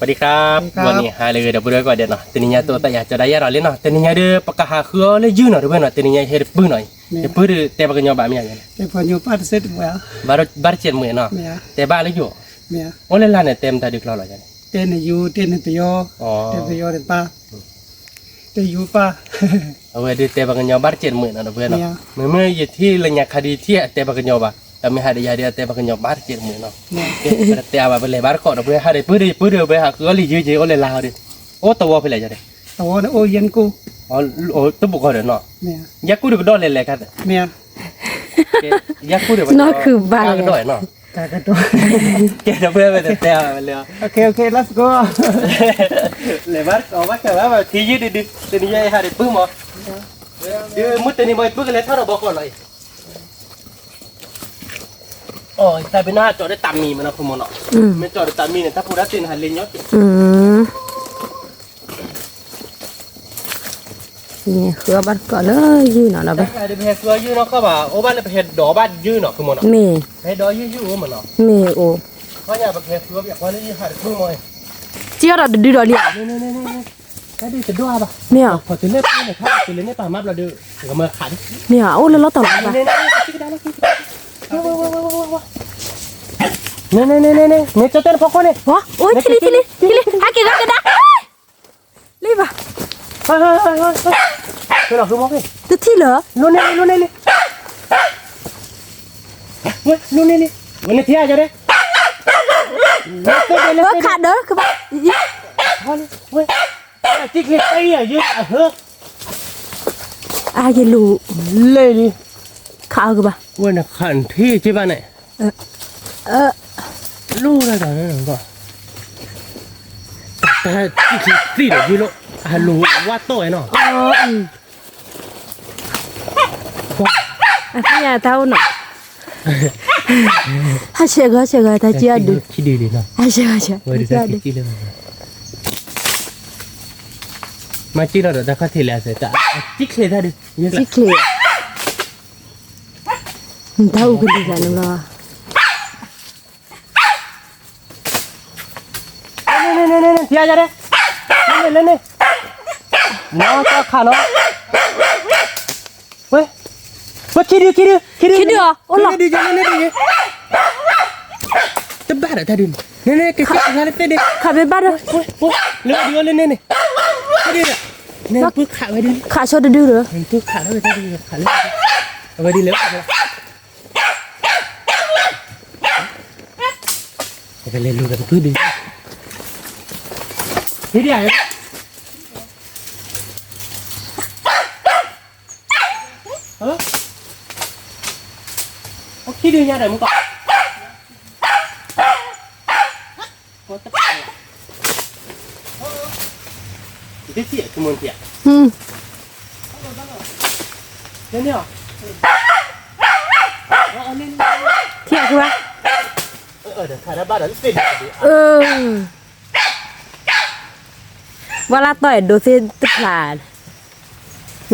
สวัสดีครับ วันนี้ဟါလၢအဂ့ၤ ဒီပုၢ်ဝဲၢ်ကိးဂၤဒဲးနီၤ, တနံၤညါတိသးယၤကၠီဒၣ်ယၤဒီးလံနီၤ, တနံၤညါဒီး ပကဟးဃုအီၣ်လၢယုၢ်နီၤ ဒီပုၢ်ဝဲၢ်နီၤ, တနံၤညါဟဲတပုၢ်နီၤ, တပုၢ်ဒီးတဲပှၤကညီဘၣ်မ့ၢ်ဧါ, ဘၣ်တစဲးတမှဲးနီၤ, တဲဘၣ်လၢယိၤ, အိၣ်လၢလၢ်န့ၣ် တဲမတၤဒုးကျီလီၤယၤန့ၣ်, တဲနယူၤ တဲနပယီၤ, တဲပယီၤတပၢ်, တဲယိၤပၢ်, အဝဲဒုးတဲပှၤကညီဘၣ်တစဲးတမှဲးနီၤ ဒီပုၢ်ဝဲၢ်နီၤ, မ့မ့ၢ်ယထံၣ်လၢညါခါဒုးထံၣ်အတဲပှၤကညီဘၣ်, ဒီးမ့ၢ်ဟးဒီးယၤဒုးအတဲပှၤကညီဘၣ်တစဲးတမှဲးနီၤ, ပတတဲအါဘၣ် ပလဲၤဘၣ်တကိး ဒီပုၢ်ဝဲၢ် ဟးဒီးပုၢ်ဒီး ပုၢ်ဒီး ပဟးဃုအီၣ်လၢယုၢ်က့ၤ အိၣ်လၢလၢ်ဟီဒီး, အိၣ်သဝီဖဲလဲၣ်ယၤဒီး, တဘိကီၢ်ဒီးနီၤ, ယၤကူၣ်ဒီးကဒီးလဲၤလဲၤခါ, ယၤကူၣ်ဒီး နီၢ်ခုဘၣ်ကဒီးနီၤ, ကဲဒီပုၢ်ဝဲၢ် ပတတဲအါဘၣ်လဲၤ, လဲၤဘၣ်တကိးဘၣ်ကဘၣ် ထံယုၢ်ဒုးဒုး တနံၤညါအံၤဟးဒီးပုၢ်မး, ဒုးမုၢ်တနံၤမး ပုၢ်ကလဲၤထီၣ်ဒီးဘီကီးလီၤအံၤ, အတၢ်ပ့ၤနီၣ်ဟးကၠီဒီးတၢ်မံမးနီၤ ဖိမးနီၤ, မ့ၢ်ကၠီဒီးတၢ်မံန့ၣ် တၢ်ဖိဒၣ်တ့ၢ်န့ၣ်ဟးလ့ညိၣ်က့ၤ ဃုအီၣ်ဘၣ်တကိးလၢယုၢ်နီၤဒီး, ပဟဲဃုအီၣ်ယုၢ်နီၢ်ကီၢ်ဘၣ် အိၣ်ဘၣ်လၢပဟဲဒိးဘၣ်ယုၢ်နီၤ ဖိမးနီၤ, မ့ၢ်, ပဟဲဒိးယုၢ်ယုၢ်အိၣ်မးနီၤ, မ့ၢ်အိၣ်, ခီညါပကဟဲဃုအီၣ်ပယီၤကွၢ်လၢယုၢ်ဟးတဖုမး, ကၠီဒီးတဒုဒီးလံဧါ, တဒုတဒိၣ်ဘၣ်, မ့ၢ်ဧါ, ပတုၤလၢပန့ၣ်ခါ တုၤလၢန့ၣ်ပာ်မၤဘျီဒီး, မ့ၢ်ဧါ, အိၣ်လၢလီၤတီၤလီၤဘၣ် န့ၣ် န့ၣ် န့ၣ် ကၠီတဲနဖီခိၣ်န့ၣ်, အိၣ်ထံၣ်လံ ထံၣ်လံ ထံၣ်လံ ဟဲက့ၤဂၤကဒါ, လံဘၣ်, တထံၣ်လၢ, လိၣ်န့ၢ်လံ လိၣ်န့ၢ်လံ, လိၣ်န့ၢ်လံ, ဝဲန့ၣ်ထံၣ်အကဒီး, ဝဲခးဒီးကဘၣ်, ဝဲ, တံၢ်ချ့တၢ်အံၤအယုၢ်အဟၢ, အါယလူၤ, လဲၣ်လံ, ခးအီၤကဘၣ်, ဝဲနခးနထံၣ်က့ဘၣ်န့ၣ်, လိၣ်ဒၣ်တၢ်န့ၣ်, တံၢ်ချ့သံဒီးယုၢ်လီၤ, အလိၤဝါတီၢ်ဝဲနီၤ, အသ့ၣ်ညါတၢ်အိၣ်နီၤ, ဟးဆဲးဂီၤဆဲးဂီၤ တၢ်ကံၣ်အဒုး, ဟးဆဲးဂီၤဆဲး, မၤကံၣ်လီၤဒီး တၢ်ခီၣ်ထံးလဲၣ်အသး, တံၢ်ချ့တၢ်ဒုး, တံၢ်ချ့, တၢ်အူကဒုးတၢ်န့ၣ်လီၤ. န့ၣ်န့ၣ်န့ၣ်န့ၣ် ထံၣ်ယၤဒဲး, န့ၣ်န့ၣ်န့ၣ်, နီၢ်ကီၢ်ခးနီၤ, ဝဲ, ဝဲခံဒု ခံဒု ခံဒု, ခံဒုအီၤ အိၣ်လီၤ, တဘၣ်ဒီးတၢ်ဒုးန့ၣ်, န့ၣ်န့ၣ် ကကဲလၢသ့ၣ်ဒုး, ခးဘၣ်ဘၣ်ဒီး, လၢဝဲဒုးအီၤလၢန့ၣ်န့ၣ်, န့ၣ်, န့ၣ်ပခးဝဲဒုး, ခးဆီတဒုဒီး, ခးလၢဝဲဒုး, ခးလၢဝဲဒုး, အဝဲဒုးလဲၤ ပကလဲၤလူၤဒီးပကုၢ်ဒုး, ဟ့ၣ်ဒံးဧါ, ဟ့ၣ်ဒံးညါဒီးမူကီၢ်, တထံၣ်, ထံၣ်အီၤ, ဝဲလၢတီၢ်အဲၣ်ဒိးသ့တဖျါ,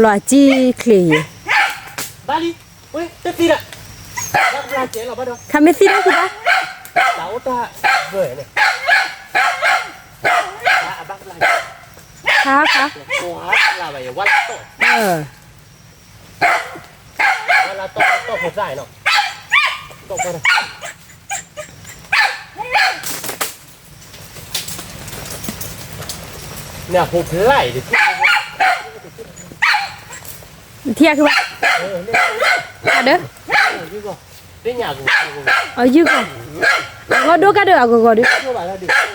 ဘျီအစံၣ်ချ့, ခးမ့ၢ်သံဒီး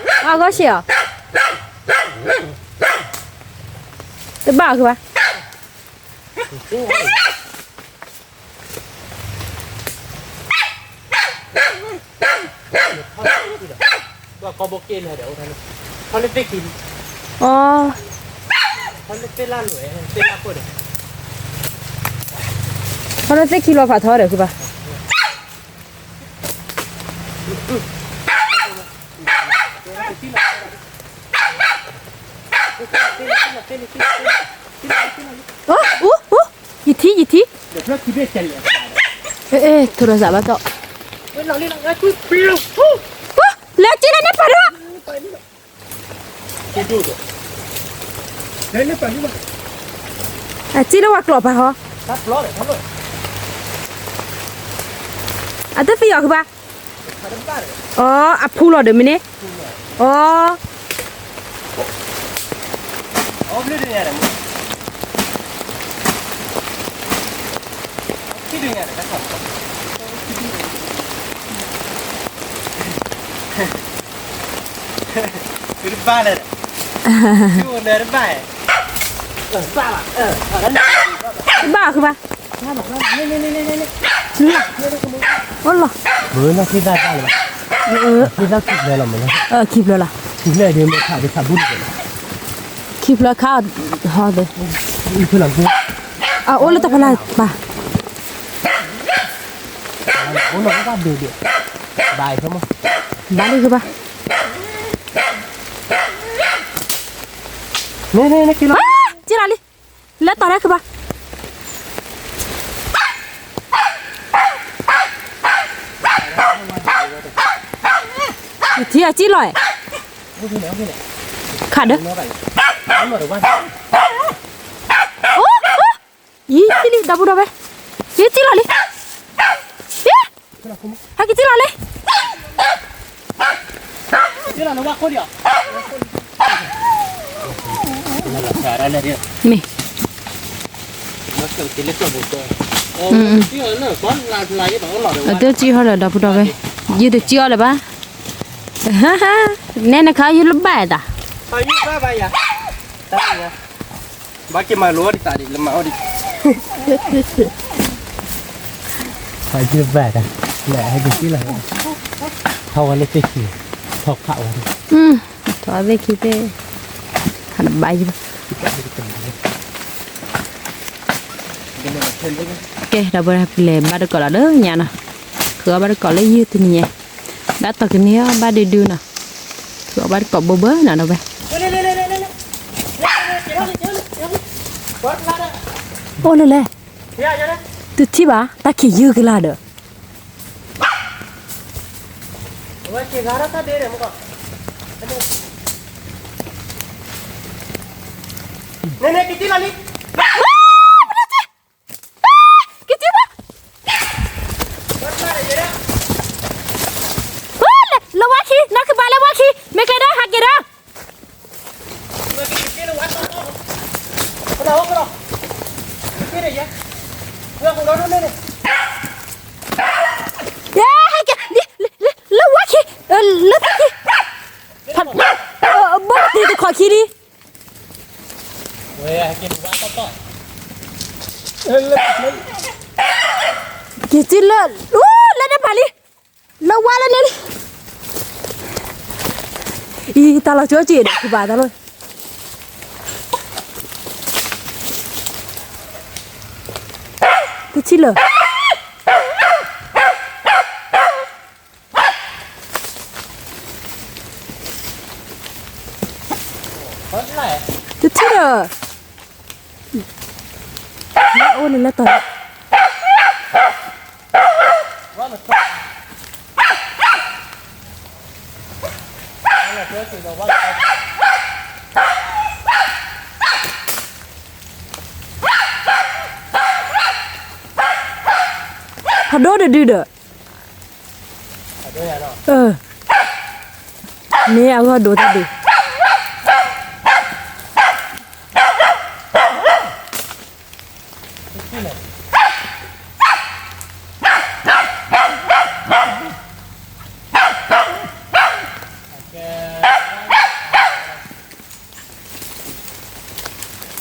ကဘၣ်, ခါခါ, ထံၣ်အီၤကဘၣ်, အဒီး, အယုၢ်ကီၢ်, အဂီၢ်ဒိၣ်ကဒီးအဂီၢ်ဂီၢ်ဒီး, အဂီၢ်ဆံးအီၤ, တဘၣ်အီၤကဘၣ်. အီ, ထီၣ်လၢသ့ၣ်ခံလီၤဖးထီဒီးဃုဘၣ်. အိၣ်, အိၣ်, ယထံၣ်, ယထံၣ်, အဲ, ထိရစးဘၣ်တီၢ်, လဲၤက့ၤလၢန့ၣ်ပၤဒီး, ပၤဒီး, အစံၣ်လၢဝဲကျိးပာ်ဟီ, အတသံအီၤကဘၣ်, အဖူလီၤဒီးမ့ၢ်န့ၣ်, အ ဘၣ်ဃုဘၣ်, အိၣ်လီၤ, မ့ၢ်လီၤသ့ၣ်သၣ်တၢ်လၢၤဘၣ်, သ့ၣ်သၣ်ခံဖျၢၣ်လီၤမ့ၢ်လီၤ, ခံဖျၢၣ်လီၤ, ခံဖျၢၣ်ဒ်မ့ၢ်ခးဒ်ခးဘူၣ်တကဲးလီၤ, ခံဖျၢၣ်ခးဟီသ့, အအိၣ်လၢတၢ်ဖီလာ်ပၢ်, အိၣ်လီၤဘၣ်ဒိဒိ, ဘၣ်အံၤဖဲမး, ဘၣ်လံဃုဘၣ်, မ့ၢ်မ့ၢ်မ့ၢ်က့ၤလီၤ, က့ၤလီၤလံ, လဲၤတီၤတၢ်ဃုဘၣ်, ယထံၣ်အစံၣ်လီၤ, ခးဒၢ, အိၣ်, ယံၤစံၣ်လံ ဒီပုၢ်ဒီဝဲၢ်, ယစံၣ်လီၤလံ, ဟဲက့ၤစံၣ်လီၤလံ, မ့ၢ်, အတစံၣ်ဟီဒီး ဒီပုၢ်ဒီဝဲၢ်, ယတစံၣ်အီၤလၢၤဘၣ်, နဲနခါယလၢဘၣ်တၢ် ဘၣ်က့ၤမၤလိအီၤဒံးသးဒံး လၢမၤအီၤဒံး, ဘၣ်တၢ်, ဟဲက့ၤစံၣ်လီၤ, ထီၣ်ဝဲလၢသ့ၣ်ခံ, ထီၣ်ခးဝဲ, ထီၣ်ဝဲသ့ၣ်ခံသ့ၣ်, ဘၣ်ယံၤဘၣ်, ကဲ ဒီပုၢ်ဒီဝဲၢ် ပလဲၤဘၣ်တကိးလီၤလၢညါနီၤ, ဃုအီၣ်ဘၣ်တကိးလၢယုၢ်တနံၤညါ, ဒၣ်တီၤကန့ၢ်အီၣ်ဘၣ်ဒုဒုနီၤ, ဃုအီၣ်ဘၣ်တကိးဘိဘၢနီၤ ဒီပုၢ်ဝဲၢ် အိၣ်လၢလဲၣ်, တထံၣ်ဘၣ် တၢ်ခံးယုၢ်ကလာ်ဒီး, န့ၣ်န့ၣ် က့ၤထံၣ်လီၤလံ, က့ၤထံၣ်ဘၣ်, လၢဝါခံ နီၢ်ကပၤလၢဝါခံ မ့ၢ်ကဲဒီး ဟးက့ၤဒီး လၢဝါခံ ဘီတံၤတခီခံလံ, က့ၤထံၣ်လၢ လၢန့ၣ်ပာ်လံ, လၢဝါလၢန့ၣ်လံ, အံၤ တၢ်လီၤကၠိက့ၤဒီး ကဘၣ်တၢ်လီၤ, တထံၣ်လၢ တထံၣ်ဒီး အိၣ်လၢလၢတီၤ ဖးဒိၣ်တဒုဒီး မ့ၢ်အဂီၢ်ဒိတၢ်ဒုး,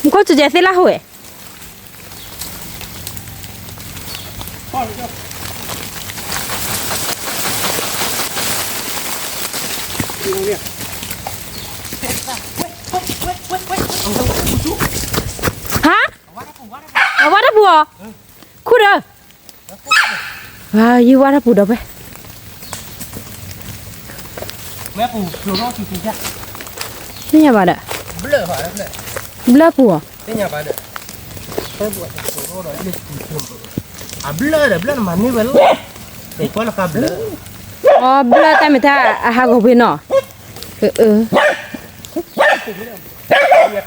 မူခိၣ်စူၤကဲသ့လၢဟူဝဲ ဟါ, အဝါတၢ်ပူၤအီၤ, ခူၣ်ဒီး, ယဝါတၢ်ပူၤဒီးဖဲ, သ့ၣ်ညါဘၣ်ဒီး, ဘျၢၣ်ပူၤအီၤ, အဘျၢၣ်ဒီးဘျၢၣ်နမၤန့ၢ်ဝဲလီၤ, အီ ဘျၢၣ်တၢ်မ့ၢ်တၢ်အဟးဂီၤဖဲနီၤ, အၢ,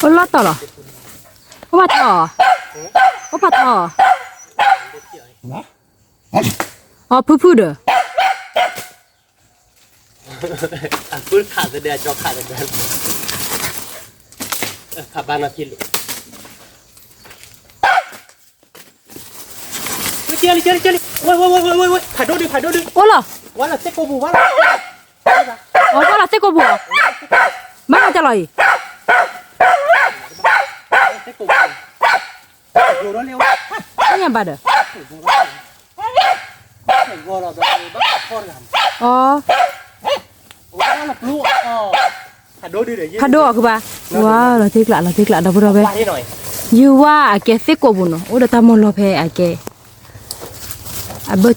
အိၣ်လီၤတီၢ်လီၤ, အိၣ်ဖးထီၣ်, အိၣ်ဖးထီၣ်, အီၤဖုၣ်ဖုၣ်ဒီး, အဖုၣ်ခးသဒၢ အကၠီခးသဒၢ, ခးဘၣ်နီၢ်က့လိာ် ကဲလံ ကဲလံ ကဲလံ, ဝဲ ဝဲ ဝဲ ဝဲ ဝဲ ဖးဒိၣ်ဒု ဖးဒိၣ်ဒု, အိၣ်လီၤ, ဝဲလီၤသ့ၣ်ကိာ်ပူၤ ဝဲလီၤ, အိၣ်လီၤသ့ၣ်ကိာ်ပူၤ, မ့ၢ်ကလီၤအံၤ, သ့ၣ်ကိာ်ပူၤ, ညါဘၣ်ဒီး, အီ, ဖးဒိၣ်အီၤကဘၣ်, ဝါ လီၤတ့ကျး လီၤတ့ကျး ဒီပုၢ်ဒီဝဲၢ်, ယုၢ်ဝါအကဲသ့ၣ်ကိာ်ပူၤနီၤ အိၣ်ဒီးတၢ်မီၢ်လီၤဖဲအကဲ, အဘၢၣ်စၢၤ,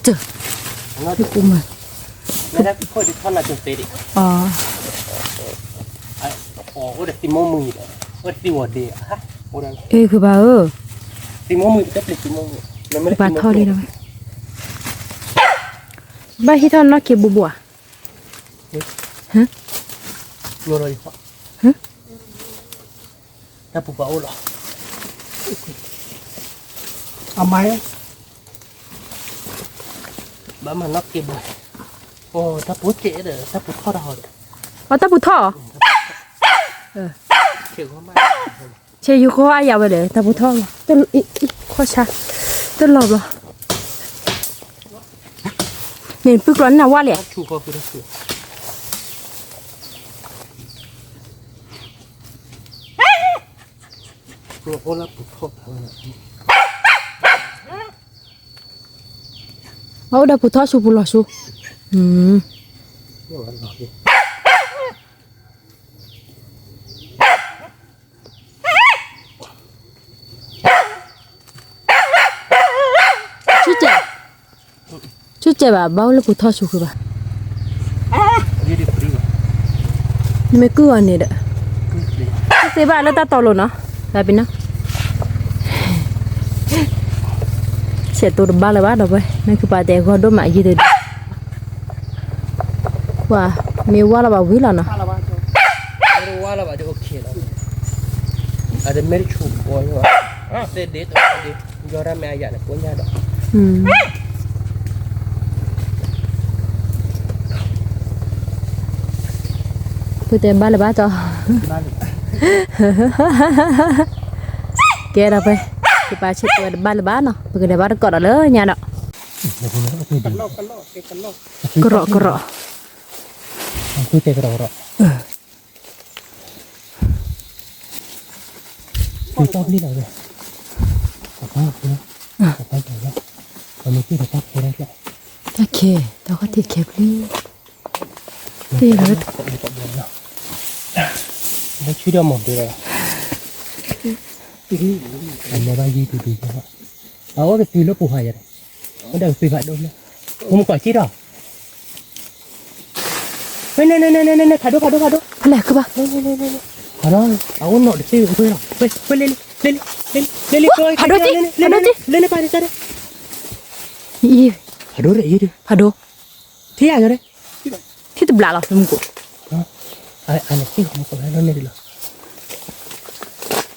သ့ၣ်ကိာ်မုၢ်, အီ, အ့ ကဘၣ်ဧၢ, ကဘၣ်ထီၣ်လံဒီးဝဲ, ဘၣ်ဟံးထီၣ်နီၢ်က့ဘိဘိဧါ, တၢ်ပူၤပှၤအိၣ်လီၤ, အမါ, ဘၣ်မၤနီၢ်က့ဘိ, တၢ်ပူၤကဲဒီး တၢ်ပူၤထီၣ်တၢ်ဟီဒီး, အတၢ်ပူၤထီၣ်, ဆဲးယိၤဃီအယၤဝဲလဲၣ် တၢ်ပူၤထီၣ်လီၤ, ခွါဆါ, တလီၤဘျီ, န့ၣ်ပုၢ်ကျီန့ၣ်နဝါလဲၣ်, အအိၣ်ဒီးပူၤထီၣ်ဆူပူၤလီၤဆူ, ဆူကဲ, ဆူကဲဘၣ် ဘၣ်အိၣ်လၢပူၤထီၣ်ဆူဃုဘၣ်, နမ့ၢ်ကုၢ်အီၤန့ၣ်ဒီး, သ့ဘၣ်လၢတၢ်တီလိၤနီၤ, ဘၣ်ပ့ၤနီၤ ဆဲးတိၤတဘၣ်လၢၤဘၣ်ဒီးဝဲ မ့ၢ်ခုပာ်တဲဂီၢ်ဒိၣ်မးယံၤတဒု, ပှၤမ့ၢ်ဝါလီၤဘၣ်ဝံၤလီၤနီၤ, ဝါလီၤဘၣ်ဒ်အိၣ်ခ့လီၤ, အတမ့ၢ်တဆူၣ်ပီၤ, သ့ဒ့တဒ့, ယီၤရၣ်မ့ၢ်အယၤန့ၣ်ကိညါဒီး ပတဲဘၣ်လၢၤဘၣ်တီ, ကဲဒီးဖဲ, ပပာ်ဆဲးတဲဝဲတဘၣ်လၢၤဘၣ်နီၤ ပကလဲၤဘၣ်တကိးဒီးလၢညါဒီး, ကရီးကရီး, တၢ်ခဲ, တၢ်ခီၣ်ထံးခဲဖျုး, တ့ၢ်လီၤ, ဆံဒီးမီၢ်တ့ၢ်လီၤ, အလဲၤဘၣ်ယံၤဒုဒု, အအိၣ်တတုၤလၢပူၤဟးယၤ, အိၣ်ဒီးကတုၤဖးဒိၣ်လၢ, အိၣ်မူကီၢ်က့ဒီး ဖဲန့ၣ်, ဖးဒိၣ် ဖးဒိၣ် ဖးဒိၣ်, ဖဲလဲၣ်ကဘၣ်, ဖးဒိၣ်, အအိၣ်နီၣ်တသ့ဝဲလီၤ, ဖဲလဲၣ်, ဖဲလဲၣ်, ဖဲလဲၣ်, ဖဲလဲၣ်, ဖးဒိၣ်တ့ၢ်, ဖးဒိၣ်တ့ၢ်, ဖးဒိၣ်, ဖးဒိၣ်, ထံၣ်ယၤဒီး, ထံၣ်တဘျးလီၤ မူကီၢ်, အန့ၣ်ထံၣ်မူကီၢ်လၢန့ၣ်လီၤ,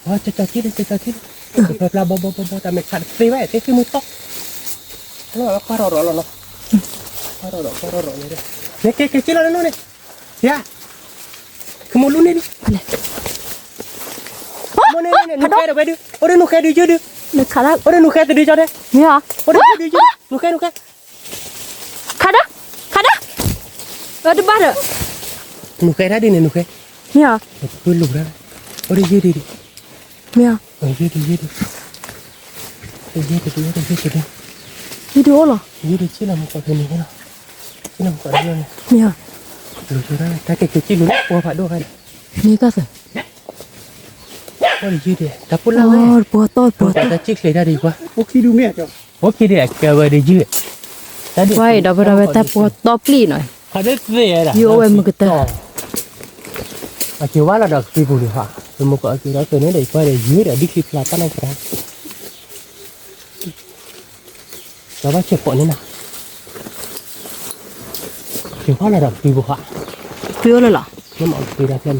ကၠီကၠီက့ဒီး ကၠီကၠီက့ဒီး, ဖျါဖျါဘီဘီဘီဘီ တၢ်မဲာ်ခးတသ့ဝဲ သ့သ့မူတီၢ်, ကွၢ်ရီၣ်ရီၣ်လီၤနီၤ, ကွၢ်ရီၣ်ရီၣ် ကွၢ်ရီၣ်ရီၣ်န့ၣ်, ကဲကဲက့လီၤနီၤန့ၣ်, ယၤ ကမိၣ်လူန့ၣ်ဒု, နူဃဲဒီးဝဲဒု, အိၣ်ဒီးနူဃဲဒုယုၢ်ဒု, အိၣ်ဒီးနူဃဲတဒုကၠီဒဲ, အိၣ်ဒီးယုၢ်ဒုယုၢ်ဒု, နူဃဲနူဃဲ, ခါဒၢ, ခါဒၢ, တဘၣ်ဒီး, နူဃဲတၢ်ဒ်န့ၣ် နူဃဲ, မ့ၢ်, အိၣ်ဒီးယုၢ်ဒု, မ့ၢ်, ယုၢ်ဒုယုၢ်ဒု, ယုၢ်ဒုအိၣ်လီၤ, ယုၢ်ဒုဆ့လီၤမူကီၢ်ဖဲန့ၣ်လီၤ, ဆ့လီၤမူကီၢ်ဖဲန့ၣ်, မ့ၢ်, လူၤကၠီဒၣ် တၢ်ကဲကဲက့လူၤလၢပှၤဖးဒိၣ်ခါန့ၣ်, မ့ၢ်ကသၢ အိၣ်ဒီးယုၢ်ဒု, တၢ်ပူၤလၢဝဲ, ပှၤတီပှၤတီ, တၢ်စံၣ်ချ့တၢ်ဒုကွၢ်, အိၣ်ခံဒုမ့ၢ်, အိၣ်ခံဒုအကဲဝဲဒီးယုၢ်, တၢ်ဒု, ပှၤအဲၣ်ဒိးဝဲဒၣ်ဝဲတၢ်ပှၤတီပျံၢ်နီၤ, ယအိၣ်ဝဲမုၢ်ကတၢၢ်, အက့ၤဝါလီၤဒီးကသံပူၤဒံးဟါ, ပမုၢ်ကီၢ်အက့ၤဒီးကန့ၣ်ဒီး ပှၤဒီးယုၢ်ဒီးဒ်ချံဖျါတၢ်နီၢ်ကရၢ ကဘၣ်ဆဲးကိးန့ၣ်နီၤ, က့ၤဖီၣ်လီၤဒီးကသံပူၤဟါ, ကသံအိၣ်လၢလီၤ, မ့ၢ်မ့ၢ်ကသံဒၣ်ဖျၢၣ်န့ၣ်,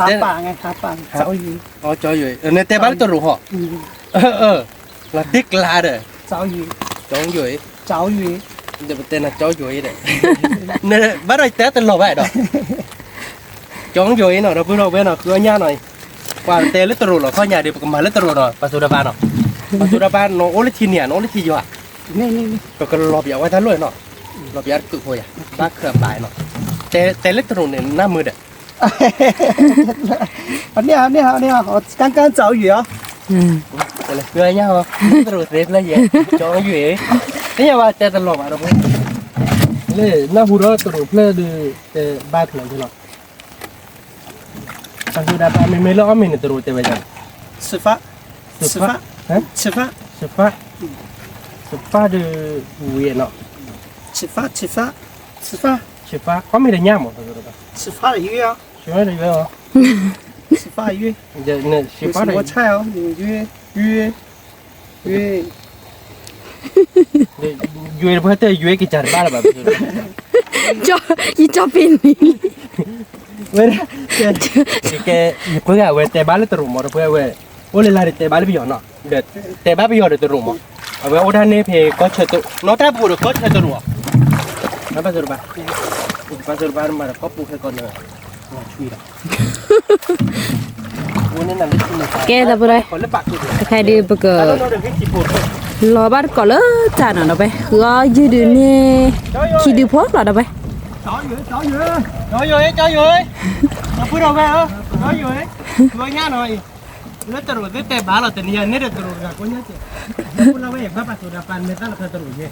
ဟါပာ်န့ၣ် ဟါပာ်န့ၣ် ကၠီယွၤ, ကၠီယွၤ, နတဲဘၣ်လၢတရူးဟီ, လီၤတ့ကျါဒီး, ကၠီယွၤ, ကၠီယွၤ, ပတဲနၤကၠီယွၤဒီး, ဘၣ်ဒီးတဲတလီၤဘၣ်ဒီး, ကၠီယွၤနီၤ ဒီပုၢ်ဒီဝဲၢ်နီၤ ဃုအီၣ်ညၣ်နီၤ, ပှၤတဲလၢတရူးလီၤ ခီၣ်ညါဒီး ပကမၤလၢတရူးနီၤ ပှၤစိၤဒၤပၤနီၤ, ပှၤစိၤဒၤပၤ နအိၣ်လၢထံန့ၣ်ဧါ နအိၣ်လၢထံယွၤ, ပကလီၤပျံၤဝဲတၢ်လိၣ်နီၤ, လီၤပျံၤတကုးဖိယၤ, ဘၣ်ခၢၣ်ဘၣ်နီၤ, တဲလၢတရူးန့ၣ် နၢ်မုာ်ဒီး အန့ၣ် အန့ၣ် အန့ၣ် 刚刚着雨啊. တရူးသ့ဖျၢၣ်ယဲ, ကၠီယွၤ, သ့ၣ်ညါဘၣ်တဲတလီၤဘၣ်ဒီး, လၢနၢ်ဟူဒီးတရူးဖျၢၣ်ဒီး, တဲဘၣ်ဖျၢၣ်ယဲလီၤ, ပှၤစိၤဒၤပၤ မ့မ့ၢ်လၢအီၣ်မ့ၤန့ၣ် တရူးတဲဝဲဒ်လဲၣ်, 吃饭, 吃饭, 吃饭, 吃饭ဒီး, ဝံၤနီၤ, 吃饭, 吃饭, 吃饭, အီၣ်မ့ၤဒီးညၣ်မး, 吃饭的鱼啊, 吃饭的鱼, 有什么菜啊？有鱼, 鱼, 鱼, 鱼တဖၣ်တဲ ယွၤကစၢ်တဘၣ်လၢၤဘၣ်, ယကၠီပ့ၤန့ၣ်, ဝဲ, ကဲ, ယပှၤဂၤဝဲတဲဘၣ်လၢတရူးမး ဒီပုၢ်ဝဲၢ်, အိၣ်လၢလၢ်ဒီးတဲဘၣ်လၢပယီၤနီၤ, ဒီးတဲဘၣ်ပယီၤဒီးတရူးမး, အဝဲအိၣ်ဒၣ်န့ၣ်ဖဲကီၢ်ဆၢတရူး, နီၢ်တၢ်ပူၤဒီးကီၢ်ဆၢတရူး, ပှၤစိၤဒၤပၤ, ပှၤစိၤဒၤပၤမၤဒီးကီၢ်ပူၤခဲကီးန့ၣ်, ကဲ ဒီပုၢ်ဝဲၢ်, တခါဒုးပက လီၤဘၣ်တကိးလၢတၢ်နီၤ ဒီပုၢ်ဝဲၢ်, ဃုအီၣ်ယုၢ်ဒုးန့ၣ်, ခံဒုးဖိလီၤ ဒီပုၢ်ဝဲၢ်, ကၠီယွၤ, ကၠီယွၤ, ဒီပုၢ်ဒီဝဲၢ်ဧၢ, ကၠီယွၤ, ကၠီညါနီၤအံၤ, လၢတရူးသ့ၣ်တဲဘၣ်လီၤ တနံၤအံၤန့ၣ်ဒီးတရူးတဂၤကိးညါကဲး, ဒီပုၢ်ဝဲၢ် ဘၣ်ပှၤစိၤဒၤပၤ မ့ၢ်တၢ်လီၤဖဲတရူးယဲ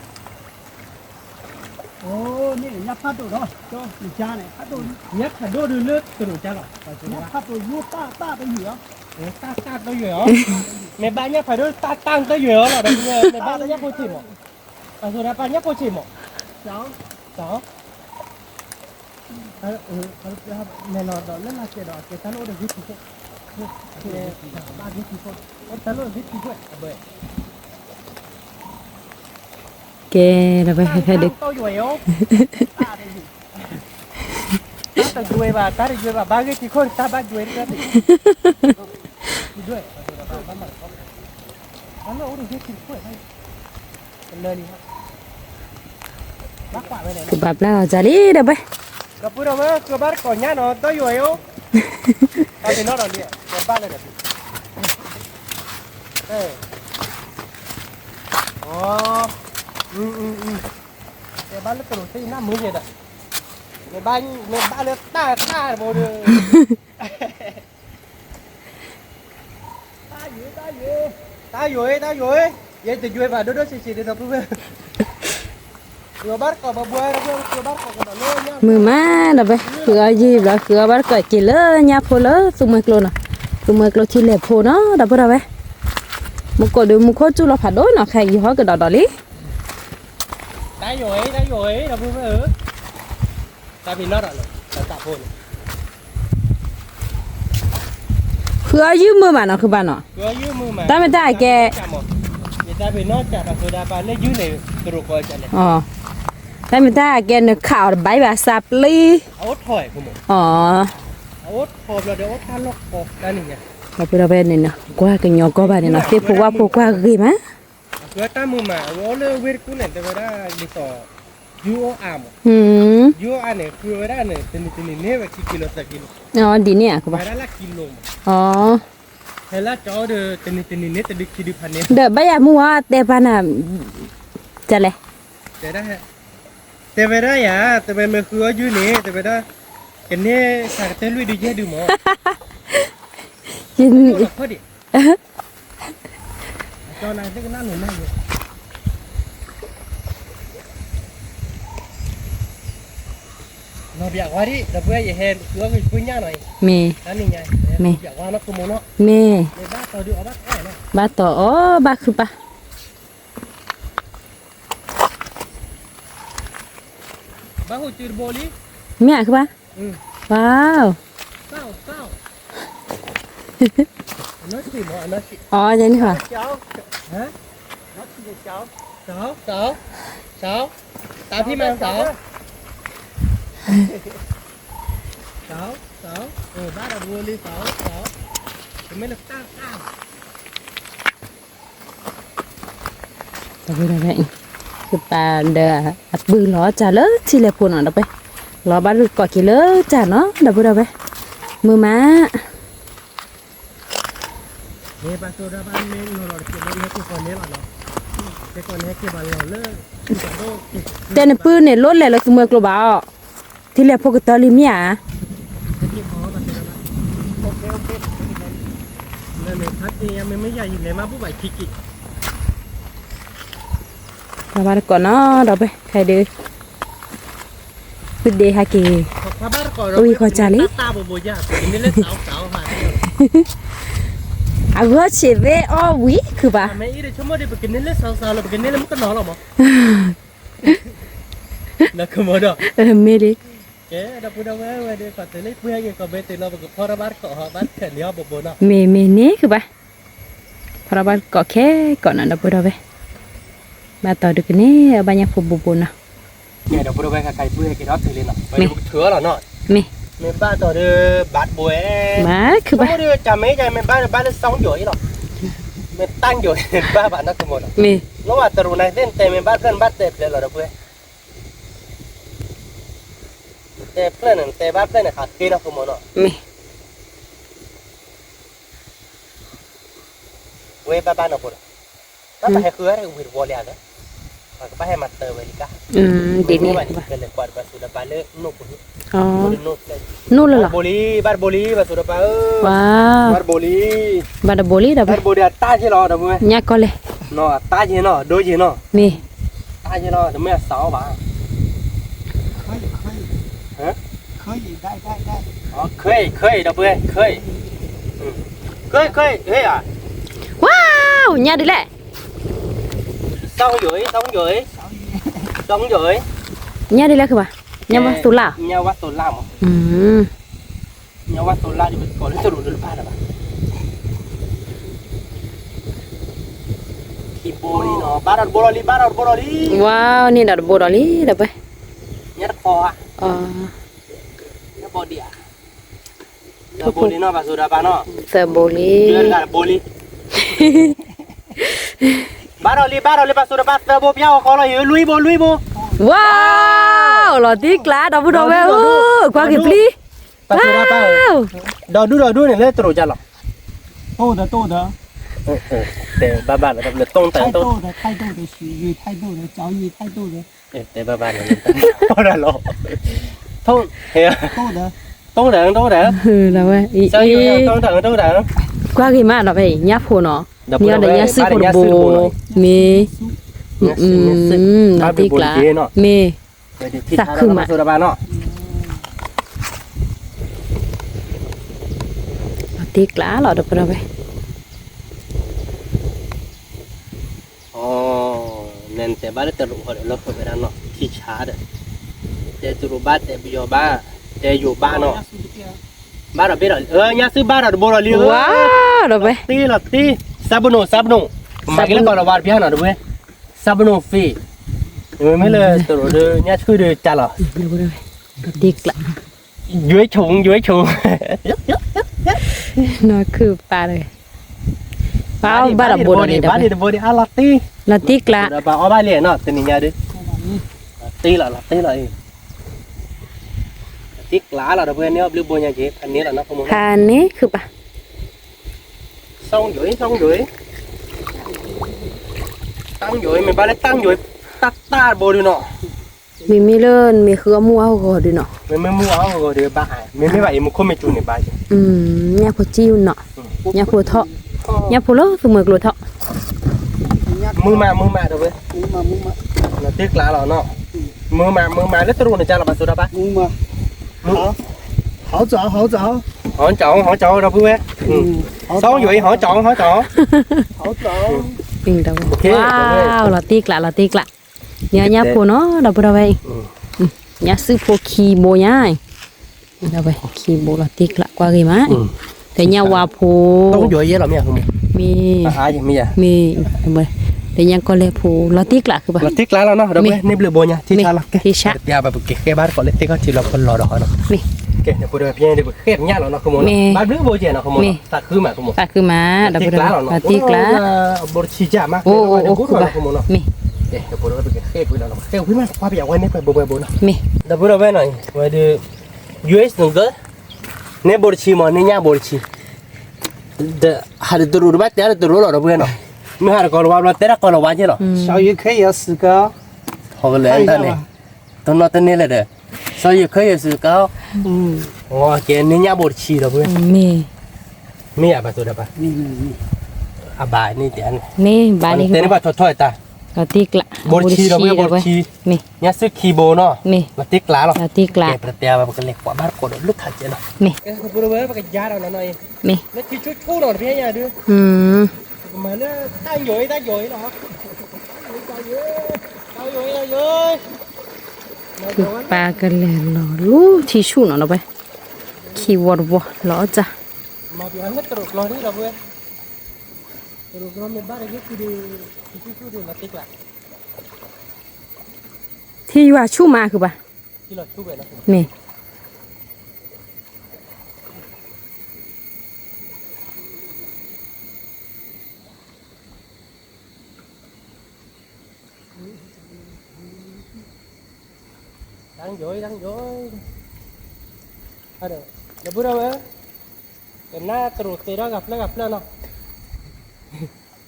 အိၣ်န့ၣ် ညၣ်ဖးဒိၣ်ဒီး ကၠီယွၤန့ၣ် ဖးဒိၣ်, ညၣ်ဖးဒိၣ်ဒုးလၢတရူးကါလီၤ, ညၣ်ဖးဒိၣ်ယိၣ်တၢ်တၢ်တယုာ်လီၤ, တၢ်တၢ်တယုာ်လီၤ, မ့ၢ်ဘၣ်ညၣ်ဖးဒိၣ်တၢ်တၢ်တယုာ်လီၤ, မ့ၢ်ဘၣ်လၢညၣ်ဖိဆံးမး, ပှၤစိၤဒၤပၤညၣ်ဖိဆံးမး, ကၠီ မဲာ်လီၤဒီးလၢလၢကဲဒီး ကဲတၢ်လိၣ်အိၣ်ဒီးဂ့ၤထံခိၣ်, ကဲဘၣ်ဂ့ၤထံခိၣ်, တၢ်လိၣ်ဂ့ၤထံခိၣ်, ကဲ ဒီးဖဲဖဲဒုး, တၢ်တယွဲဘၣ် တၢ်တယွဲဘၣ် ဘၣ်ဂ့ၤထံခိၣ် တၢ်ဘၣ်ယွဲတၢ်တယွဲ ကဘၣ်ပျၢ်အီၤဒ်လံဒီးဘၣ်, ကပူၤဒီးဝဲ ကဘၣ်တကိးညါနီၤ တၢ်ယိာ်အံၤအိၣ်, တၢ်တနီၤဒီးလံ ကဘၣ်လၢဒီး, တဲဘၣ်လၢတရူးသ့ၣ်နၢ်မုာ်ယဲဒီး, မ့ၢ်ဘၣ်လၢတၢ်တၢ်တဘိဒီး တၢ်ယိာ် တၢ်ယိာ်, ယဲတယွဲဘၣ်ဒိၣ်ဒိၣ်ဆံးဆံးဒီး ဒီပုၢ်ဝဲၢ်, မုာ်မးဒီးဝဲ ဃုအီၣ်ယံာ်ဘျီ ဃုအီၣ်ဘၣ်တကိးက့ၤလၢညၣ်ဖိလၢသူမှဲကျိနီၤ, သူမှဲကျိထံလဲၢ်ဖိနီၤ ဒီပုၢ်ဒီဝဲၢ်, မူကိးဒုးမူခိၣ်စူၣ်လီၤဖးဒိၣ်နီၤ ခဲအံၤယဟီၣ်ကဒီးဒီးလံ တၢ်ယိာ်အံၤ တၢ်ယိာ်အံၤ ဒီပုၢ်ဝဲၢ်ဧၢ, တၢ်ဖံးနီၣ်ဒီးလၢတၢ်ဖိန့ၣ်, ဃုအီၣ်ယုၢ်မုာ်မးနီၤ ဃုဘၣ်နီၤ, တၢ်မ့ၢ်တၢ်အကဲ, တၢ်ဖံးနီၣ်တၢ်ပာ်ဆိဒၣ်ပာ်လၢယုၢ်န့ၣ် ကရိကီၢ်လဲၣ်, တၢ်မ့ၢ်တၢ်အကဲနခးအီၤတဘၣ်ဘၣ်စးပျံၤ, အအိၣ်ထီၣ်, အအိၣ်ထီၣ်ဘျီဒီးအိၣ်တၢ်လီၢ်ကီၢ်တၢ်န့ၣ်ညါ, ဒီပုၢ်ဒီဝဲၢ်န့ၣ်နီၤ ကွၢ်ကညီကီၢ်ဘၣ်န့ၣ်နီၤ သ့ၣ်ဖိဝၣ်ဖိကွၢ်ဂ့ၤမး အဃုတၢ်မုာ်မး အဝဲအိၣ်လၢဝ့ၢ်တကူၣ်န့ၣ် တဲဝဲဒၣ်ဒ်သိး ယူအိၣ်အါမး, ယူအိၣ်အါန့ၣ် ဃုဝဲဒၣ်န့ၣ် တနံၤတနံၤန့ၣ်ဝဲခံကံလိၤသၢကံလိၤ, ဒ်န့ၣ်ဧါ ဝဲဒၣ်လၢကံလိၤမး, ဟဲလၢကၠီဒီး တနံၤတနံၤန့ၣ် တဒုခံဒုဖးန့ၣ်, ဒီးဘၣ်ယၤမုၢ်ဝါတဲပာ်နၤ, ကလဲၣ်, တဲဒၣ်, တဲဝဲဒၣ်ယၤ တဲဝဲမ့ၢ်ဃုအီၣ်ယူၢ်န့ၣ် တဲဝဲဒၣ်, ကန့ၢ်ဆးကတၢၢ်လွံၢ်ဒုယဲၢ်ဒုမး ကန့ၢ်အိၣ်ဒီးဖၢၣ်ဒံး ကၠီနၤသ့ၣ်ကနၣ်လိာ်မးယဲ, နီၢ်ဘျးဝါဒံး ဒီပုၢ်ဝဲၢ် ယဟဲဃုအီၣ်က့ၤယပုၢ်ညၣ်နီၤအံၤ, မ့ၢ်, မ့ၢ်, မ့ၢ်ဘၣ်တီၤဒုးအီၣ်ဘၣ်တီၤအီၣ်နီၤ, မ့ၢ်, ဘၣ်တီၤအီၣ်ဘၣ်ဃုပၢ် ဘၣ်ဟူးစုတဘိလံ, မ့ၢ်ဧါ ကဘၣ်, ဝါ, အီ ယဲန့ၣ်ဟီ, တၢ်ဖံးမၤတၢ်, တၢ်, တၢ်, တၢ် ဘၣ်ဒီးဘိလံသးအိၣ်သးအိၣ်, တမ့ၢ်လၢတၢ်တၢ် ဒီပုၢ်ဒီဝဲၢ်, ကပာ်ဒီးအပုၢ်လီၤတၢ်လၢထံလဲၢ်ဖိနီၤ ဒီပုၢ်ဝဲၢ်, လီၤဘၣ်တကိးက့ၤလၢတၢ်နီၤ ဒီပုၢ်ဒီဝဲၢ်, မုာ်မး တဲနပုၢ်န့ၣ် လိၣ်လဲၣ်လၢသူမွဲကျိဘၣ်အီၤ, ထံလဲၢ်ဖိကတၢၢ်လံမ့ၢ်ဧါ, ဘၣ်တကိးနီၤ ဒီပုၢ်ဝဲၢ်, ဖုဒ့ဟဲက့ၤ, အိၣ်ဝံၤဃီၤကၢ်လံ, အဂီၢ်ဆံးသ့ၣ် အီၣ်ဝံၤခုၣ်ဘၣ်, မ့ၢ်လံ, မ့ၢ်မ့ၢ်န့ၣ်ခုၣ်ဘၣ်, ဖီထီၣ်ဘၣ်တကိးခဲကိးနီၤ ဒီပုၢ်ဒီဝဲၢ်, ဘၣ်တီၤဒုးကန့ၢ် ဘၣ်ညၣ်ဖိဘိးဘိးနီၤ, ဒီပုၢ်ဒီဝဲၢ် မ့ၢ်, မ့ၢ်ဘၣ်တီၤဒီး ဘၣ်တဘိ, မ့ၢ်ခုၣ်ဘၣ်, မ့ၢ်ဘၣ်ဒီးဘၣ်လၢစီယိၤအံၤလီၤ, မ့ၢ်တၢ်ယိၤဘၣ်ဘၣ်နီၤ မ့ၢ်, လီၤဝဲတရူးန့ၣ်သ့ၣ် နတဲမ့ၢ်ဘၣ်ဖျၢၣ်န့ၣ် ဘၣ်တဲဖျၢၣ်လီၤ ဒီပုၢ်ဝဲၢ်, တဲဖျၢၣ်န့ၣ် နတဲဘၣ်ဖျၢၣ်န့ၣ် ဃးဃ့နီၤခိၣ်မနီၤ, မ့ၢ် ဝဲဘၣ်ဘၣ်နီၢ်ဖိဒီး, တၢ်ပဟဲဃုဝဲဒၣ်ဝ့ၢ်တဝီလံဧါ, ပကဘၣ်ဟဲမၤတၢ်ဝဲလံကါ, ဒ်န့ၣ်ဘၣ်န့ၣ် ကလဲၤကွၢ်တဘၣ်သူဒီးပၢ်လၢနိၣ်ပူၤ, နိၣ်လၢလီၤ, ဘၣ်တဘိလံ ဘၣ်တဘိလံ ဘၣ်သူဒီးပၢ်ဧၢ, ဘၣ်တဘိလံ, ဘၣ်တဘိလံဒီး ဘၣ်တဘိလံဒီး ညၣ်ကီၢ်လဲၣ်, တၢ်ယဲနီၤ ဒိယဲနီၤ, မ့ၢ် တၢ်ယဲနီၤ တမ့ၢ်အစးအီၣ်ဘၣ် ခဲအံၤ ခဲအံၤ ဒီပုၢ်ဝဲၢ် ခဲအံၤ, ခဲအံၤ ခဲအံၤ ဟ့ၣ်ဧါ, ဝါ, ညၣ်ဒ်လဲၣ်, စီယိၤအံၤ စီယိၤအံၤ, စီယိၤအံၤ, ညၣ်ဒ်လဲၣ်ခုၣ်ဘၣ်, ညၣ်ဝါသိလၣ်, ညၣ်ဝါသိလၣ်မး, ညၣ်ဝါသိလၣ်ဒ်ပကိးလၢတရူးလၢဘၣ်လၢၤဘၣ် ခံဘိလံနီၤ ဘၣ်ဒီးတဘိဒီးလံ ဘၣ်ဒီးတဘိဒီးလံ, ဝါ, န့ၢ်ဒီးတဘိဒီးလံ ဒီပုၢ်ဝဲၢ်, ညၣ်တခီဧါ, ညၣ်ဘိဒံးဧါ, သၢဘိလံနီၤ ပၢ်သူဒီးပၢ်နီၤ, သၢဘိလံ, တဘိလံ, ဘၣ်ဒီးလံ ဘၣ်ဒီးလံ ပၢ်သူဒီးပၢ် သၢဘိ ပျၢ်အီၤဃီလီၤ ယလွံၢ်ဘိ လွံၢ်ဘိ, ဝါ, လီၤတံၢ်ကျါ ဒီပုၢ်ဒီဝဲၢ်ဧၢ, ကွၢ်က့ၤပျံၤ ပၢ်သူဒီးပၢ်ဧၢ, ဒီးဒူၣ်ဒီးဒူၣ်န့ၣ်လၢတရူးကၢ်လီၤ, တိၢ်ဒီးတိၢ်ဒီး, တဲဘၣ်ဘၣ်လီၤ တဘျီတိၢ်တၢ်တိၢ်, တဲဘၣ်ဘၣ်လီၤ, တိၢ်ဒီး တိၢ်ဒီး တိၢ်ဒီး တိၢ်ဒီး, ကွၢ်ဂ့ၤမးဒီးဖဲအံၤ ညၣ်ဖိနီၤ, မ့ၢ်အီၤဒီးညၣ်စုဖိတဘိ, မ့ၢ်, လီၤတံၢ်ကျါ, မ့ၢ်, သးခုမး, လီၤတံၢ်ကျါလီၤ ဒီပုၢ်ဒီဝဲၢ် နတဲဘၣ်လၢတရူးဃီဒီး လၢဃီဝဲဒၣ်နီၤ ထံဆါဒီး, တဲတရူးဘၣ် တဲပယီၤဘၣ်, တဲယိၤဘၣ်နီၤ, ဘၣ်ဒီးဘ့ၣ်ဒီး ညၣ်စုဘၣ်ဒီးတဘိဒီးလံဧၢ, ဝါ, ဒီပုၢ်ဝဲၢ်, တံၢ်လီၤတံၢ်, စးပနိၣ် စးပနိၣ်, မၤက့ၤလၢကီၢ်လီၤဝါတပျၢ်နီၤ ဒီပုၢ်ဝဲၢ်, စးပနိၣ်သ့, မ့မ့ၢ်လၢတရူးဒီး ညၣ်ဆူၣ်ဒီးကၢ်လီၤ, တံၢ်ကျါ ယွဲဆိ, ယွဲဆိ, နီၢ်ခုၣ်ပၢ်တဂၤ, ဘၣ်ဘၣ်ဒီးဘိဒီးန့ၣ်ဒီး, လီၤတံၢ်ကျါ, လီၤတံၢ်ကျါလီၤ တဘျုးဘိညါက့ၤ ဖးန့ၢ်လီၤနီၤ ဖးန့ၢ်ခုၣ်ပၢ်, တၢ်ယိၤ, တၢ်ယိၤ, မ့ၢ်ဘၣ်လၢတၢ်ယိၤ, တၢ်တၢ်တဘိဒုးနီၤ မ့မ့ၢ်လၢနမ့ၢ်ဃုအီၣ်မူအီၣ်ဂီၤဒုးနီၤ, မ့မ့ၢ်မူအီၣ်ဂီၤဒုးဘၣ်, မ့မ့ၢ်ဘၣ်အံၤ မူခိၣ်မ့ၢ်ကၠူန့ၣ်ဘၣ်, ညၣ်ဖိကံၢ်နီၤ, ညၣ်ဖိထီၣ်, ညၣ်ဖိလၢသူမွဲကျိထီၣ်, မုာ်မး မုာ်မးဒီးဝဲ, လီၤတံၢ်ကျါလီၤနီၤ, မုာ်မး မုာ်မးလၢတရူးန့ၣ်ကၢ်လီၤ ပၢ်သူဒီးပၢ်, ဟီၣ်ကၠီ ဟီၣ်ကၠီ ဒီပုၢ်ဝဲၢ်, စီယိၤအံၤ ဟီၣ်ကၠီ ဟီၣ်ကၠီ လီၤတံၢ်ကျါ လီၤတံၢ်ကျါ, ညၣ်ဖိနီၤ ဒီပုၢ်ဒီဝဲၢ်အံၤ, ညၣ်စုဖိခံဘိညါ, ဒီးဝဲခံဘိလီၤတံၢ်ကျါ ကွၢ်ဂ့ၤမး, ဒီးညၣ်ဝါဖိ, မ့ၢ်, ဒီးညၣ်ကီၢ်လဲၢ်ဖိ လီၤတံၢ်ကျါခုၣ်ပၢ်, လီၤတံၢ်ကျါလီၤနီၤ ဒီပုၢ်ဝဲၢ် န့ၢ်ဘျုးဘိညါ ထံဆါလီၤ, ကဲ ပကကဲဘၣ်တကိးလၢသ့ၣ်ခီၣ်ထံးလီၤ ပလီၤဒီးဟီနီၤ, မ့ၢ် ကဲ နဖိဒီးဖဲန့ၣ် ပကဃဲၣ်ပညၣ်လီၤနီၤ ခိၣ်မိၢ်နီၤ, ဘၣ်ဘျုးဘိကဲနီၤ ခိၣ်မိၢ်နီၤ, သးခုမး ခိၣ်မိၢ်, သးခုမး ဒီပုၢ်ဒီဝဲၢ်, ဘၣ်တ့ကျးလီၤနီၤ, ဘိတဆံကၢ်မး အိၣ်အိၣ်အိၣ် ခိၣ်မိၢ်နီၤ, မ့ၢ်, ကဲ နဖိဒီးပကဃဲၣ်ကွံာ်လီၤနီၤ, ဃဲၣ်ဝံၤမး တခွါပယၤဝဲန့ၣ် ပှဲၤဘိပှဲၤဘိနီၤ, မ့ၢ်, ဒီပုၢ်ဒီဝဲၢ်နီၤ, ဝဲဒုး ယွ့ၣ်စနူကၢၢ်, န့ၢ်ဘိတဆံမး န့ၢ်ညၣ်ဘိတဆံ ဟးတတရူးတဘၣ်တဲတတရူးလီၤ ဒီပုၢ်ဝဲၢ်နီၤ, မ့ၢ်ဟးတကီၤလၤဝါဘျီ တဲတၢ်ကီၤလၤဝါကဲလီၤ, ဟီကလဲၤတၢ်န့ၣ်, တနီၤတန့ၢ်လဲၣ်ဒီး, စီၤယိၤခၢယိၤစူးကီး, ကဲန့ၢ်ညၣ်ဘိတဆံ ဒီပုၢ်ဝဲၢ်, မ့ၢ်, မ့ၢ်အဘၣ်သိဒီးဘၣ်, အဘၣ်န့ၣ်တဲန့ၣ်, မ့ၢ်ဘၣ်န့ၣ်, တဲန့ၣ်ဘၣ်ထီၣ်ထီၣ်အတၢ်, ဘိတဆံ ဒီပုၢ်ဝဲၢ် ဘိတဆံ, မ့ၢ်, ညၣ်စုၣ်ခံဘိနီၤ, မ့ၢ်, လီၤတ့ကျးလီၤ, လီၤတ့ကျး, ကဲ ပတဲဘၣ် ပကလဲၤကွၢ်ဘၣ်တကိးဒီး လုၢ်ခးကဲနီၤ, မ့ၢ်, ပကယါဒီးနီၤနီၤအံၤ, မ့ၢ်, လၢထံဆိဆိနီၤ တဖဲညါဒုး, ကမၤလၢတၢ်ယိၤအံၤ တၢ်ယိၤအံၤလီၤ, တၢ်ယိၤအံၤ, တၢ်ယိၤအံၤ, ပာ်ကလဲၤလီၤလူထံဆူၣ်နီၤ ဒီပုၢ်ဝဲၢ်, ခံဝီတဝီ လီၤအီၣ်စၢ်, မၤပျီလၢတရူးကျီန့ၣ် ဒီပုၢ်ဝဲၢ်, တရူးကျီမ့ၢ်ဘၣ်တဂ့ၤ ခံဒုး, ထံဆူၣ်ဆူၣ်ဒုး လီၤတ့ကျး ထံယွၤဆူၣ်မး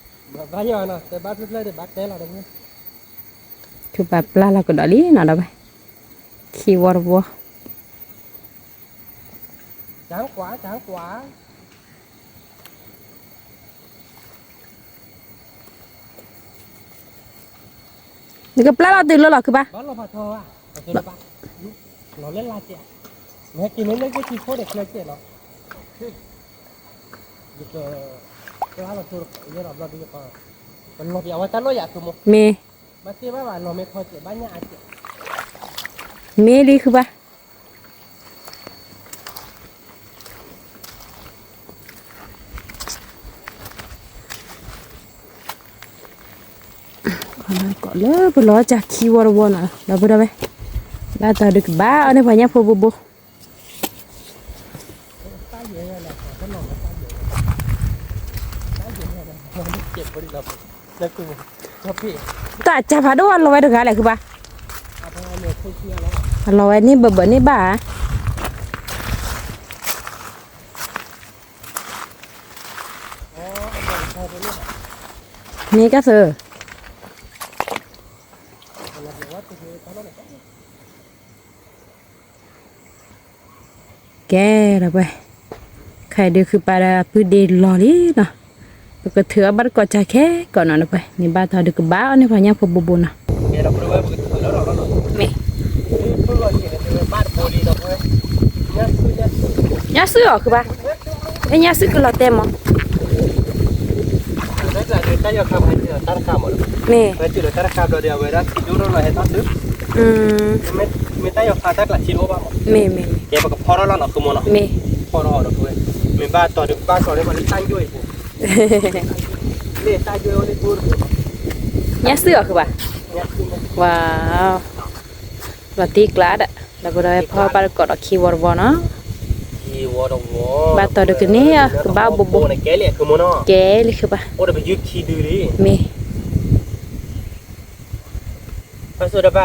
ခုဘၣ်, မ့ၢ်, တၢ်ယိၤ, တၢ်ယိၤ, ဒီပုၢ်ဒီဝဲၢ်, ကနၣ်တရူးသ့ထီၣ်ဂၤဖျၢၣ်ဂၤဖျၢၣ်နီၤ, ဘၣ်ယီၤနီၤ တဲဘၣ်ဖျၢၣ်ဖျၢၣ်ဒီး ဘၣ်တဲလီၤဒီး, ခုပာ်ပျၢ်လီၤကဒီးလံနီၤ ဒီပုၢ်ဝဲၢ်, ခံဝီတဝီ တၢ်ကွၢ်, တၢ်ကွၢ်, နကပျၢ်လီၤတုၤလၢလီၤ ခုဘၣ်, မ့ၢ်, မ့ၢ်လံ ခုဘၣ် ကီးလၢပလီၤစၢ်ခံဝီတဝီနီၤ ဒီပုၢ်ဒီဝဲၢ်, ဘၣ်တီၤဒုးကဘၣ်အီၤန့ၣ် ပှၤညၣ်ဖိဘိဘိ, တၢ်စၢ်ဖးဒိၣ် အလီၤဝဲတဂၤလဲၣ် ခုဘၣ်, အလီၤဝဲန့ၣ်ဘၢဘၢန့ၣ်ဘၣ်ဧါ, မ့ၢ်ကသၢ ကဲ ဒီပုၢ်ဝဲၢ်, ခဲအံၤဒုးခုပာ်ဒီးအပုၢ်ဒ့လီၤလံနီၤ, ပကထုးအီၣ်ဘၣ်တကိးစၢ်ခဲကိးနီၤ ဒီပုၢ်ဝဲၢ်, မ့ၢ်ဘၣ်တီၤဒုးကဘၣ်အီၤန့ၣ် ပှၤညၣ်ဖိဘိဘိနီၤ, မ့ၢ်, ညၣ်စုၣ်အီၤခုဘၣ်, ညၣ်စုၣ်ကလီၤတဲမး, မ့ၢ်, မ့ၢ်, မ့ၢ်ဘၣ်တီၤဒုးကဘၣ်အီၤလၢတၢ်ယိာ်ခါ, ညၣ်စုၣ်အီၤခုဘၣ်, ဝါ, လီၤတံၢ်ကျါဒီး ဒီပုၢ်ဝဲၢ် ဖီၣ်ဘၣ်တကိးဒီးခံဝီတဝီနီၤ, ဘၣ်တီၤဒုးက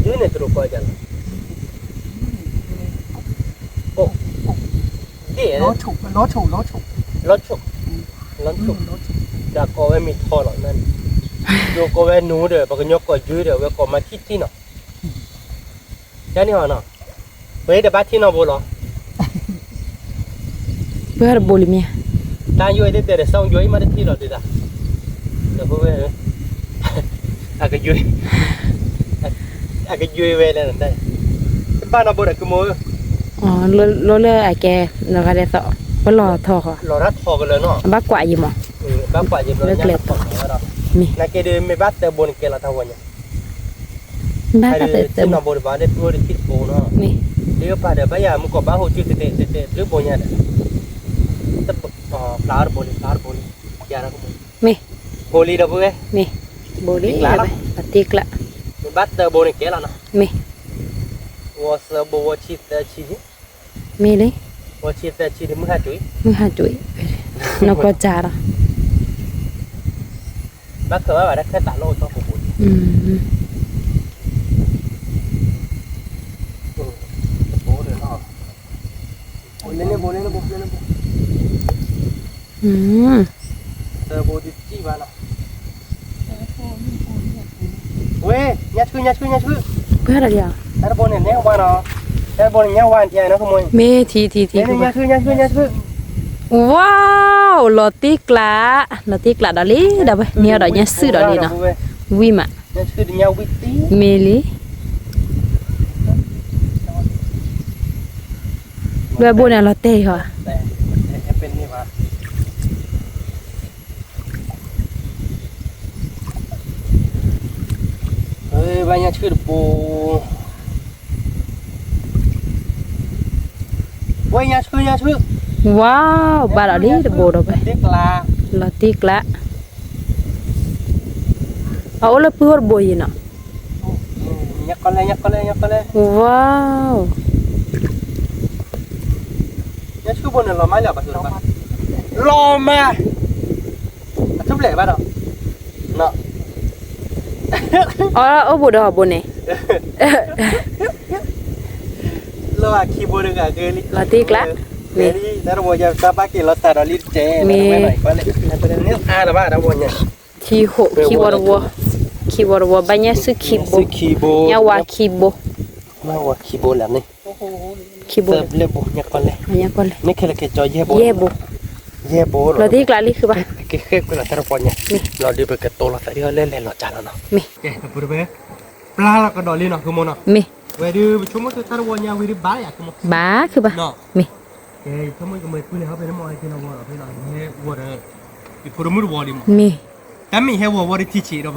န့ၢ် ကဘၣ်ဘိဘိ, ကဲလံခုဘၣ်, မ့ၢ် လီၤဆိၣ်, လီၤဆိၣ်, လီၤဆိၣ်, တၢ်ကိးဝဲမ့ၢ်ထီလီၤန့ၣ်, ယိၤကိးဝဲနူဒီး ပှၤကညီကိးယုၢ်ဒီး ဝဲကိးမၤထံၣ်ထံၣ်နီၤ, ကန့ၣ်ဟီနီၤ, ပှၤတဘၣ်ထံၣ်နီၤဘိလီၤ, ပှၤတဘိလံမ့ၢ်, တၢ်ယိၤအံၤတဲဒီး စီၤယိၤအံၤမၤတထံၣ်လီၤဒုးသး, ဒီပုၢ်ဝဲၢ် အကယွဲ, အကယွဲဝဲလဲၣ်, တဘၣ်နီၤဘိဒီးကမိၣ်ဧၢ, လီၤလၢအကဲ, နဂၤဒဲးသီး, ပလီၤထီၣ်ဃီ, လီၤတၢ်ထီၣ်ကလၢနီၤ, ဘၣ်ကွၢ်ယံၤမး, ဘၣ်ကွၢ်ယံၤလၢကျဲသီး, မ့ၢ်, နာ်က့ဒုး မ့ၢ်ဘၣ်သၢဘိန့ၣ် ကဲလီၤတၢ်ဝဲညါ ဘၣ်သၢဘိ, နီၤဘိတဘၣ်ဒီး ပှၤတထံၣ်တဘိနီၤ, ဒ်ပာ်ဒီး ဘၣ်ယၤမုၢ်ကီးဘၣ်ဟိးစုတတဲတတဲဘျုးဘိညါဒီး, ဖျါတဘိလံ ဖျါတဘိလံ, မ့ၢ်, ဘိလံဒီပုၢ်ဝဲၢ်, မ့ၢ်, ဘိလံ, တံၢ်ကျါ, မ့ၢ်ဘၣ်သၢဘိန့ၣ်ကဲလီၤနီၤ, မ့ၢ်, ဝီသၢဘိ ဝီဆံသၢဆံ မ့ၢ်လံ, မုၢ်ဟါကွံာ်, နီၢ်ကီၢ်စၢ်ဒီး, ဘၣ်ခၢၣ်ဘၣ်ဘၣ်တၢ်ခဲသးလီၤ, ဝဲ ညါဆှု ညါဆှု ညါဆှု, ပှဲၤဒီးလံဧါ, တၢ်တဘိန့ၣ် ညါဝါနီၤ, တၢ်တဘိန့ၣ် ညါဝါထံနီၤ, မ့ၢ်ထံ ထံ ထံ ညါဆှု ညါဆှု ညါဆှု, ဝါ, လီၤတံၢ်ကျး, လီၤတံၢ်ကျးဒီးလံ ဒီးဝဲ မ့ၢ်အီၤဒီးညါဆှုဒီးလံနီၤ, ဝံၤမး, မ့ၢ်လံ, လွဲၢ်ဘိန့ၣ် လီၤတဲာ်ဟီ ဘၣ်ညါဆှုတဘိ, ဝဲ ညါဆှု ညါဆှု, ဝါ, ဘၣ်ဒီးလံတဘိဒီးဝဲ, လီၤတံၢ်ကျး, အအိၣ်လၢပုၢ်အိၣ်တဘိယံၤနီၤ, ဝါ, ညါဆှုဘိန့ၣ် လီၤမၢ်လၢၤဘၣ်, လီၤမၢ် အထူၣ်ဖျဲးဘၣ်ဒီး, အအိၣ်ဘိဒီးဘိန့ၣ်, လီၤတံၢ်ကျး, မ့ၢ်, မ့ၢ်, ခံဝီတဝီ, ခံဝီတဝီ, ဘၣ်ညါဆှုခံဘိ, ညါဝါခံဘိ, ခံဘိ, ခံဘိ, ယဲၢ်ဘိ, လီၤတံၢ်ကျးလံဃုဘၣ်, မ့ၢ်, ပျၢ်လီၤကဒီးလံနီၤ ဃုမိၢ်နီၤ, မ့ၢ်, ဘၣ်ဃုဘၣ်, မ့ၢ်, မ့ၢ်,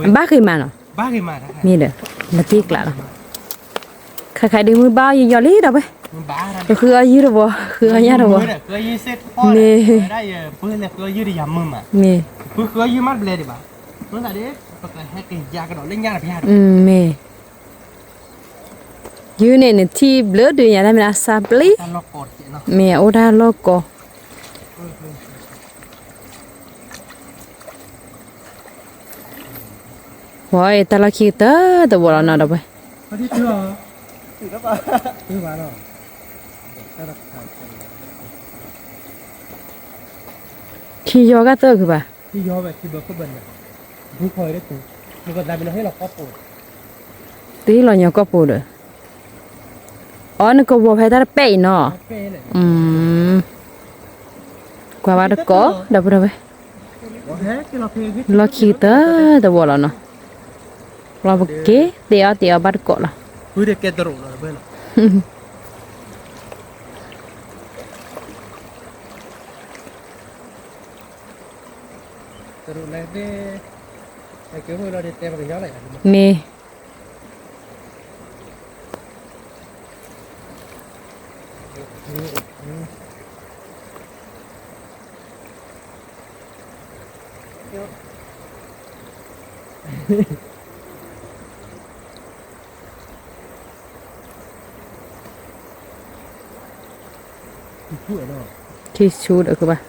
ဘၣ်ဃုမးနီၤ, မ့ၢ်ဒီး, လီၤတံၢ်ကျးလီၤ, ခါခါဒုးမုၢ်ဘၣ်အီၤယယီၤလံဒီးဝဲ, ဃုအီၤယုၢ်တဝီ, ဃုအီၤညၣ်တဝီ, မ့ၢ်, မ့ၢ်, မ့ၢ်, ယုၢ်န့ၣ် နထံၣ်ဘျၢဒုးညါတၢ်မ့ၢ်အစၢ်ပျံၤ, မ့ၢ်အအိၣ်တၢ်လီၢ်ကီး, ဝဲတၢ်လီၢ်ခံကတၢၢ်တဝီလီၤနီၤဒီးဝဲ, ခံယီၤကတၢၢ်ဃုဘၣ်, သုဟ့ၣ်လီၤညီကီၢ်ပူၤဒီး, အီ နကဝီၤဖဲတၢ်တပဲာ်အံၤနီၤ, ကွၢ်ဘၣ်တကိး ဒီပုၢ်ဒီဝဲၢ်, လီၢ်ခံကတၢၢ်တဝီလီၤနီၤ, လီၢ်ပက့ၤသ့ၣ်အီၣ်သ့ၣ်အီဘၣ်တကိးလီၤ. မ့ၢ်, ထံဆူဒီးဃုဘၣ်,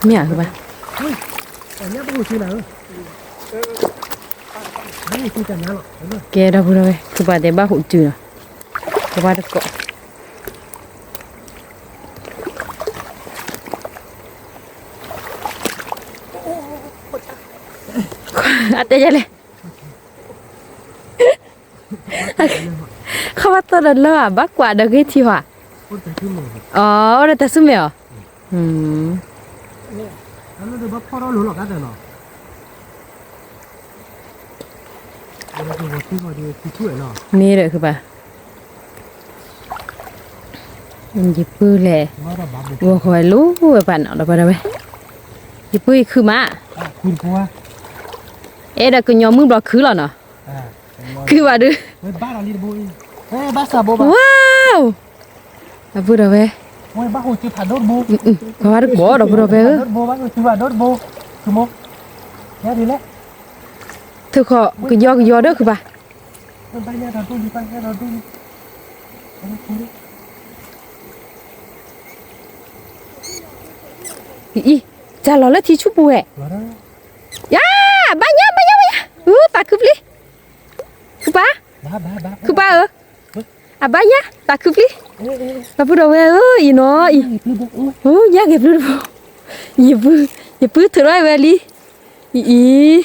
မ့ၢ်ဧါဃုဘၣ်, ကဲဒီပုၢ်ဒီဝဲၢ် ဃုဘၣ်တဲဘၣ်ဟူးတုၤနီၤ, ကဘၣ်တကိး အတဲယဲလဲၣ်, ခီဘၣ်သီဒီးလၢဘၣ်ကွၢ်ဒီးဂ့ၤထံဟီ, အိၣ်ဒီးတၢ်ဆူမဲာ်အီၤ, မ့ၢ်ဒီးဃုဘၣ် ယပုၢ်လဲၣ်, ဂီၤဃီဝဲလိဝဲပၢ်နီၤဒီးပှၤဒီဝဲၢ်, ယပုၢ်ယခုမး, အဲၣ်ဒိးကညီမုၢ်ဘျီခုလီၤနီၤ, ခုဘၣ်ဒုး, ဝါ, အပုၢ်ဒီဝဲၢ်, ပှၤဘၣ်တကိးဒီးပုၢ်ဒီဝဲၢ်ဧၢ, ထုးခီၣ်ကယီကယီဒီးဃုဘၣ် ဘၣ်ညၣ်ဒီဒူၣ်လံ, ဘၣ်ညၣ်ဒီဒူၣ်လံ. အံၤ, တၢ်လီၤလၢထံဆူၣ်ပူၤဝဲ, ယၤ, ဘၣ်ညၣ်, ဘၣ်ညၣ်, ဘၣ်ညၣ်, အူ, သးခုပျံၤ, ခုပၢ်, ခုပၢ်ဧၢ, အဘၣ်ညၣ်, သးခုပျံၤ, ဒီပုၢ်ဒီဝဲၢ်ဧၢ, အံၤနီၤအံၤ, အူ, ညၣ်ဂ့ၤဘျုးတဘိ, ယပုၢ်, ယပုၢ်ထုးထီၣ်ဝဲလံ, အံၤ, အံ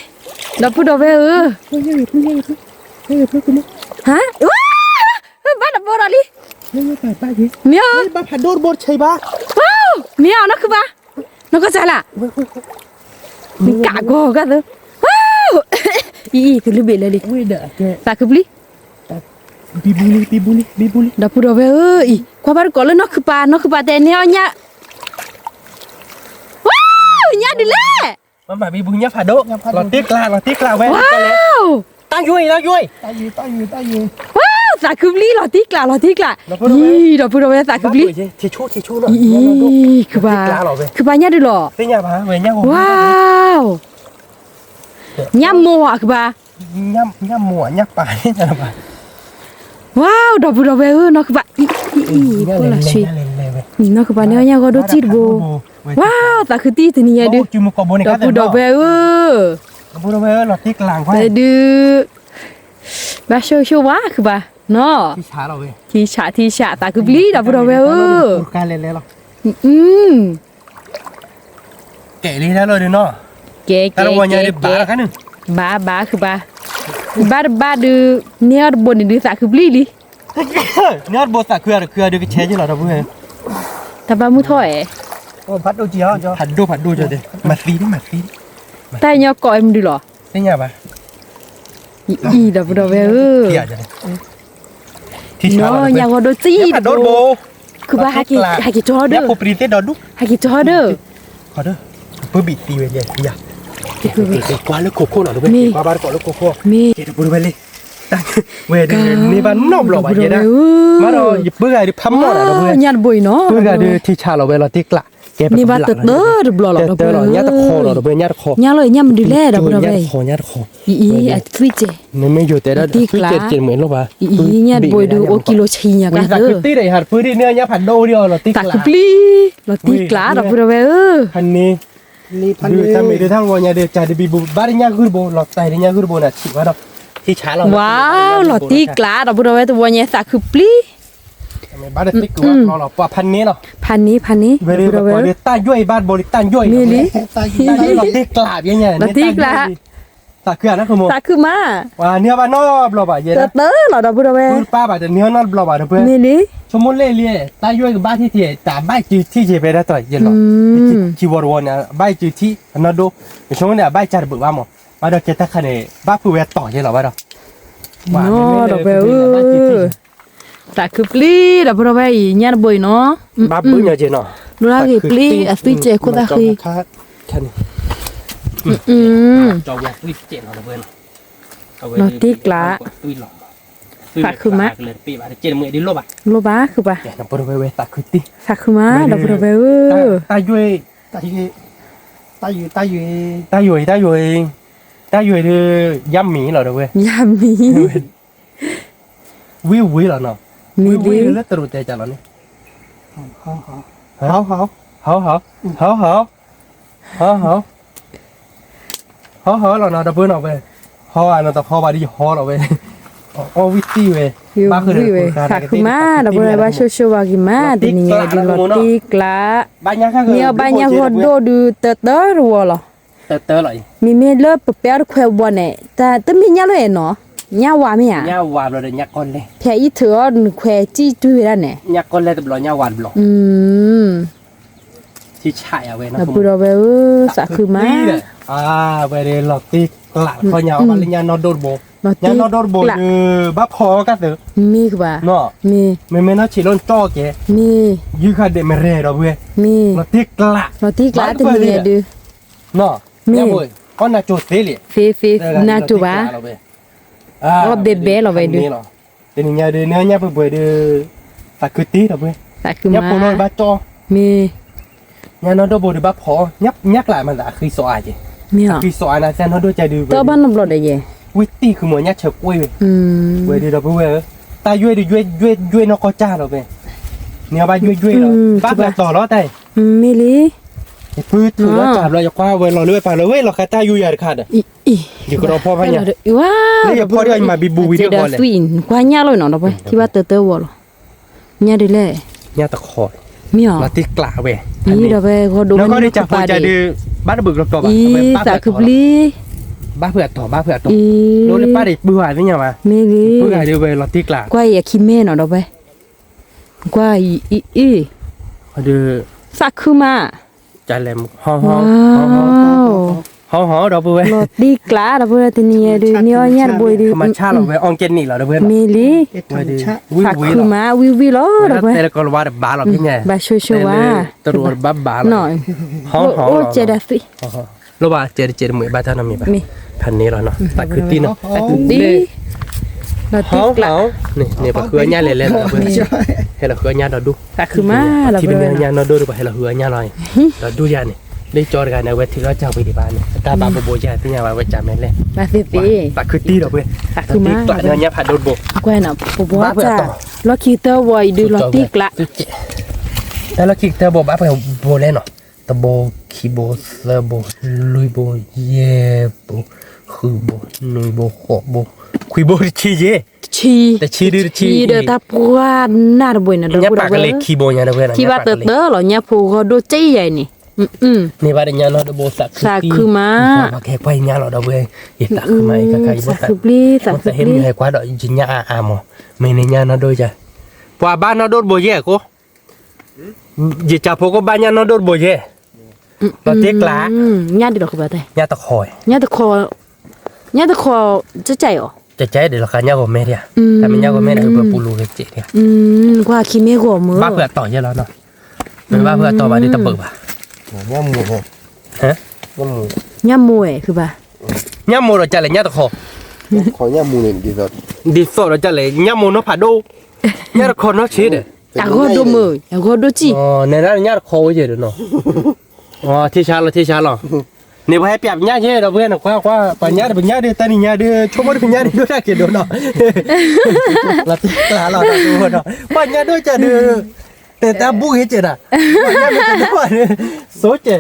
ၤ, ဒီပုၢ်ဒီဝဲၢ်ဧၢ, ဟါ, ဘၣ်တဘိဒီးလံ, မ့ၢ်အီၤ, မ့ၢ်အီၤနီၢ်ခုပၢ်, နီၢ်ကီၢ်စၢ်လၢ်, နကးကီၤကသၢ, အံၤ အံၤ ကလုၢ်ဘ့ၣ်လၢလံ, သးခုပျံၤ, ဒီပုၢ်ဒီဝဲၢ်ဧၢ, အံၤ ကွၢ်ဘၣ်တကိးလၢနီၢ်ခုပၢ်, နီၢ်ခုပၢ်တဲန့ၢ်အီၤညၣ်, ဝါ, ညၣ်ဒုးလဲၣ်, မ့ၢ်ဘၣ်ဘံဘူညၣ်ဖးဒိၣ်, လီၤတံၢ်ကျး လီၤတံၢ်ကျးဝဲ, တၢ်ယွဲၢ် တၢ်ယွဲၢ်, ဝါ, သးခုပျံၤ လီၤတံၢ်ကျး လီၤတံၢ်ကျး, အံၤ ဒီပုၢ်ဒီဝဲၢ်သးခုပျံၤ, အံၤ, အံၤ, ခုပၢ်, ခုပၢ်ညၣ်ဒုးလီၤ, ဝါ, ညၣ်မိၢ်အကဘၣ်, ဝါ, ဒီပုၢ်ဒီဝဲၢ်ဧၢ, နီၢ်ကဘၣ်, အံၤ, အံၤ, အံၤ, နီၢ်ကဘၣ်န့ၣ်ညၣ်ဂီၤဒိၣ်စံၣ်တဘိ, ဝါ, သးခုတံၢ်တနံၤညါဒုး, ဒီပုၢ်ဒီဝဲၢ်ဧၢ, ဒုး, ဘၣ်ဆိၣ်ဆိၣ်ဝါခုဘၣ်, နီၢ်, ထံဆး ထံဆး သးခုပျံၤ ဒီပုၢ်ဒီဝဲၢ်ဧၢ, ကဲ, ကဲ, ကဲ, ဘၣ်, ဘၣ်ခုဘၣ်, ဘၣ်တဘၣ်ဒုး, န့ၢ်အီၤတဘိန့ၣ်ဒုးသးခုပျံၤလံ, န့ၢ်အီၤတဘိသးခုအီၤတခုအီၤဒုးကဆဲးက့ၤလီၤ ဒီပုၢ်ဝဲၢ်, တၢ်ဘၣ်မုၢ်ထီၣ်ဧါ, ဖးဒိၣ်ဖးဒိၣ်, မၤသံ, မၤသံ, တၢ်ညီကိးအမဒုးလီၤ, သ့ၣ်ညါဘၣ်, အံၤ ဒီပုၢ်ဒီဝဲၢ်ဧၢ, နီၢ်, ညၣ်ဂီၤဒိၣ်စံၣ်တဘိ, ခုဘၣ်, ဟဲက့ၤထီၣ်ဒီး, ဟဲက့ၤထီၣ်ဒီး, ပဘံၣ်သံဝဲယဲ, ကွၢ်လၢခိခိၣ်နီၤ, မ့ၢ်, ဒီပုၢ်ဝဲၢ်လံ, ဝဲဒၣ်န့ၢ်ဘၣ်နီတဘျီဘၣ်ယဲဒၣ်, မ့ၢ်ဒီးယပၢ်ဂၤဒုးဖးမီၣ်ဒၣ် ဒီပုၢ်ဝဲၢ်, ပၢ်ဂၤဒုးထံဆးလီၤဝဲလီၤတံၢ်ကျး, န့ၢ်ဘၣ်တတၢတဘျီလီၤ ဒီပုၢ်ဝဲၢ်, ညၣ်တခီလီၤ ဒီပုၢ်ဝဲၢ်, ညၣ်တခီ, ညၣ်လီၤညၣ်မဒုးလဲၣ် ဒီပုၢ်ဒီဝဲၢ်, အံၤ အသွံၣ်စဲး, နမ့ၢ်ယိၤတဲဒၣ်သွံၣ်စဲးတမ့ၢ်လီၤဘၣ်, ညၣ်တဘိဒုးအိၣ်ကံလိဆံညါကသၢ, သးခုပျံၤ, သးခုပျံၤ ဒီပုၢ်ဒီဝဲၢ်ဧၢ, သးခုပျံၤ, လီၤတံၢ်ကျး ဒီပုၢ်ဒီဝဲၢ်ဧၢ, ဖးန့ၣ်, တၢ်မ့ၢ်ဒုးတၢ်ဂီၤညါဒုး ကၢ်ဒုးဘံဘူ ဘၣ်တညၣ်ဂုၢ်တဘိ လီၤတဲာ်တညၣ်ဂုၢ်တဘိန့ၣ် ဆံးဝဲဒီး, ဝါ, လီၤတံၢ်ကျး ဒီပုၢ်ဒီဝဲၢ် တဝီညါသးခုပျံၤ, ဘၣ်တသ့ၣ်ကဝဲၤဖျီလီၤ ပှၤဖးန့ၣ်လီၤ, ဖးန့ၣ် ဖးန့ၣ် ဒီပုၢ်ဒီဝဲၢ်ဧၢ, တၢ်ယွဲၢ်အံၤဘၣ်တဘိလံ တၢ်ယွဲၢ်အံၤ, မ့ၢ်လံ, လီၤတံၢ်ကျး ပညါ လီၤတံၢ်ကျး, သးခုဧါ နၢ်ခိမူ, သးခုမး, ဝဲန့ၢ်ဘၣ်နီတဘျီဘၣ်ယဲ, တတၢလီၤ ဒီပုၢ်ဒီဝဲၢ်, ပၢ်ဘၣ်တန့ၢ်နီတဘျီဘၣ် ဒီပုၢ်ဝဲၢ်, မ့ၢ်လံ, ဆိကမိၣ်လၢလံ, တၢ်ယွဲၢ်ကဘၣ်ထံၣ်ထံၣ် တၢ်ဘၣ်စုထံၣ်က့ၤဖဲဒၣ်တီၤယဲလီၤ, ခံဝီတဝီန့ၣ် ဘၣ်စုထံၣ် အနီၢ်ဒိၣ်, ယဆိကမိၣ်န့ၣ် အဘၣ်ကၢ်တဘၣ်ဘၣ်မး, ဘၣ်ဒီးကဲတၢ်ခါန့ၣ် ဘၣ်ဖုးဝဲတီၤယဲလီၤဘၣ်ဒီး, နီၢ်ဒီပုၢ်ဝဲၢ်ဧၢ, သးခုပျံၤ ဒီပုၢ်ဒီဝဲၢ်အံၤ ညၣ်တဘိအံၤနီၤ, ဘၣ်ဘုၣ်ညီက့ၤနီၤ, ဒိၣ်ဒၣ်ဂ့ၤပျံၤ အသွံၣ်စဲးခိၣ်သၣ်ဃံ, လီၤတံၢ်ကျး, သးခုမး, လိၣ်ဘၣ်ခုဘၣ်, သးခုမး ဒီပုၢ်ဒီဝဲၢ်ဧၢ, တၢ်ယွဲၢ်, တၢ်ယွဲၢ်, တၢ်ယွဲၢ်, တၢ်ယွဲၢ်, တၢ်ယွဲၢ်ဒီး ယါမံၤလီၤ ဒီပုၢ်ဝဲၢ်, ယါမံၤ ဝံၣ်ဝံၣ်လီၤနီၤ, မ့ၢ်လံ, ဝံၣ်ဝံၣ်လၢတရူးတဲကလီၤန့ၣ်, ဟီ, ဟီ, ဟီ, ဟီ, ဟီ, ဟီ, ဟီလီၤနီၤ ဒီပုၢ်ဝဲၢ်နီၤဝဲ, ဟီဧါ နတဟီဘၣ်ဒီးယဟီလီၤဝဲ, အီၣ်ဝံၣ်သံဝဲ, ဘၣ်ဃုာ်ဒီး သးခုမး ဒီပုၢ်ဝဲၢ် ဘၣ်ဆိၣ်ဂ့ၤဆိၣ်ဝါက့ၤမး တနံၤညါဒုးလီၤတံၢ်ကျး, မ့ၢ်အီၣ်ဘၣ်ညၣ်ဂီၤဒိၣ်ဒုး တၢတၢတဝီလီၤ မ့မ့ၢ်လၢပပဲအီၤတခွဲးဘီန့ၣ် တမ့ၢ်ညၣ်လၢအဲၣ်နီၤ, ညၣ်ဝါမ့ၢ်ဧါ, ဖဲအံၤထုးအီၤနခွဲးစံၣ်တုၤဝဲဒၣ်န့ၣ်, ဒီပုၢ်ဒီဝဲၢ်ဧၢ သးခုမး, ဝဲဒၣ်လီၤတံၢ်ကျး ခီညါအီၣ်ဘၣ်လၢညၣ်နီၢ်ဒိၣ်တဘိ, ညၣ်နီၢ်ဒိၣ်တဘိဒုး ဘၣ်ဖီကသၢ, မ့ၢ်ကဘၣ်, မ့မ့ၢ်နီၢ်ဆံးလိၣ်နကၠီကဲ, မ့ၢ်, ယုၢ်ခါဒဲးမရဲၣ်ဒီပုၢ်ဝဲၢ်, မ့ၢ်, လီၤတံၢ်ကျး, လီၤတံၢ်ကျးတနံၤညါဒုး, မ့ၢ်, အီၣ်နၤကၠိသ့လံ, သ့သ့, နၤကၠိဘၣ်, အီၣ်ဘဲဘဲလီၤဝဲဒုး, တနံၤညါဒုး နညၣ်ပှဲၤပှဲၤဒုး, သးခုတံၢ်ဒီပုၢ်ဝဲၢ်, သးခုမး, ညၣ်ဖိလီၤဘၣ်ကၠီ, မ့ၢ်, ညၣ်နီၢ်ဒိၣ်ဘိဒုးဘၣ်ဖီ, ညၣ်ကျးမးသးအဃံစီၤအါကဲ, မ့ၢ်, အဃံစီၤအါနၤသ့ၣ်နီၢ်ဒိၣ်ကဲဒုး, တဘၣ်နီတဘျီဒီးယဲ, ဝံတံၢ်ဃုာ်မ့ၢ်ညၣ်ဆၢကွ့ၢ်ဝဲ, ဝဲဒုးဒီပုၢ်ဝဲၢ်ဧၢ, တၢ်ယွဲၢ်ဒုးယွဲၢ်ယွဲၢ်ယွဲၢ်နီၢ်ကီၢ်ကၢ်လီၤဝဲ, န့ၣ်အဘၣ်ယွဲၢ်ယွဲၢ်လီၤ, ဘၣ်ပှဲၤတီၤလီၤတၢ်အံၤ, မ့ၢ်လံ, ယဖုထုးလီၤတၢ်ဘျီ ယကွၢ်ဝဲလီၤလၢဝဲပာ်လီၤဝဲလီၤဃာ်တၢ်ယူၤယၤတခါဒီး, ယကရီဖီၣ်ဖဲညါ, လၢယဖီၣ်ဒီးယမၤဘံဘူဝံၤဒီးဃီလဲၣ်, ကွၢ်ညၣ်လီၤနီၤဒီပုၢ်ဝဲၢ် ထံၣ်ဘၣ်တၢတၢဝီၤလီၤ, ညၣ်ဒုးလဲၣ်, ညၣ်တခီ, မ့ၢ်အီၤ, လီၤတံၢ်ကျးဝဲ, အံၤဒီးဝဲဂီၤဒိၣ်ဝဲန့ၣ်ပပာ်ဒီး, ဘၣ်တဘုးကျီကျီဘၣ်, သးခုပျံၤ, ဘၣ်ဖုးအတီၤ ဘၣ်ဖုးအတီၤ, ဒိၣ်လၢပၢ်ဒံးပုၢ်ဝဲသ့ၣ်ညါဘၣ်, မ့ၢ်လံ, ပုၢ်ဂၤဒုးဝဲလီၤတံၢ်ကျး, ကွၢ်အံၤအခံမ့ၢ်နီၤဒီပုၢ်ဝဲၢ်, ကွၢ်အံၤအံၤအံၤ, သးခုမး, ဟီၣ်ဟီၣ်, ဟီၣ်ဟီၣ်ဒီပုၢ်ဝဲၢ်, လီၤတံၢ်ကျးဒီပုၢ်ဝဲၢ် တနံၤညါဒုး မ့ၢ်အီၣ်ညၣ်တဘိအံၤဒုး, မ့ၢ်လံ, သးခုမး ဝံၣ်ဝံၣ်လီၤ, သးခုမး ဝံၣ်ဝံၣ်လီၤဒီပုၢ်ဝဲၢ်, ဘၣ်ဆိဆိဝါ, တရူးဘၣ်ဘၣ်လီၤ, ဟီၣ်ဟီၣ်, လိၣ်ဘၣ်စဲးဒီးသွံၣ်, လိၣ်ဘၣ်စဲးတစဲးတမုာ်ဘၣ်တၢ်နီတမံၤဘၣ်, ဖးန့ၢ်လီၤနီၤ သးခုတံၢ်နီၤ, ဟီၣ်ဟီၣ်, န့ၣ် ပှၤဃုအီၣ်ညၣ်လဲၤလဲၤလီၤဒီပုၢ်ဝဲၢ်, ဟဲလီၤဃုအီၣ်ညၣ်ဒီးဒူၣ်, ထံၣ်ညၣ်နီၢ်ဒိၣ်ဒီး ပှၤဟဲလီၤဃုအီၣ်ညၣ်လီၤ, ဒီးဒူၣ်ယၤန့ၣ်, လၢကၠီတဂၤန့ၣ် အဝဲထုးထီၣ်ကၢ်ဝံၤဒံးဘၣ်န့ၣ် အတၢ်ဘၣ်ဘိဘိယၤသ့ၣ်ညါဘၣ်ဝဲကၢ်မဲာ်လဲၣ်, သးခုတံၢ်ဒီပုၢ်ဝဲၢ်, သးခုမး, ညၣ်ဖးဒိၣ်တဘိ, ဘၣ်ဖုးအတီၤ, လီၢ်ခံကတၢၢ်ဝံၤအံၤဒုးလီၤတံၢ်ကျး, တၢ်လီၢ်ခံကတၢၢ်ဘိဘၣ်ဖုးဘိလဲၣ်နီၤ, တဘိ, ခံဘိ, သၢဘိ, လွံၢ်ဘိ, ယဲၢ်ဘိ, ဃုဘိ, နွံဘိ, ဃိးဘိ, ခွံဘိ, တဆံယဲၢ်, တဆံ, တဆံဒုးတဆံ, ဒီးတၢ်ပှၢ်နၢ်တဘိန့ၣ်, ညၣ်ပာ်ကလဲၤခံဘိညါဒီပုၢ်ဝဲၢ်, ထံၣ်ဘၣ်တၢတၢလီၤ ညၣ်ဖိဂီၢ်ဒိၣ်ကဲယၤအံၤန့ၣ်, န့ၢ်ဘၣ်ဒီးညၣ်နီၢ်ဒိၣ်ဘိသးခုတံၢ်, သးခုမး, ပှၤကဟဲကွၢ်ညၣ်လီၤဒီပုၢ်ဝဲၢ်, ယသးခုမးအံၤခါခါ, သးခုပျံၤ, သးခုပျံၤ, ဟဲကွၢ်ဒီးယညၣ်အါအါမး, မ့ၢ်န့ၣ်ညၣ်နီၢ်ဒိၣ်ယၤ, ပှၤဘၣ်နီၢ်ဒိၣ်တဘိယဲၢ်အဃိ ယကၢ်ဖိကဘၣ်ညၣ်နီၢ်ဒိၣ်တဘိယဲၢ်, လီၤတံၢ်ကျး, ညၣ်ဒ်လီၤဃုဘၣ်တဲ, ညၣ်တခီ, ညၣ်တခီ, ညၣ်တခီ, ကကဲအီၤ, ကကဲဒ်လီၤဃာ်ညၣ်ဂီၤမဲဒၣ်, တၢ်မ့ၢ်ညၣ်ဂီၤမဲဒၣ် ပပူၤလူၤကကဲဒၣ်, ကွၢ်ခံမ့ၢ်ဂီၤမၢ်, ဘၣ်ဖုးအတီၤယဲၢ်လီၤနီၤ, မ့ၢ်ဘၣ်ဖုးအတီၤဘၣ်ဒ်တဘုးဘၣ်, ညၣ်မိၢ်ဝဲဃုဘၣ်, ညၣ်မိၢ်ဒီးကလဲၣ်ညၣ်တခီ, ဒ်သိးဒီးကလဲၣ်ညၣ်မိၢ်နီၢ်ဖးဒိၣ်, ညၣ်တခီနီၢ်ဆ့ဒီး, အဂီၢ်ဒိၣ်မုၢ်, အဂီၢ်ဒိၣ်စံၣ်, နဲဒၣ်ညၣ်တခီဝဲယဲၢ်ဒီးနီၤ, ထံဆါလီၤ ထံဆါလီၤ, န့ၣ်ပှၤဟဲပျးပညၣ်ယဲၢ်ဒီပုၢ်ဝဲၢ်န့ၣ် ကွၢ်ကွၢ် ပှၤညၣ်ဒီးပညၣ်ဒီး တၢ်နံၤညါဒီး ဆိကမိၣ်ဒီးပညၣ်ဒီး ဒိၣ်တၢ်က့ၤဒိၣ်နီၤ, လီၤတံၢ်ကျးလီၤဒီး, ပှၤညၣ်ဒိၣ်ကဒီး, တဲတၢ်ဘူၣ်ဂ့ၤကဲဒၣ်, ပှၤညၣ်ဒိၣ်ကဒီး, ဆိကဲ,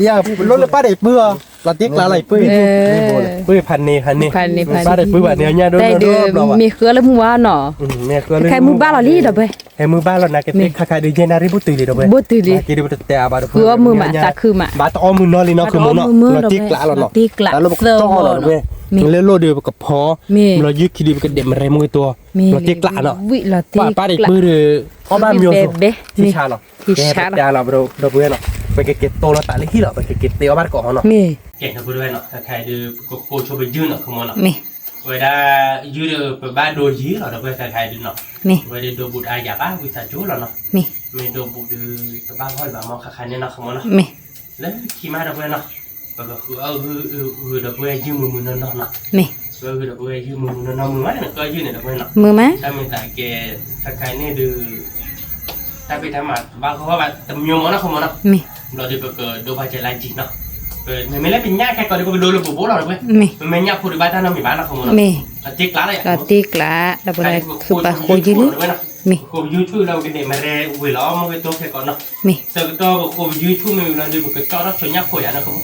ယလိၣ်လၢပၢ်ဒီးပုၢ်အီၤ, လီၤတံၢ်ကျးလီၤပုၢ်, ပုၢ်ဖးန့ၢ်ဖးန့ၢ်, ပၢ်ဒီးပုၢ်ဘၣ်န့ၣ် ညၣ်ဒိၣ်ဒိၣ်ဒိၣ်ဘျီဘၣ်, မ့ၢ်ဃုအီၣ်လၢမုၢ်ဝါနီၤ, ခဲမုၢ်ဘၣ်လီၤလံဒီပုၢ်ဝဲၢ်, ခဲမုၢ်ဘၣ်လီၤ နာ်က့သ့ၣ်ခါခါဒုး ယဲၢ်နၣ်ရံၣ်ဘူၣ်တုၤလံဒီပုၢ်ဝဲၢ်, ဘိတုၤလံ, က့ၤဒုးပတတဲအါဘၣ်ဒီပုၢ်ဝဲၢ်, ဃုအီၣ်မုၢ်မး သးခုမး, ဘၣ်တအီၣ်မုၢ်နီၢ်လံနီၢ်ခုမုၢ်နီၢ်, လီၤတံၢ်ကျးလီၤနီၤ, လီၤတံၢ်ကျးလီၤဒီပုၢ်ဝဲၢ်, လၢလိၣ်ဒီးပကဖီ, လီၤယုၢ်ခံဒုးပကဒဲးမရဲမုၢ်ကတိၤ, လီၤတံၢ်ကျးနီၤ, ပၢ်ပၢ်ဒီးပုၢ်ဒီး, အီၣ်ဘၣ်မၠိ, ထံဆါလီၤ, ကဲပတဲလီၤဒီပုၢ်ဝဲၢ်နီၤ, ပကက့ၤတိလီၤသးလၢဟံၣ်လီၤ ပကက့ၤတဲအီၣ်ဘၣ်တကိးဟီနီၤ, ကဲဒီပုၢ်ဝဲၢ်နီၤ ခဲခါအံၤဒုး ပကဃိဆိပယုၢ်နီၤ ခမီနီၤ, ဝဲဒၣ်ယုၢ်ဒီးပဘၣ်ဒိယံၤလီၤ ဒီပုၢ်ဝဲၢ် ခဲခါအံၤဒုးနီၤ, ဝဲဒၣ်ဒိဘူးတအါယၤဘၣ် ဝံသးစူၤလီၤနီၤ, မ့ၢ်ဒိဘူးဒုး တဘၣ်ဂီၢ်လၢၤဘၣ်မီၢ် ခဲခါန့ၣ်နီၤ ခမီနီၤ, လၢခံမး ဒီပုၢ်ဝဲၢ်နီၤ, ပကဃုအီၣ်ဂုၢ်ဒီပုၢ်ဝဲၢ်ယုၢ်မုာ်မုာ်နီၢ်နီၢ်နီၤ, ဃုအီၣ်ဂုၢ်ဒီပုၢ်ဝဲၢ်ယုၢ်မုာ်မုာ်နီၢ်နီၢ် မုာ်မး နဃုအီၣ်ယုၢ်န့ၣ် ဒီပုၢ်ဝဲၢ်နီၤ, တၢ်မ့ၢ်သးကဲ ခဲခါအံၤန့ၣ်ဒုး တၢ်ဖံးတၢ်မၤတဘၣ်ဂီၢ်ဘၣ်တမံၤမီၢ်နီၤ ခမီနီၤ, ဘျီဒုးပကဒိဘၣ်ကဲလါယံၤနီၤ, မ့မ့ၢ်လၢပညၣ်ခဲကီးဒုး ပကဒိလၢပဘိလီၤ ဒီပုၢ်ဝဲၢ်, မ့မ့ၢ်ညၣ်ဖိဒုးဘၣ်တၢ်နီတမံၤဘၣ်နီၤ ခမီနီၤ, လီၤတံၢ်ကျးလီၤ လီၤတံၢ်ကျး ဒီပုၢ်ဝဲၢ် ဃုပာ်ဃိယုၢ်လံ, မ့ၢ် ပကဃိ YouTube လၢပကဒဲးမရဲဝ့ၤလီၤ မ့ၢ်ဝဲတိခဲကီးနီၤ, မ့ၢ် ဆၢကတီၢ်ပဃိ YouTube မ့ၢ်ဝံၤလီၤဒုး ပကကၠီထီၣ်ဆိညၣ်ဖိယၤနီၤ ခမီ,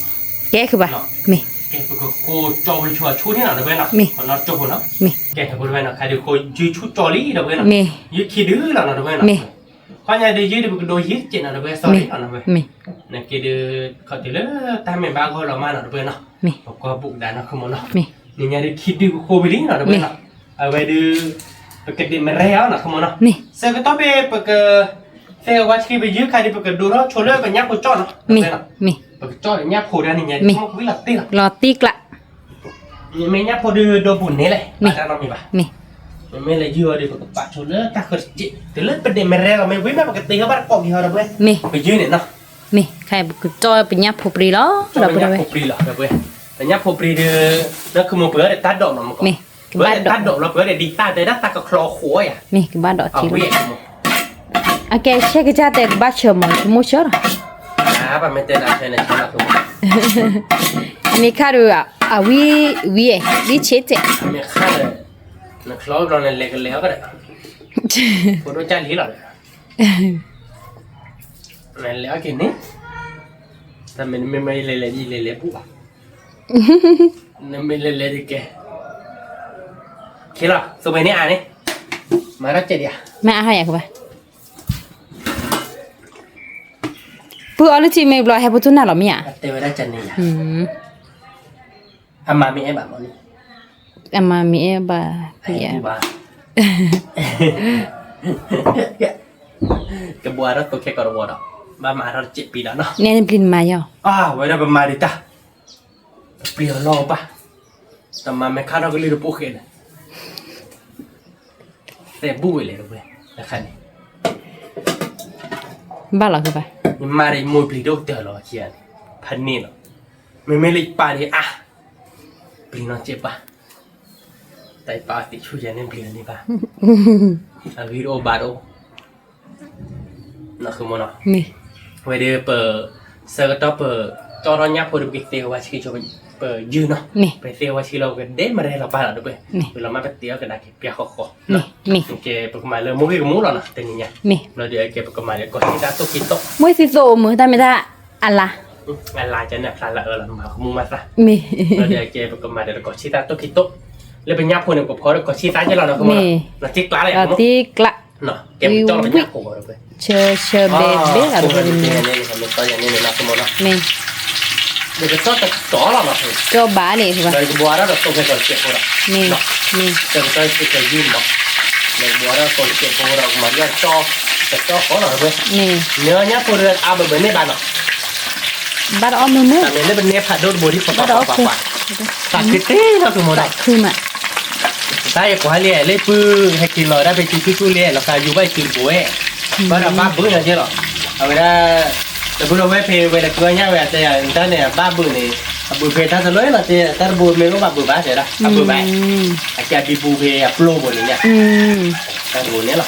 ကဲ ဃုဘၣ်, မ့ၢ် ကဲ ပကဃိကၠီဝံၤဆိအဆိန့ၣ်နီၤ ဒီပုၢ်ဝဲၢ်နီၤ, မ့ၢ် ပနီၣ်ကၠီဖိနီၤ, မ့ၢ် ကဲ ဒီပုၢ်ဝဲၢ်နီၤ ခဲဒုးဃိ YouTube ကၠီလံ ဒီပုၢ်ဝဲၢ်နီၤ, မ့ၢ် ယုၢ်ခံဒုလီၤနီၤ ဒီပုၢ်ဝဲၢ်နီၤ, မ့ၢ် ခီညါဒုးယုၢ်ဒုး ပကဒိယံၤတကဲးနီၤ ဒီပုၢ်ဝဲၢ် sorry နီၤ ဒီပုၢ်ဝဲၢ်, မ့ၢ် နက့ဒုး ခီတုၤလၢတၢ်မ့ၢ်ဘၣ်ဂီၢ်လီၤမးနီၤ ဒီပုၢ်ဝဲၢ်နီၤ, မ့ၢ် ပကွၢ်ဘူးကဒါနီၤ ခမီနီၤ, မ့ၢ် နံၤညါဒုးခံဒုးပဃိဝံၤလံနီၤ ဒီပုၢ်ဝဲၢ်နီၤ, မ့ၢ် အဝဲဒုး ပကဒဲးမရဲအီၤနီၤ ခမီနီၤ, မ့ၢ် ဆၢကတီၢ်ဖဲပက သဲဝါဆှံပယုၢ်ခါဒုး ပကဒိထီၣ်ဆိလၢပညၣ်ဖိကၠီနီၤ, မ့ၢ် မ့ၢ် ပကကၠီညၣ်ဖိဒၣ်နံၤညါဒုး မ့ၢ် မ့ၢ်ဝံၤလီၤတံၢ်လီၤ လီၤတံၢ်ကျး မ့မ့ၢ်ညၣ်ဖိဒုးဒိဘူးန့ၣ်လဲၣ် မ့ၢ် ဘၣ်တၢ်နီတမံၤဘၣ်, မ့ၢ် မ့မ့ၢ်လၢယုၢ်အီၤဒုး ပကပာ်ဆိလၢတၢ်ဃၢၤတစဲး တုၤလၢပဒဲးမရဲလီၤ မ့ၢ်ဝံၤမး ပကတ့အီၤဘၣ်တကိးက့ၤဟီဒီး မ့ၢ် ပယုၢ်န့ၣ်နီၤ, မ့ၢ် ခဲအံၤပကကၠီပညၣ်ဖိပြံလီၤ ဒီပုၢ်ဝဲၢ်, ပညၣ်ဖိပြံဒီး လၢခမီပှၤဒီးတၢ်ဒိးနီၤ မ့ၢ် ပှၤဒီးတၢ်ဒိးလီၤ ပှၤဒီးဒ်တၢ်တဲဒၣ်တၢ်ကချီအဃိဧါ, မ့ၢ် ကဘၣ်ဒိးထံလီၤ အကဲဆဲးကစၢ်တဲကဘၣ်ဆၢမး ဆိကမိၣ်ဆၢလီၤ, ဘၣ်မ့ၢ်တဲဒၣ်ဆဲးန့ၣ်ဆဲးလီၤ, မ့ၢ် မ့ၢ်ခါဒီး အဝံဝံဝံဆ့တဲာ်, မ့ၢ်ခါဒီး နချီဘျီနလဲၤကလဲၤအီၤကဒီး, ဖိဒိၣ်ကၢ်လံလီၤဒီး, နလဲၤအီၤက့ၤန့ၣ်, တၢ်မ့ၢ်နမ့ၢ်မ့ၢ်လဲၤလဲၤလဲၤလဲၤလဲၤပူၤဘၣ်, နမ့ၢ်လဲၤလဲၤတကဲ, ခဲလီၤ သိးပှဲၤန့ၣ်အါန့ၣ်, မၤထီၣ်ကဲဒံးဧါ, မ့ၢ်အါဟါယၤကဘၣ် ပုၢ်အီလုၢ်ထံမ့ၢ်ဘျီ ဟဲဖိထူၣ်နၢ်လီၤမ့ၢ်ဧါ, တဲဝဲဒၣ်ကန့ၣ်ယၤ, အမၤမ့ၢ်အဲၣ်ဘၣ်မ့ၢ်န့ၣ်, အမၤမ့ၢ်အဲၣ်ဘၣ်, ဘၣ်, ကဘှါထီၣ်သိခဲကီးတဝီဒီး, ဘၣ်မၤထီၣ်တစဲးပံလီၤနီၤ, နဲနပျံၤနမၤယီၤ, အဝဲဒၣ်ပမၤဒံးတၢ် ပျံၤအီၤလီၤဘၣ်, တမၤမ့ၢ်ခါထီၣ်ကလုၢ်တပိၢ်ဃဲန့ၣ်, သဲဘူၣ်ဝဲလဲၣ်ဝဲ, တခါန့ၣ်, ဘၣ်လီၤကဘၣ်, ယမၤဒီးယမိၢ်ပျံၤဒိၣ်ကတၢၢ်လီၤခံဂၤန့ၣ်, ဖးန့ၢ်လီၤ, မ့မ့ၢ်လၢယပၢ်ဒံးအါ, ပျံၤနီၢ်ကဲပၢ်, တၢ်ယပၢ်သံဆူယၤန့ၣ်ပျံၤန့ၣ်ဘၣ်, အဂ့ၢ်တအိၣ်ဘၣ်တအိၣ် နီၢ်ဃုမိၢ်နီၤ, ဝဲဒီးပ ဆၢကတီၢ်ပ ကၠီထီၣ်ညၣ်ဖိဒီး ပကသ့ဝဲဆံဆိ ပယုၢ်နီၤ, ပသ့ဝဲဆံလီၤ ပကဒဲမရဲလီၤပၢ်လီၤဒီးပှဲၤ, ဝံၤလီၤမ့ၢ်ပတဲအီၤကဒါက့ၤပျၢ်ဃီဃီ, ကဲ ပကမၤလၢမိၢ်ဂ့ၤကမူလီၤနီၤ တနံၤညါ, ဘျီဒီးကဲ ပကမၤဒီးကီၢ်ဆံသၣ်တိၢ်ခံတိၢ်, မွှေးသီးသိးမုာ်တၢ်မ့ၢ်တၢ်အလါ, အလါကန့ၣ် အဖျါလၢအၢလီၤ မၤကမူမၤသၣ်, ဘျီဒီးကဲ ပကမၤဒီးကီၢ်ဆံသၣ်တိၢ်ခံတိၢ်, လၢပညၣ်ဖိန့ၣ် ပကဖီဒီးကီၢ်ဆံသၣ်ကဲလီၤနီၤ, ကမူလီၤ, လီၤတံၢ်ကျါလၢ လီၤတံၢ်ကျါ ကဲပကၠီလီၤပညၣ်ဖိဒီးပှဲၤ, ဆၢဆၢဘဲဘဲလီၤဒီးပှဲၤ, မ့ၢ်ကၠီတတီၤလီၤနီၤ, မ့ၢ်ကၠီဘၣ်န့ၣ်, ဒီးကဘှါထီၣ်ဒီးသိခဲကီးတစဲးဖိဒီး, မ့ၢ်, မ့ၢ်, ဒီးကဘှါထီၣ်သိခဲကီးတစဲးဖိဒီး, မ့ၢ်ကဘှါထီၣ်သိခဲကီးဖိဒီး ကမၤကၠီတတီၤ, တတီၤဃီလီၤဒီးပှဲၤ, မ့ၢ်, မ့ၢ်ညၣ်ဖိဒီးအါဘၣ်ဘၣ်န့ၣ်ဘၣ်နီၤ ဘၣ်တအီၣ်မုာ်မုာ်, တၢ်မ့ၢ်လၢပနဲဖးဒိၣ်တဘိဒံး ပှၤပှၤပှၤပှၤ, သးခုတ့ၢ်လီၤကမူနီၤ, သးခုမး, တၢ်ယကွၢ်လံ လၢပုၢ်ဟဲက့ၤလီၤဒၣ်ဖဲကံဖုကူလံ လီၤသးယူၤဘၣ်ယစုတဘိဝဲ, ဘၣ်ဒီးဘၣ်ဘုးနီၤကဲလီၤ, အဝဲဒၣ်, တဘုးလီၤဝဲဖဲဝဲလဲၤဃုအီၣ်ညၣ်ဝဲ အတဲယၤ တၢ်န့ၣ် အဘၣ်ဘုးန့ၣ်, အဘုးဖဲတၢ်တလီၤလီၤတဲ တၢ်တဘိမ့ၢ်အိၣ်ဘၣ်ဘုးဘၣ်တဲဒၣ် အဘုးဘၣ်, အကဲအဘံဘူဖဲအပျိၢ်ဘိန့ၣ်ညါ, တၢ်တဘိန့ၣ်လီၤ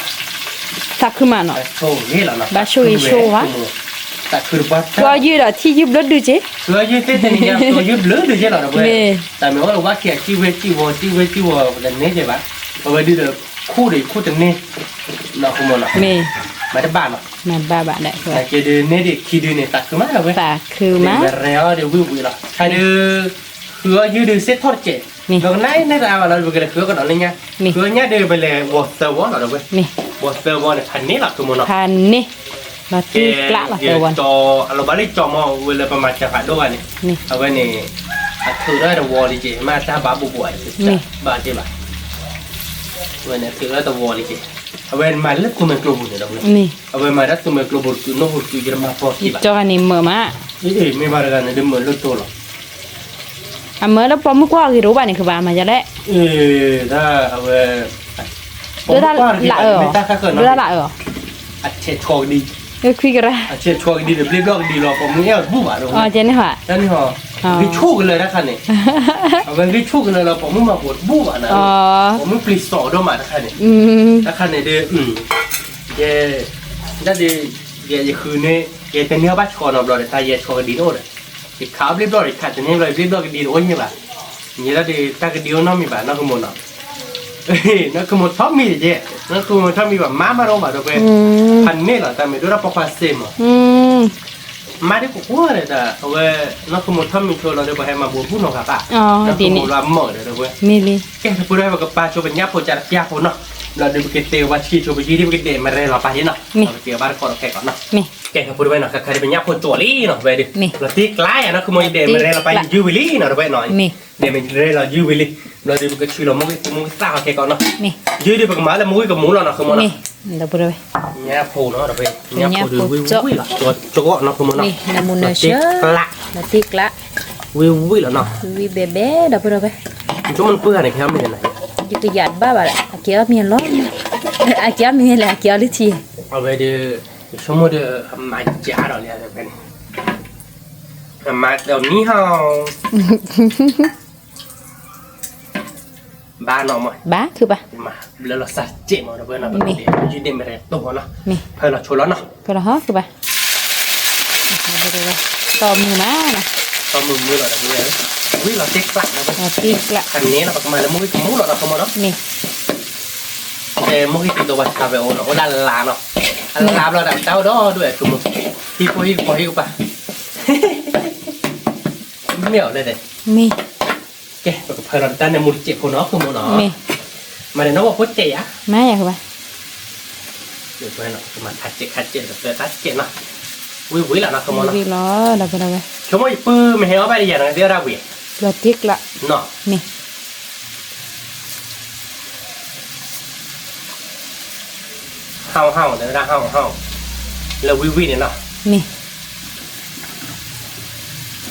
သးခုမးနီၤ, ဘၣ်ဆိၣ်ဂ့ၤဆိၣ်ဝါ, သးခုတပှၢ်, ကယုၢ်ဒီးထံၣ်ယုၢ်ဘျၢဒုးက့, ကယုၢ်သ့ၣ်တနံၤညါ ကယုၢ်ဘျၢဒုးက့လီၤဒီးပှဲၤ, တၢ်မ့ၢ်အိၣ်လၢဝါခံဂၤ စံၣ်ဝဲစံၣ်ဝီၤ စံၣ်ဝဲစံၣ်ဝီၤ တန့ၢ်က့ဘၣ်, အဝဲဒုးဒီး ခူၣ်ဒီးခူၣ်တန့ၢ်, နီၢ်ခိမိၢ်နီၤ, မ့ၢ်, မၤတဘၣ်နီၤ, မၤဘၣ်ဘၣ်ဒီး ကဲဒုးန့ၢ်ဒံးခံဒုးန့ၣ် သးခုမးဒီးပှဲၤ, သးခုမး, မ့ၢ်ရဲအီၤဒီးဝံၣ်ဝံၣ်လီၤ, ခဲဒုး ဃုအီၣ်ယုၢ်ဒုးစ့ၢ်ထီၣ်တစဲး, ဒီးကနၣ်အံၤန့ၣ်တအါဘၣ်လီၤ ပကလဲၤဃုအီၣ်ကဒီးလၢညါ, ဃုအီၣ်ညၣ်ဒုး ပလဲၤဝီၤသၢဝီလီၤဒီးပှဲၤ, ဝီၤသၢဝီန့ၣ် ဖးန့ၢ်လီၤ ခိမိၢ်နီၤ, ဖးန့ၢ်, လီၤတံၢ်ကျးလီၤသၢဝီန့ၣ်, အလီၤဘၣ်လၢကၠီမီၢ် ဝဲလၢပမၤစၢၤဖးဒိၣ်ဂၤန့ၣ်, အဝဲန့ၣ်, အထုးထီၣ်တဝီလံက့ၤ မ့ၢ်တၢ်ဘၣ်ဘိးဘိး ဘၣ်က့ၤဘၣ် အဝဲန့ၣ် အထုးထီၣ်တဝီလံက့ၤ, အဝဲမၤလၢသူမဲာ်ကျိပူၤန့ၣ်ဒီးပှဲၤ, အဝဲမၤတၢ်သူမဲာ်ကျိပူၤ တုၤနိၣ်ဟူးတုၤယတမၤပီၢ်က့ၤဘၣ်, ကၠီဂၤန့ၣ်မုာ်မး, မ့ၢ်ဘၣ်တဂၤန့ၣ် ဒုးမုာ်လၢတိၢ်လီၤ အမၢလၢပိာ်မုၣ်ကွၢ်အဂ့ၤတအိၣ်ဘၣ်န့ၣ် ကဘၣ်မၤယလဲၣ်, တၢ်အဝဲ, ဒိၣ်တၢ်လၢအၢ, ဒိၣ်တၢ်လၢအၢ, အဆဲးဆီကဒံ, ခွံကရၢ, အဆဲးဆီကဒံဒီး ဘျ့ဘျီၣ်ကဒံလီၤ ပိာ်မုၣ်အဲၣ်အီၤတဘူၣ်ဘၣ်ဒီး, တၢ်န့ၣ်ဟီ, ဂံၢ်ဆူၣ်ကလၢာ်တၢ်ခါန့ၣ်, အဝဲဂံၢ်ဆူၣ်ကလၢာ်လီၤ ပိာ်မုၣ်မၤပိာ်တဘူၣ်ဘၣ်နၤ, ပိာ်မုၣ်ပျံၤစီၤဒိၣ်မးတၢ်ခါန့ၣ်, တၢ်ခါန့ၣ်ဒီး, ယဲ, တၢ်ဒုး, ယဲယဃုန့ၣ်, ယတန့ၢ်အီၣ်ဘၣ်ဆီနီတဘျီဒီး တၢ်ယဲဆီကဒံတအိၣ်ဒီး, ယခးအီၣ်ဘျ့ဘျီၣ်ဒီး ယခးတန့ၢ်ဘျီ ယဘျ့ဘျီၣ်ကဒံတအိၣ်ညါဘၣ်, ယဲဒၣ်ဒီး တၢ်ကဒံအိၣ်နီတမံၤဘၣ် နီၢ်ခိမိၢ်နီၤ, နီၢ်ခိမိၢ်ထီၣ်မံၤတက့ၢ်, နီၢ်ခိမိၢ်ထီၣ်မံၤဘၣ် မါမၤတအိၣ်ဘၣ်ဒီးပှဲၤ, ဖးန့ၢ်လီၤ တၢ်မ့ၢ်ဒိၣ်တၢ်ပိာ်ခွါစ့မး မါဒ်ကိးကိးဂၤဒဲး အဝဲ, နီၢ်ခိမိၢ်ထီၣ်မံၤဆိလီၤဒီး ပှၤဟဲမၤဘူးဘူးနီၢ်ဂၤဘၣ်, နီၢ်ခိမိၢ်လီၤအမၢၢ်ဒီးပှဲၤ, ကဲ တပူၤဒီး ပကပာ်ဆိပညၣ်ဖိကၢ်တပျၢ်ဖိနီၤ, ဘျီဒီးပကတဲဝဲဆံဆိပယုၢ်ဒ်ပကဒဲးမရဲလီၤပာ်ဒ်နီၤ, ပကတဲဘၣ်တကီၢ်ဒီးခဲကီးနီၤ, ကဲ တပူၤဒီးဝဲနီၤ ခဲခါဒ်ပညၣ်ဖိကၠီလံနီၤ ဝဲဒီး, လီၤတံၢ်ကျါယၤ နီၢ်ခိမိၢ်ယဒဲးမရဲလီၤပာ်ယုၢ်ဝံၤလံနီၤ တဝဲနီၤ, ဒဲးမရဲလီၤယုၢ်ဝံၤလံ, ဘျီဒီးပကဆူလီၤမိၢ်ဂ့ၤမိၢ်ဂ့ၤသၣ်လီၤခဲကီးနီၤ, ယုၢ်ဒီးပကမၤလၢမိၢ်ဂ့ၤကမူလီၤနီၤ ခိမိၢ်နီၤ, ညၣ်ဖိနီၤ တဝဲ, ညၣ်ဖိဒုးဝံၣ်ဝံၣ်လီၤ, ကၠီကၠီနီၤ ခိမိၢ်နီၤ, လီၤတံၢ်ကျါ, လီၤတံၢ်ကျါ, ဝံၣ်ဝံၣ်လီၤနီၤ, ဝံၣ်ဘဲဘဲဒီးပဒီးဝဲ, ယဆိကမိၣ်နပုၢ်ဂၤန့ၣ် ကဲအီၣ်မ့ၤန့ၣ်, ယကယၤတဘၣ်ဘၣ်ဒီး အကဲအီၣ်မ့ၤလီၤ, အကဲအီၣ်မ့ၤလဲၣ် အကဲအီၣ်လၢထံ, အဝဲဒီး, ယဆိကမိၣ်ဒီး အမၤကၢ်ဒီးလံ ဖဲန့ၣ်, အမၤဒီးမံဟီ, ဘၣ်နီၤမး, ဘၣ်ခုဘၣ်, ဘျၢလီၤစၢ်စဲးမး ဒီးပဝဲနီၤ ပကဒဲး ယုၢ်ဒဲးမရဲတိၢ်မးနီၤ, ဖဲလီၤဆိလီၤနီၤ, ဖဲလီၤဟီခုဘၣ်, တီၢ်မုာ်မး, တီၢ်မုာ်မုာ်လီၤဒီးပဝဲ ဝံၤလီၤတ့ကျး, လီၤတ့ကျး, ဖဲန့ၣ်လီၤ ပကမၤလၢမုၢ်ဂံၢ်ကမူၣ်လီၤနီၤ ဃုမိၢ်နီၤ, မ့ၢ်, မုၢ်ဂံၢ်သံသိးဝဲဆါဝဲအိၣ်နီၤ အိၣ်လၢအလါနီၤ, အလါဘျီဒီးတၢ်အိၣ်ဒီဒူၣ်ဝဲ ဃုမိၢ်, ဟံၣ်ဖိဟံၣ်ကပီၤဟံၣ်ကပၤ, မ့ၢ်အီၤလဲၣ်, မ့ၢ်, ကဲ ပကဖၢလီၤတၢ်န့ၣ်မူတစဲးဖိနီၤ ဃုမိၢ်နီၤ, မ့ၢ်, မၤန့ၣ်နီၢ်ဝဲဖိစဲးယၤ, မၤယၤဃုဘၣ် ကမၤခါစဲးခါစဲး တၢ်စဲးနီၤ, ဝံၤဝံၤလီၤနီၤ ဃုမိၢ်နီၤ, ဝံၤလီၤ ဒီပုၢ်ဒီဝဲၢ်, ဆိကမိၣ်ယပုၢ်မ့ၢ်ဟဲအီၣ်ဘၣ်ဒီးယၤနီၤ သ့ၣ်အီၣ်ဒၣ်ဝံၤ, လီၤတ့ကျး, နီၤ, မ့ၢ် ဟီၣ်ဟီၣ် တဲဝဲဒၣ်ဟီၣ်ဟီၣ်, လၢဝံၤဝံၤန့ၣ်နီၤ, မ့ၢ်,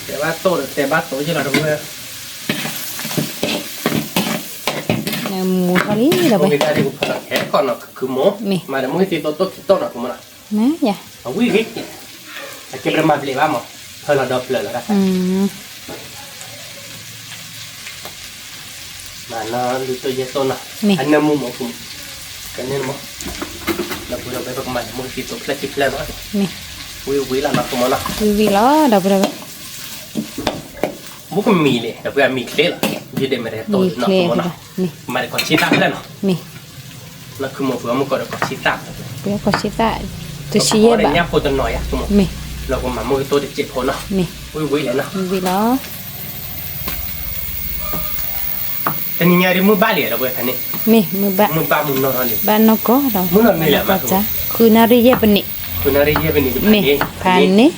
တဲဘၣ်တိၢ်ဒီးတဲဘၣ်တိၢ်ယ့ၢ်လီၤ ဒီပုၢ်ဝဲၢ်, မူထီၣ်လံ ဒီပုၢ်ဝဲၢ်, ဟဲကီးနီၤ ခုမိၢ်, မ့ၢ်, မၤဒီးမုၢ်ဂံၢ်သံသိးတိၢ်ခံတိၢ်နီၤ ခုမိၢ်နီၤ, မ့ၢ်ယၤ, အဝံၤဂ့ၤ, အကဲပတမၤဘျဲးဘၣ်မး, ဖၢလီၤဒီဖျၢၣ်လီၤဒၣ် မၤနီၤ လုၢ်တိၢ်ယဲၢ်တိၢ်နီၤ, မ့ၢ်, အနၢမူမး ကန့ၣ်မး, ဒီပုၢ်ဒီဝဲၢ် ပကမၤန့ၣ် မုၢ်ဂံၢ်သံသိးဖျၢၣ်ခံဖျၢၣ်နီၤ, မ့ၢ်, ဝံၤဝံၤလီၤနီၤ ခုမိၢ်နီၤ, ဝံၤဝံၤလီၤ ဒီပုၢ်ဒီဝဲၢ်, မုၢ်ကမံၤလဲၣ် ဒီပုၢ်ဝဲၢ် မံၤချ့လီၤ, ယဒဲးမ့ၢ်တဟဲတိၢ်နီၤ ခုမိၢ်နီၤ, မၤဒီးကီၢ်ဆံသၣ်ဖျၢၣ်နီၤ, မ့ၢ် လၢခုမိၢ်ပှၤမုၢ်ကီၢ်ဒီးကီၢ်ဆံသၣ်, ပှၤကီၢ်ဆံသၣ်, တဆံယဲၢ်ဘး, ညၣ်ဖိတနီၤယၤ မ့ၢ်, လၢပမၤမုၢ်ကတိၢ်တစဲးဖိနီၤ, မ့ၢ်, ဝံၤဝံၤလဲၣ်နီၤ, ဝံၤဝံၤလီၤ, တနံၤညါဒ်မုၢ်ဘၣ်လံဒီပုၢ်ဝဲၢ်န့ၣ်, မ့ၢ်, မုၢ်ဘၣ်, မုၢ်ဘၣ်မုၢ်နီၢ်ထီၣ်လံ, ဘၣ်နီၢ်ကီၢ်ဒီး, မုၢ်နီၢ်မ့ၢ်လဲၣ်မး, ဃုနၣ်ရံၣ်ယဲၢ်ပနံး, ဃုနၣ်ရံၣ်ယဲၢ်ပနံး, မ့ၢ်, ဖဲန့ၣ် အီၣ်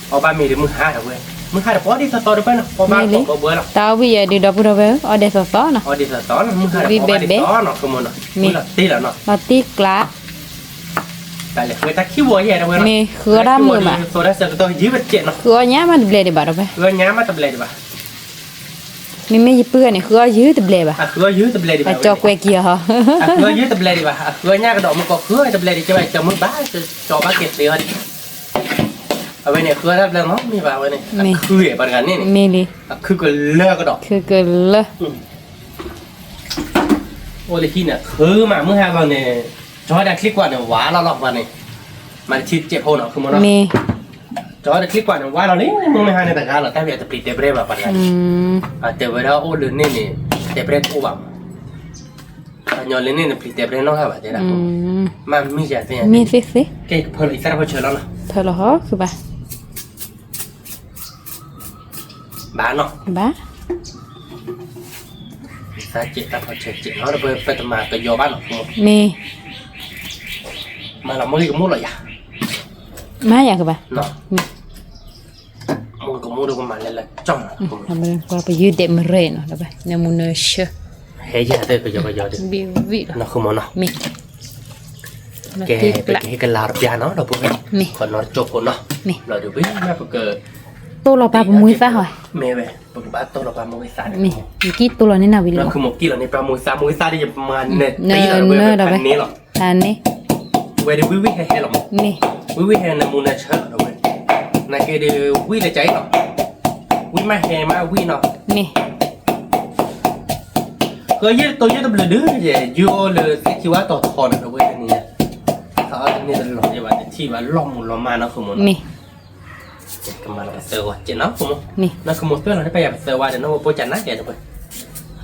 ဘၣ်မ့ၤဒီးမုၢ်ဟါဒီပုၢ်ဝဲၢ်, မုၢ်ဟါဒီးပအီၣ်ဒ်သိးသိးဒီပုၢ်ဝဲၢ်နီၤ, ပအီၣ်ဘၣ်ကိးဘၢဘၢလီၤ, တၢ်အီၣ်ဝံၣ်ယဲဒုးဒီပုၢ်ဒီဝဲၢ် အီၣ်ဒ်သိးသိးနီၤ, အီၣ်ဒ်သိးသိးနီၤ, မုၢ်ဟါဒီးပအီၣ်ဘၣ်ဒ်သိးနီၤ ခုမိၢ်နီၤ, မ့ၢ်လီၤတ့လီၤနီၤ, လီၤတ့ကျး, တၢ်လဲၤဃုတၢ်ခံဝီယဲဒီပုၢ်ဝဲၢ်နီၤ, မ့ၢ်ဃုအီၣ်တၢ်မုာ်မး, ဃုအီၣ်ညၣ်မးတဘျဲးဒံးဘၣ်ဒီပုၢ်ဝဲၢ်, ဃုအီၣ်ညၣ်မးတဘျဲးဒံးဘၣ် မ့မ့ၢ်ယပုၢ်န့ၣ် ဃုအီၣ်ယုၢ်တဘျဲးဘၣ်, အဃုအီၣ်ယုၢ်တဘျဲးဒံးဘၣ်, အကၠီကွဲးက့ၤအီၤ, အဃုအီၣ်ယုၢ်တဘျဲးဒံးဘၣ်, အဃုအီၣ်ညၣ်ကဒီးမုၢ်ကီၢ်ဃုအီၣ်တဘျဲးဒံး ကၠီဘၣ်က့ၤသ့အီၤဒံး, အဝဲန့ၣ် အဃုအီၣ်တဘျဲးမ့ၢ်ဘၣ်ဝဲန့ၣ်, အခုပှၤတဂၤန့ၣ်န့ၣ်, မ့ၢ်လံ, အခုကလၢကဒီး, အခုကလၢ, အိၣ်လၢဟံၣ်န့ၣ် ခုမးမုၢ်ဟါလီၤန့ၣ်, ကၠီဒီးချံကွၢ်န့ၣ် ဝါလီၤလီၤပှၤန့ၣ်, မၤတထံတစဲးဖိနီၤ ခုမိၢ်နီၤ, မ့ၢ် ကၠီဒီးချံကွၢ်န့ၣ် ဝါလီၤလံ မုၢ်မ့ၢ်ဟါန့ၣ်တဂၤလီၤ တၢ်ဖဲအတပျံၤတဲပရဲဘၣ်ပှၤတဂၤ, တဲဝဲဒၣ်အိၣ်လၢန့ၣ်န့ၣ်, တဲပရဲတအိၣ်ဘၣ်မး, ပှၤညီလၢန့ၣ်န့ၣ် ပျံၤတဲပရဲနီတဂၤဘၣ်တဲဒၣ်, မ့ၢ်မ့ၢ်ယၤသ့, မ့ၢ်သ့သ့, ကဲဖၢလီၤအံၤသၣ်တဖီဆၢလီၤနီၤ, ဖၢလီၤဟီ ခုဘၣ် ဘၣ်နီၤ, ဘၣ်, သးစဲးတၢ်ဖီဆၢစဲးနီၤ ဒီးပတမၤကယီဘၣ်နီၤ, မ့ၢ်, မၤလီၤမုၢ်ဂံၢ်ကမူၣ်လီၤယၤ, မၤယၤကဘၣ်, မ့ၢ်, မုၢ်ဂံၢ်ကမူၣ်ဒီးပမၤလဲၤလၢကၠီနီၤ, ပယုၢ်ဒဲးမရဲနီၤ ဒီးနမူနဆၢ, ဟဲယၤသ့ၣ်ကယီကယီဒီး, ဘံၣ်ဘံၣ်လီၤ, နီၤ ခုမိၢ်နီၤ, မ့ၢ် ကဲ ပကဟ့ၣ်ကလၤတပျၢ်နီၤ ဒီပုၢ်ဝဲၢ်, မ့ၢ်, ခီနီၤတကၠိဖိနီၤ, မ့ၢ်, လီၤဒီးဝံၤမ့ၢ်ပက, တိၢ်လီၤပာ်ပမူသၣ်ဟီ, မ့ၢ်ဝဲ, ပကဘၣ်တိၢ်လီၤပာ်မူသၣ်န့ၣ်, မ့ၢ်, ယကံၣ်တိၢ်လီၤန့ၢ်နၤဝံၤလီၤ, ခုမိၢ်ကံၣ်လီၤန့ၢ်ပာ်မူသၣ် မူသၣ်ဒီးယမၤနၢၤတံၢ်လီၤဒီးဝဲဖဲန့ၣ်လီၤ, ဖဲန့ၣ်, ဝဲဒီးဝံၤဝံၤဟဲဟဲလီၤမး, မ့ၢ်, ဝံၤဝံၤဟဲနမူနဆၢလီၤဒီးဝဲ, နာ်က့ဒီးဝံၤလၢကၠီအံၤလီၤ, ဝံၤမးဟဲမးဝံၤနီၤ, မ့ၢ် ဃုအီၣ်ယုၢ်တိယုၢ်တဘျုးဒုးယဲ ယိလၢသ့ၣ်ခံဝါတီၤထီန့ၣ်ဒီးဝဲန့ၣ်, သးအီၣ်တန့ၢ်တလီၤယဲဘၣ် တထံၣ်ဘၣ်လီၢ်မူလီၤမၢ်နီၤ ခုမိၢ်နီၤ, မ့ၢ်, ကမၤလီၤပသၢဝါကဲနီၤ ခုမိၢ်, နီၤ ခုမိၢ် ပၢၢ်လီၤန့ၣ် ပယၤပသၢဝါဒီး နီၢ်ဝဲပိကနၣ်ယဲဒီးဝဲ,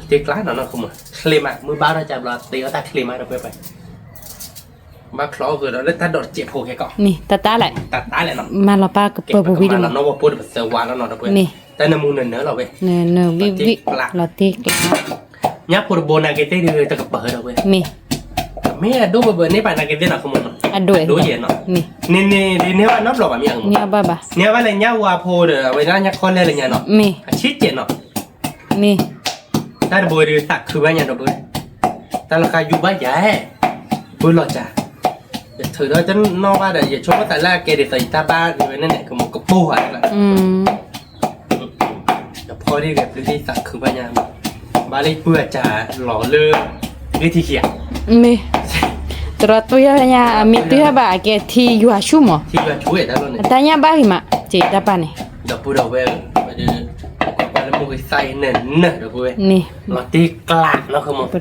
တ့ကျးနီၤ နီၤ ခုမိၢ်, ချ့မး မုၢ်ဘါထီၣ်ကဘျီ တ့အီၣ်တၢ်ချ့မးဒီးဝဲ, ဘၣ်ချီအီၣ်ဃုာ်ဒီးလၢတၢ်ဒိးတစဲးဖိခဲကီး, မ့ၢ် တၢ်တၢ်လဲၣ်, တၢ်တၢ်လဲၣ်နီၤ, မၤလီၤပာ်ကပၢၤပူၤဝံၤဒီး နီၢ်ဝဲပိဒီးပသၢဝါလီၤနီၤဒီးဝဲ, မ့ၢ် တၢ်နမူနနၢၤလီၤဝဲ, နနၢၤဝံၤဝံၤ လီၤတ့ကျး, ညၣ်ဖိတဘိနာ်က့သ့ၣ်ဒီးတကပၤဒီးဝဲ, မ့ၢ်, မ့ၢ်အဒိၣ်ဘၣ်ဘၣ်န့ၣ် ပာ်နာ်က့သ့ၣ်နီၤ ခုမိၢ်နီၤ, အဒိၣ်ယဲနီၤ, မ့ၢ်, န့ၣ်န့ၣ်ဒ်န့ၢ်ဘၣ်နီတဘျီဘၣ်မ့ၢ်, န့ၢ်ဘၣ်ဘၣ်, န့ၢ်ဘၣ်လၢညၣ်ဝါဖိဒီး အဝဲဒၣ်ညၣ်ခီလဲၢ်လၢညါနီၤ, မ့ၢ်, အဆံးစဲးနီၤ, မ့ၢ်, တၢ်တဘိဒီးသးခုဘၣ်ညါဒီးဝဲ, တၢ်လီၤဃာ်ယူၤဘၣ်ယၤ, ပၢလီၤစၢ်, ယထုးဒီးတနီၣ်ဘၣ်ဒီး ယဆိကမိၣ်သးလၢအကဲဒ်သိးယတၢ်ဘၣ်ဒ်ဝဲန့ၣ်န့ၣ် ကမိၢ်ကပိၢ်ဧါ, ယဖီဒ်ဂဲၤပျုၤဒ်သးခုဘၣ်ညါ, ဘၣ်လၢယပုၢ်အစၢ်လီၤလၢ ဂ့ၢ်ထံၣ်ခံဧါ, မ့ၢ်, တရီတူၢ်ယၤညါ အမ့ၢ်တူၢ်ယၤဘၣ် အကဲထံယွၤဆူၣ်မး, အတၢ်ညၣ်ဘၣ်ဂ့ၤမး စ့တၢ်ပာ်န့ၣ်, ဒီပုၢ်ဒီဝဲၢ်, ပှၤလၢမုၢ်ဂ့ၤသးအံၤနၢၤနၢၤဒီပုၢ်ဝဲၢ်, လီၤတ့ကျးနီၤ ခုမိၢ်,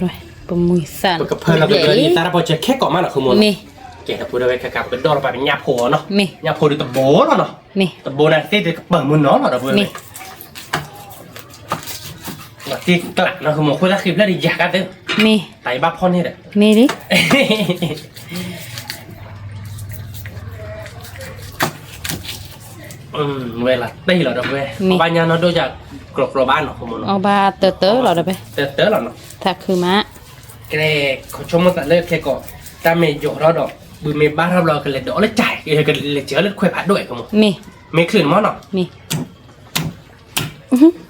ပမုၢ်သး, ပကဖၢလီၤကဒီးယသးတၢ်ပီဆၢခဲကိးမးနီၤ ခုမိၢ်နီၤ, မ့ၢ်, ကဲဒီပုၢ်ဒီဝဲၢ် ခဲကးပကဒီၣ်လီၤပာ်ပညၣ်ဖိအီၤနီၤ, မ့ၢ်, ညၣ်ဖိဒီးတဘိလီၤနီၤ, မ့ၢ်, တဘိန့ၣ်သ့ၣ်ဒီးကပၤမုၢ်နီၤလီၤဒီပုၢ်ဝဲၢ်, မ့ၢ်, တ့ကျးနီၢ်ဃုမိၢ် ဃိသၣ်ဃံဖျၢၣ်ဒီးယၤကါသ့, မ့ၢ်, တၢ်အံၤဘၣ်ဖီၣ်န့ၢ်ဒီး, မ့ၢ်လံ, ဝဲလီၤတ့ၢ်လီၤဒီးဝဲ, မ့ၢ်, အီၣ်ဘၣ်ညါနီၢ်ဒိၣ်ယၤ ကျီကျီဘၣ်နီၢ်ဃုမိၢ်နီၤ, အီၣ်ဘၣ်တၢၢ်တၢၢ်လီၤဒီးဝဲ, တၢၢ်တၢၢ်လီၤနီၤ, သးခုမး, ကဲ, ခီဆိကမိၣ်သးလၢခဲကီး, တၢ်မ့ၢ်ယီၤထီၣ်ဒီး, ဘုမ့ၢ်ဘၣ်ထီၣ်ဘျီကလဲၤဒီးအီၣ်လၢကၠဲ, ကလဲၤစၢၤလၢတခွဲးဖးဒိၣ်အဲၣ်ကမိၢ်, မ့ၢ်, မ့ၢ်ချုးန့ၣ်မ့ၢ်နီၤ,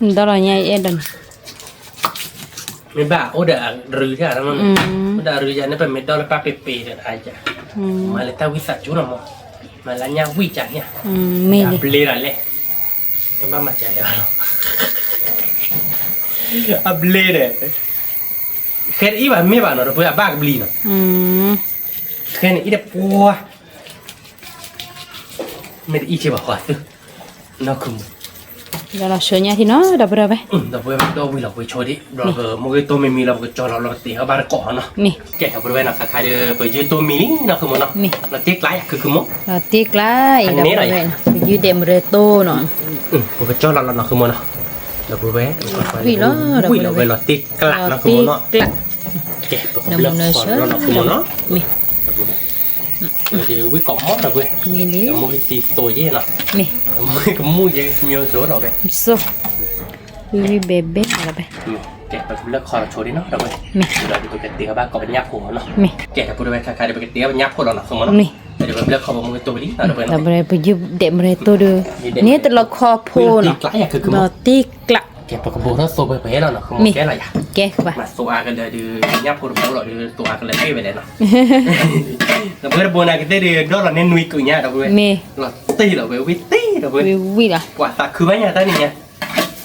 မ့ၢ် ဒီးလီၤညါအံၤအဲၣ်ဒိးန့ၣ်, မ့ၢ်ဘၣ်အိၣ်ဒီးအရူၤ, အိၣ်ဒီးအရူၤယၤန့ၣ် ပမ့ၢ်ဒီၣ်လၢပၢ်ပ့ၤပ့ၤဒီးအါယၤ, မၤလၢတၢ်ဝံသးစူၤလီၤမး, မၤလၢညၣ်ဝံၣ်ကၠၤန့ၣ်, အဘျ့ဒၣ်လဲၣ်, မ့ၢ်ဘၣ်မၤကၠၤယၤလီၤ, အဘျ့ဒီး, ဃဲတအံၤဘၣ်မ့ၢ်ဘၣ်နီၤ ဒီပုၢ်ဝဲၢ် အဘၣ်ကဘျံးနီၤ, ဃဲန့ၣ်အံၤတပှၢ် မ့ၢ်တအံၤက့ဘၣ်ဃီသု, နီၢ်ခုမိၢ်, ဒီးလီၤဆှၢညါထံနီၤ ဒီပုၢ်ဝဲၢ်, ဒီပုၢ်ဝဲၢ်ဒီဝံၤလီၤ ပဆိဒံး ဒီးပမိၢ်ဂ့ၤတိၢ်မံၤမံၤလီၤ ပကကၠီလီၤလီၤပတ့ၢ်အီၣ်ဘၣ်တကိးနီၤ, မ့ၢ်, ကဲ ဒီပုၢ်ဝဲၢ်နီၤ ခါခါဒီး ပယုၢ်တိၢ်မံၤလံနီၢ်ခုမိၢ်နီၤ, မ့ၢ်, လီၤတ့ကျးယၤခုခုမိၢ်, လီၤတ့ကျးအံၤ ဒီပုၢ်ဝဲၢ်နီၤ ပယုၢ်ဒဲးမရၢတိၢ်နီၤ, ပကကၠီလီၤလီၤနီၢ်ခုမိၢ်နီၤ, ဒီပုၢ်ဝဲၢ်, ဝံၤလီၤဝဲလီၤတ့ကျးနီၢ်ခုမိၢ်နီၤ, ကဲ ပကဘျၢၣ်ခီလီၤနီၢ်ခုမိၢ်နီၤ, မ့ၢ်, ဒီပုၢ်ဝဲၢ် ဒီးဝံၣ်ကိးမီၢ်ဒီပုၢ်ဝဲၢ်, မ့ၢ်လံ, ဒီးမိၢ်ဂ့ၤသံသိးယဲၢ်နီၤ, မ့ၢ်, ဒီးမိၢ်ဂ့ၤကမူၣ်ယဲၢ်မံၤစိဒီးဝဲ, စိဝံၣ်ဝံၣ်ဘဲဘဲလီၤဘဲ, ကဲ ပကဘျၢၣ်ခီလီၤဆိဒံးနီၤ ဒီပုၢ်ဝဲၢ်, ဒီးပကတ့အီၣ်ဘၣ်ကိးပညၣ်ဖိနီၤ, မ့ၢ်, ကဲ ဒီပုၢ်ဝဲၢ် ခါခါဒီး ပကတ့အီၣ်ပညၣ်ဖိလီၤနီၢ်ခုမိၢ်နီၤ, မ့ၢ်, ဒီးပကဘျၢၣ်ခီပမိၢ်ဂ့ၤတိၢ်လံနီၤ ဒီပုၢ်ဝဲၢ်နီၤ, ဒီးပယုၢ်ဒဲးမရၢတိၢ်ဒီး, န့ၣ်တလီၤခီဖိနီၤ, လီၤတ့ကျး ကဲ ပကဘိးထီၣ်သိပှဲၤပှဲၤလီၤနီၢ်ခုမိၢ် ကဲလီၤယၤ, ကဲ မၤသိအါကလၢာ်ဒီး ညၣ်ဖိတဘိလီၤဒီး သိအါကလၢာ်တ့ၢ်ဝဲလဲၣ်နီၤ, ဒီပုၢ်ဝဲၢ်တဘိန့ၣ်ကသ့ၣ်ဒီး ဒီလီၤန့ၢ်နွံကုညါဒီပုၢ်ဝဲၢ်, မ့ၢ်, လီၤတ့ၢ်လီၤဝဲ ဝံၣ်တ့ၢ်ဒီပုၢ်ဝဲၢ်, ဝံၣ်လီၤ, ပှၤသးခုဘၣ်ညါတၢ်န့ၣ်ညါ,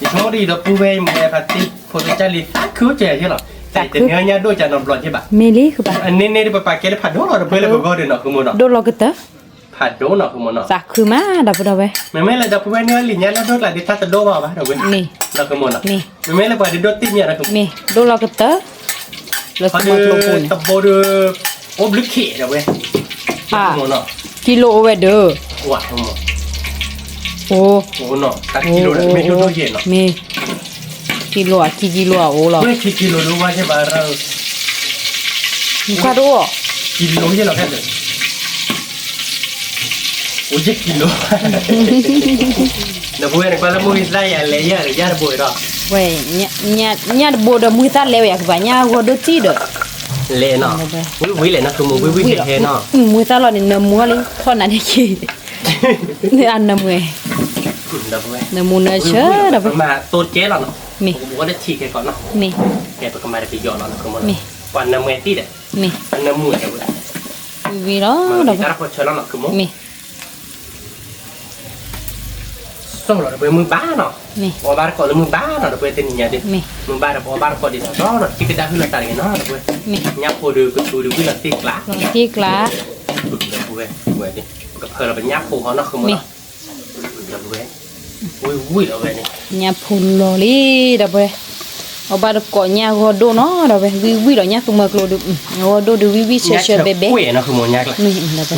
ယဆိကမိၣ်ဒီး ဒီပုၢ်ဝဲၢ် ယမ့ၢ်ဖါတံၢ်ဖိသၣ်ကၢ်လံ သးခုကဲယဲလီၤ, တနံၤညါဒိၣ်ကၢ်နီတဘျီကဲဘၣ်, မ့ၢ်လံ ကဘၣ်, အန့ၣ်န့ၣ်ဒီး ပပာ်ကဲလၢဖးဒိၣ်လီၤ ဒီပုၢ်ဝဲၢ်လၢပဂီၢ်ဒီးနီၢ်ခုမိၢ်နီၤ, ဒိၣ်လီၤကတၢၢ် ဖးဒိၣ်နီၢ်ခုမိၢ်နီၤ, သးခုမး ဒီပုၢ်ဝဲၢ်, မ့မ့ၢ်လၢဒီပုၢ်ဝဲၢ်န့ၣ် လံာ်ညါလၢဒိၣ်ကျါဒီး တၢ်တဒိၣ်ဘၣ်ဘၣ်ဒီပုၢ်ဝဲၢ်, နီၢ်ခုမိၢ်နီၤ, မ့မ့ၢ်လၢပှၤဒုးဒိၣ်တံၢ်မ့ၢ်နီၢ်ခုမိၢ်, မ့ၢ် ဒိၣ်လီၤကတၢၢ်, လၢတဘိဒီး အိၣ်ဘျုးခ့ဒီပုၢ်ဝဲၢ်, ကံလိအိၣ်ဝဲဒီး, အိၣ်, မ့ၢ် ကံလိအခံကံလိအအိၣ်လီၤ, ကံလိဒိၣ်ဝဲ, ကံလိယဲလီၤ, အိၣ်ကံလိ ဒီပုၢ်ဝဲၢ်န့ၣ် ကွၢ်လၢမုၢ်ဂ့ၤသၣ်ယၤလဲၤယၤဒီး ညၣ်တဘိဒီး, ညၣ်တဘိဒီးမုၢ်သၣ်လဲၤဝဲယၤကဘၣ် ညၣ်ဂီၤဒိၣ်တံၢ်ဒီး, လဲၤနီၤ, ဝံၣ်ဝံၣ်လဲၤနီၢ်ခုမိၢ် ဝံၣ်ဝံၣ်လဲၤဟဲနီၤ, မုၢ်သၣ်လီၤန့ၣ် နၢမူလံ ဖီၣ်နၤန့ၣ်က့ၤ, နၢမူ, နၢမူနၢဆၢဒီပုၢ်ဝဲၢ်, မၤတိကဲလီၤနီၤ, မ့ၢ်, ပကဘိးလၢထံခဲကီးနီၤ, မ့ၢ်, ကဲ ပကမၤတကယီၤလီၤနီၢ်ခုမိၢ်နီၤ, မ့ၢ်, ပှၤနၢမူတဲဝဲ, မ့ၢ်, ဝံၣ်ဝံၣ်လီၤ, မၤဝံၣ်တၢ်တခီဆၢလီၤနီၢ်ခုမိၢ်, မ့ၢ် စိၢ်လီၤဒီပုၢ်ဝဲၢ် မုၢ်ဘၣ်နီၤ, ပအီၣ်ဘၣ်တကိးလၢမုၢ်ဘၣ်နီၤ ဒီပုၢ်ဝဲၢ် တနံၤညါဒီး, မုၢ်ဘၣ်ဒီးပအီၣ်ဘၣ်တကိးဒ်သိးဒီး ထံကဒါဟုၣ်လီၤတၢ်တဂ့ၤနီၤ ဒီပုၢ်ဝဲၢ်, ညၣ်ဖိဒီးကသူဒီး ဝံၣ်လီၤတ့ကျး, တ့ကျး, ဒီပုၢ်ဝဲၢ်, ပကဖၢလီၤပညၣ်ဖိဟီနီၤ ဃုမိၢ်နီၤ, ဒီပုၢ်ဝဲၢ်, ဝံၣ်ဝံၣ်လီၤဝဲန့ၣ်, ညၣ်ဖိလီၤလံ ဒီပုၢ်ဝဲၢ်, အီၣ်ဘၣ်တကိးညၣ်ဂီၤဒိၣ်နီၤ ဒီပုၢ်ဝဲၢ်, ဝံၣ်ဝံၣ်လီၤ ညၣ်သူမွဲကျိဒီး, ဂီၤဒိၣ်ဒီးဝံၣ်ဝံၣ်ဆၢဆၢဘဲဘဲ,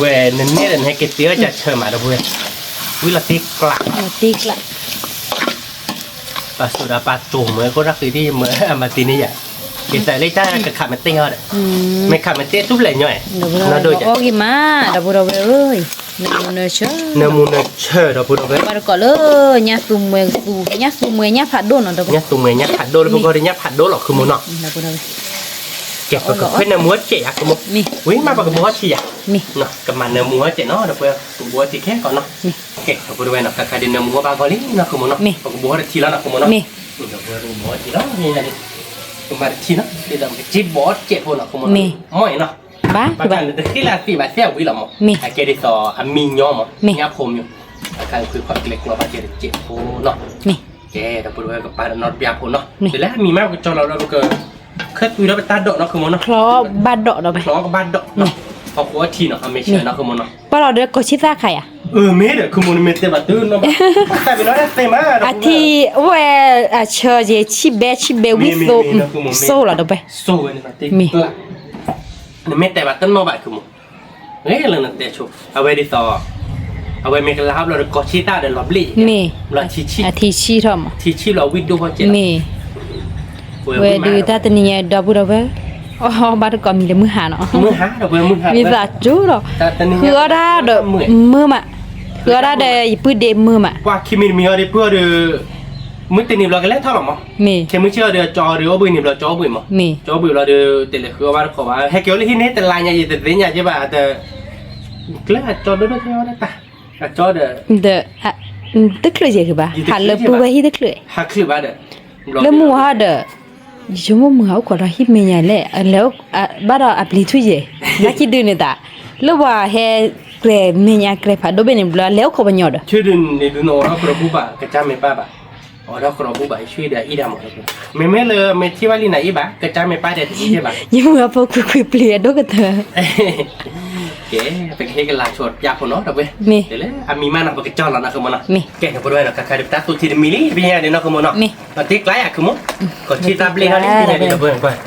ဝဲနနဲၣ်ဒီးနဟဲက့ၤတ့အီၣ်ကဆၢမး ဒီပုၢ်ဝဲၢ်, ဝံၣ်လီၤတ့ကျး, တ့ကျး ပာ်စိဒီးပာ်တိၢ်မ့ၢ် ခိၣ်တၢ်ဃံဒ်မ့ၢ်အမၤတံၤန့ၢ်ယၤ, ကသးလၢတၢ်ကခးမ့ၢ်တ့ၢ်ဟီဒီး, မ့ၢ်ခးမ့ၢ်တ့ၢ်တူၢ်ဖျဲးညီ, နဒိၣ်က, အီၣ်ဂ့ၤမး ဒီပုၢ်ဝဲၢ်ဧၢ, နၢမူနၢဆၢ, နၢမူနၢဆၢ ဒီပုၢ်ဝဲၢ်, ဘၣ်တကိးလၢ ညၣ်သူမွဲသူ, ညၣ်သူမွဲညၣ်ဖးဒိၣ်နီၤ ဒီပုၢ်ဝဲၢ်, ညၣ်သူမွဲညၣ်ဖးဒိၣ်လၢပဂီၢ်ဒီးညၣ်ဖးဒိၣ်လီၤ ဃုမိၢ်နီၤ, ကဲ ပကဖဲနၢမူအီၣ်စဲးယၤ ဃုမိၢ်, ဝံၤမးပကဘိးအီၣ်ထံယၤ, ကမၤနၢမူအီၣ်စဲးနီၤ ဒီပုၢ်ဝဲၢ်, ပကဘိးအီၣ်ထံခဲကီးနီၤ, ကဲ ဒီပုၢ်ဝဲၢ်နီၤ ခါခါဒ်နၢမူအီၣ်ဘၣ်ဂီၢ်လံနီၤ ဃုမိၢ်နီၤ, ပကဘိးအီၣ်တထံလီၤနီၤ ဃုမိၢ်နီၤ, ဒီပုၢ်ဝဲၢ် ပကဘိးအီၣ်ထံလီၤ, ကမၤတထံနီၤ ဒ်သိးပကစ့ဘိးအီၣ်စဲးဖိနီၤ ဃုမိၢ်နီၤ, မ့ၢ်နီၤ, ဘၣ် ဘၣ်နတဃ့လၢအသ့ဘၣ်သ့ၣ်အဝံၤလီၤမး, အကဲဒ်သိးအမံညီမး, ညၣ်ဖိမး, အခါအံၤဖုဖီကျဲကျီဘၣ်ကဲတစဲးဖိနီၤ, ကဲ ဒီပုၢ်ဝဲၢ် ကပာ်ဒီးနီတပျၢ်ဖိနီၤ, တုၤလၢအမံၤမးပကကၠီလီၤဒီးပက ခၢၣ်သွံဒီးပတၢ်ဒိးနီၤ ဃုမိၢ်နီၤ, ချီဘၣ်ဒိးဒီး ချီကဘၣ်ဒိး, အဃိအထံနီၤ အမ့ၢ်ဆၢနီၤ ဃုမိၢ်နီၤ, ပာ်လီၤဒီးကိးဆံသၣ်ခါယၤ, အမ့ၢ်ဒီး ဃုမိၢ်နမ့ၢ်တဲဘၣ်တနီၤဘၣ်, အထံ ဝဲ အဆၢယဲၤဆံၣ်ဘဲဆံၣ်ဘဲဝံၣ်သိ စိၢ်လီၤဒီးပဲ, စိၢ်ဝဲန့ၣ် နမ့ၢ်တဲဘၣ်တနီၤဘၣ် ဃုမိၢ်, ဂ့ၤလၢနတဲဆိ, အဝဲဒ်သိး အဝဲမ့ၢ်ကလါဟီဘျီဒီးကိးဆံသၣ်ဒီးလီၤဘျ့ၣ်, မ့ၢ်, အထံဆံၣ်ထီၣ်မး, ထံဆံၣ်ဘျီဝံၣ်ဒိၣ်ဟီၣ်စဲး, မ့ၢ်, ဝဲဒုးတၢ်တနံၤညါဒီပုၢ်ဒီဝဲၢ်, အီၣ်ဘၣ်တကိးမံၤလၢမုၢ်ဟါနီၤ, မုၢ်ဟါဒီးဝဲမုၢ်ဟါ, မံၤသးကၠိဒီး, ဃုအီၣ်တၢ်ဒီးမုၢ်မး, ဃုအီၣ်တၢ်ဒီးယပုၢ်ဒ့မုၢ်မး, ပှၤခံမံၤတမံၤအီၤဒီးပုၢ်အီၤဒီး, မုၢ်တနံၤဘျီကလဲၤထီၣ်လီၤမး, ခဲမုၢ်ဆ့ၣ်အီၤဒီးကၠီအီၤဒီးအိၣ်ဘှံးန့ၣ်ဘျီကၠီအိၣ်ဘှံးမး, ကၠီအိၣ်ဘှံးဘျီဒီး တလဲၤဃုအီၣ်ဘၣ်တကိးဘၣ်, ဟဲက့ၤအိၣ်လၢဟံၣ်န့ၣ် တလါညါယတသ့ၣ်ညါက့ဘၣ်, ကျဲအကၠီဒိၣ်ဒိၣ်က့အီၣ်တၢ်, အကၠီဒီး ဒီး, တချုးယဲၢ်က့ၤဘၣ်, ဟးလၢပူၤဝဲဟံၣ်တချုး, ဟးချုးဘၣ်ဒီး, လၢမုၢ်ဟါဒီး, ယဆိကမိၣ်မုၢ်ဟါအိၣ်ခိးဒီးဟံၣ်မဲာ်ညါလဲၣ်, အလဲၤ, ဘၣ်ဒီးအပျံၤထူၣ်ယဲၢ်, လၢခံဒုးန့ၣ်တၢ်, လၢပှၤဟဲကြဲးမဲာ်ညါကြဲးဖးဒိၣ်ဘ့ၣ်န့ၣ်ဘျီ အလဲၤအိၣ်ခိးပညီဒီး, ဆူဒုးန့ၣ်ဒုးနအိးထီၣ်ကရီဘူဘၣ် ကစၢ်မ့ၢ်ပၢ်ဘၣ်, အိးထီၣ်ကရီဘူဘၣ် ယဆူဒီးအံၤဒၣ်မး, မ့မ့ၢ်လၢမ့ၢ်ထံၣ်ဘၣ်လံနၤအံၤဘၣ် ကစၢ်မ့ၢ်ပၢ်ဒီးတအံၤဘၣ်, ယမုၢ်အဖိခွံခွံပျံၤအဒိၣ်ကတၢၢ် ကဲ, ပကဟ့ၣ်ကလၤဆိပျၢ်ဖိနီၤ ဒီပုၢ်ဝဲၢ်, မ့ၢ်, လၢအမံၤမးနီၤ ပကကၠီလီၤနီၤ ဃုမးနီၤ, မ့ၢ်, ကဲ ဒီပုၢ်ဝဲၢ်နီၤ ခါခါဒီးပတၢ်သူထံတမံၤလံ ပညါန့ၣ်နီၤ ဃုမးနီၤ, မ့ၢ်, ဒီးတ့ကျါယၤ ဃုမး, ကီၢ်ဆံၣ်တၢ်ဘျ့ထီၣ်လံ ပညါန့ၣ် ဒီပုၢ်ဝဲၢ်,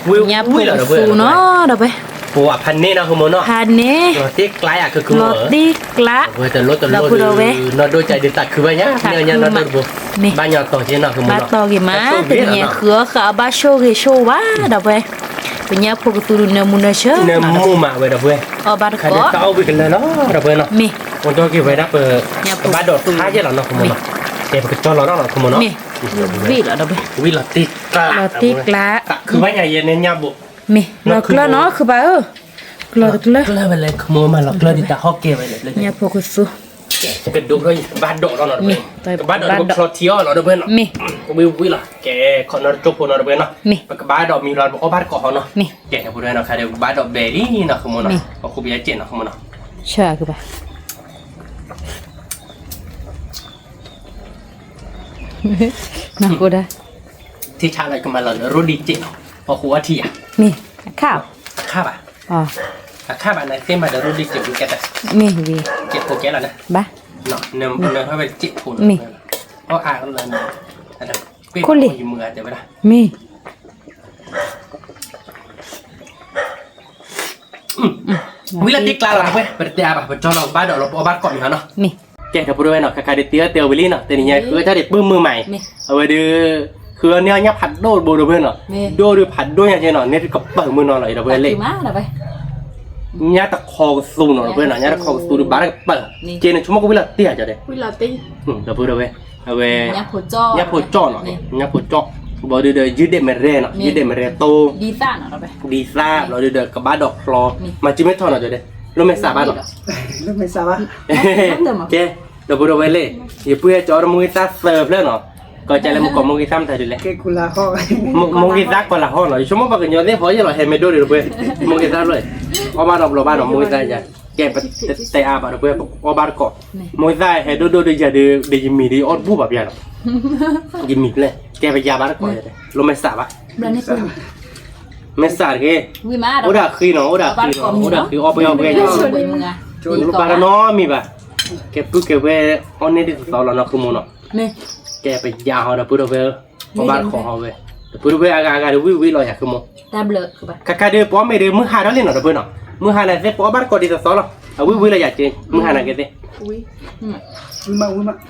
ဝံၤဝံၤလီၤ ဒီပုၢ်ဝဲၢ်, ပဝဲဖးန့ၢ်နီၤ ဃုမးနီၤ, ဖးန့ၢ်, လီၤတ့ကျါယၤ ဃုမး, လီၤတ့ကျါ, ဒီပုၢ်ဝဲၢ်, နီၢ်ဒိၣ်ကၠဲဒုးသးခုဘၣ်ညါ နီၢ်ညါနီၢ်ဒိၣ်တဘိ, ဘၣ်ညီတီၤက့နီၤ ဃုမးနီၤ, ဘၣ်တီၤက့ၤမး တနံၤညါဃုအီၣ်ဃာ်အီၣ်ဘၣ်ဆိၣ်ဂ့ၤဆိၣ်ဝါ ဒီပုၢ်ဝဲၢ်, ပညၣ်ဖိကသူဒုးနၢမူနၢဆၢ, နၢမူမးဝဲ ဒီပုၢ်ဝဲၢ်, အီၣ်ဘၣ်တကိး, တၢ်အီၣ်ဝံၤကလၢာ်လီၤ ဒီပုၢ်ဝဲၢ်နီၤ, မ့ၢ်, အိၣ်ဒီးက့ၤဝဲဒၣ်ပ, ကဘၣ်ဒီးထါယဲၢ်လီၤနီၤ ဃုမးနီၤ, ကဲ ပကကၠီလီၤနီၤ ဃုမးနီၤ, မ့ၢ်, ဝံၤလီၤ ဒီပုၢ်ဝဲၢ်, ဝံၤလီၤတ့ကျါ, လီၤတ့ကျါ, သးခုဘၣ်ညါယဲန့ၣ်ညၣ်ဘိ, မ့ၢ်, လီၤကျၢၢ်နီၤ ဃုဘၣ်ဧၢ, လီၤတကျၢၢ်, လီၤကျၢၢ်ဝဲလၢ ဃုမးမး လီၤကျၢၢ်ဒ်တၢ်ဟီၣ်ကဲဝဲလၢ ညၣ်ဖိကသူ ကဲ ပကဒိးထီၣ်ဘၣ်ဒီးလီၤနီၤ ဒီပုၢ်ဝဲၢ်, ကဘၣ်ဒီးပဖျီထံအီၣ်လီၤ ဒီပုၢ်ဝဲၢ်နီၤ, မ့ၢ်, ဝံၤဝံၤလီၤ ကဲ ခိးနီၢ်တကၠိဖိနီၤ ဒီပုၢ်ဝဲၢ်နီၤ, မ့ၢ်, ပကဘၣ်ဒီးမံၤလီၤ ပအီၣ်ဘၣ်တကိးဟီနီၤ, မ့ၢ်, ကဲ ဒီပုၢ်ဝဲၢ်နီၤ ခါဒီး ပကဘၣ်ဒီးဘဲလံနီၤ ဃုမးနီၤ, ပဃိပယါစဲးနီၤ ဃုမးနီၤ, ဆၢကဘၣ် နီၢ်ကဒၣ်, ထံဆါလၢကမၤလီၤလၢရိဒံစဲးနီၤ, ပဃိအီထံယါ, မ့ၢ်, အခါ, အခါဘၣ်, အခါဘၣ် နသ့ၣ်မၤဒီးရိဒံစဲးဝံၤကဲတၢ်, မ့ၢ်ဝံၤ, ကဲဖိကဲလီၤနၤ, ဘၣ်, နဟဲဝဲစဲးဖိနီၤ, မ့ၢ်, အီၣ်အါလီၤနၤ, ခိၣ်လံ, ယမုၢ်ဂၤတဲဝဲဒၣ်, မ့ၢ် ဝံၤလၢတ့ကျါလီၤ ဒီပုၢ်ဝဲၢ်, ပတတဲအါဘၣ် ပကၠီလီၤ ပဘၣ်ဒီးလီၤ ပအီၣ်ဘၣ်တကိးမံၤဟီနီၤ, မ့ၢ်, ကဲ ဒီပုၢ်ဝဲၢ်နီၤ ခါခါဒီးတ့အီၣ်တဲအီၤဝံၤလံနီၤ တနံၤညါ ဃုအီၣ်တၢ်ဒံးပုၢ်မုၢ်မးအံၤ, အဝဲဒုး, ဃုအီၣ်န့ၢ်အီၣ်ညၣ်ဖးဒိၣ်တဘိ ဒီပုၢ်ဝဲၢ်နီၤ, ဒိၣ်ဒုးဖးဒိၣ်ညါကဲနီၤ န့ၣ်ကပၢၤမုၢ်နီၤလီၤ ဒီပုၢ်ဝဲၢ်လံ, ညၣ်တခီကသူနီၤ ဒီပုၢ်ဝဲၢ်နီၤ ညၣ်တခီကသူဒုးဘၣ်တကပၢၤ, ကဲန့ၣ်ဆိကမိၣ်ကဝံၤလီၤတ့ဧါ ကၠီဒီး, ဒီပုၢ်ဝဲၢ်, အဝဲ, ညၣ်ဖိကၠီၣ်နီၤ, ညၣ်ဖိကၠီၣ်, ဘျီဒုးဒီး ယုၢ်ဒဲးမရဲနီၤ ယုၢ်ဒဲးမရဲတိ, ဒ်သၣ်နီၤ ဒ်သၣ် ဘျီဒုးဒီး ကဘၣ်ဒီးဖျီ, မၤစုမဲထီၣ်နီၤ ကၠီဒီး, လိၣ်မဲာ်စးဘၣ်နီၤ, ကဲ, ဒီပုၢ်ဝဲၢ်လံ, ယပုၢ်ဟဲကၠီဒီးမိၢ်ဂ့ၤသၣ်သၢဖျၢၣ်နီၤ, ကီၢ်ကၠီလဲမုၢ်ကီၢ်မိၢ်ဂ့ၤသၣ်မတၤဒုးလဲၣ်, မိၢ်ဂ့ၤသၣ်ကီၢ်လၤဟီၣ်နီၤ ယဆိကမိၣ်ပှၤကညီသ့ၣ်ဖီယဲၢ်လီၤ ဟဲမ့ၢ်ဒိၣ်ဒံးဒီပုၢ်ဝဲၢ်, မိၢ်ဂ့ၤသၣ်လီၤ, အီၣ်ဘၣ်ဒီးဘျီဘၣ်နီၤ မိၢ်ဂ့ၤသၣ်ယါ, ကဲပတဲအါဘၣ်ဒီပုၢ်ဝဲၢ် ပအီၣ်ဘၣ်တကိး, မိၢ်ဂ့ၤသၣ်ဟဲဒိၣ်ဒိၣ်ဒီးယၤဒီး ဒီးယမံၤဒီးယအီၣ်တဘူၣ်ဘၣ်ပျၢ်နီၤ, ယမံၤဖျဲၣ်, ကဲပယါဘၣ်တကိးယါ, လိၣ်မဲာ်စးဘၣ်, မဲာ်စးတက့ၢ်, အိၣ်ဒၣ်ဃံနီၤ အိၣ်ဒၣ်ဃံနီၤ အိၣ်ဒၣ်ဃံအီၣ်ပှဲၤအီၣ်ပှဲၤ, လိၣ်ဘၣ်တနီတမံၤဘၣ်, ကဲပုၢ်ကဲဝဲၢ်အီၣ်န့ၢ်ဒ်သိးသိးလီၤနီၤ ဃုမးနီၤ, ကဲပယါဟီဒီပုၢ်ဒီပုၢ်ဝဲၢ်, အီၣ်ဘၣ်တကိးဟီဝဲ, ဒီပုၢ်ဒီပုၢ်ဝဲၢ်အဂၤအဂၤဒီးဝံၣ်ဝံၣ်လီၤယၤ ဃုမး, ခါခါဒီးပအီၣ်မ့ၢ်ဒီးမုၢ်ဟါထီၣ်လံနီၤ ဒီပုၢ်ဝဲၢ်နီၤ, မုၢ်ဟါန့ၣ်သ့ၣ်ပအီၣ်ဘၣ်တကိးဒ်သိးသိးလီၤ, အဝံၣ်ဝံၣ်လီၤယၤက့, မုၢ်ဟါန့ၣ်က့သ့ၣ်, ဝံၣ်မး ဝံၣ်မး ဒီ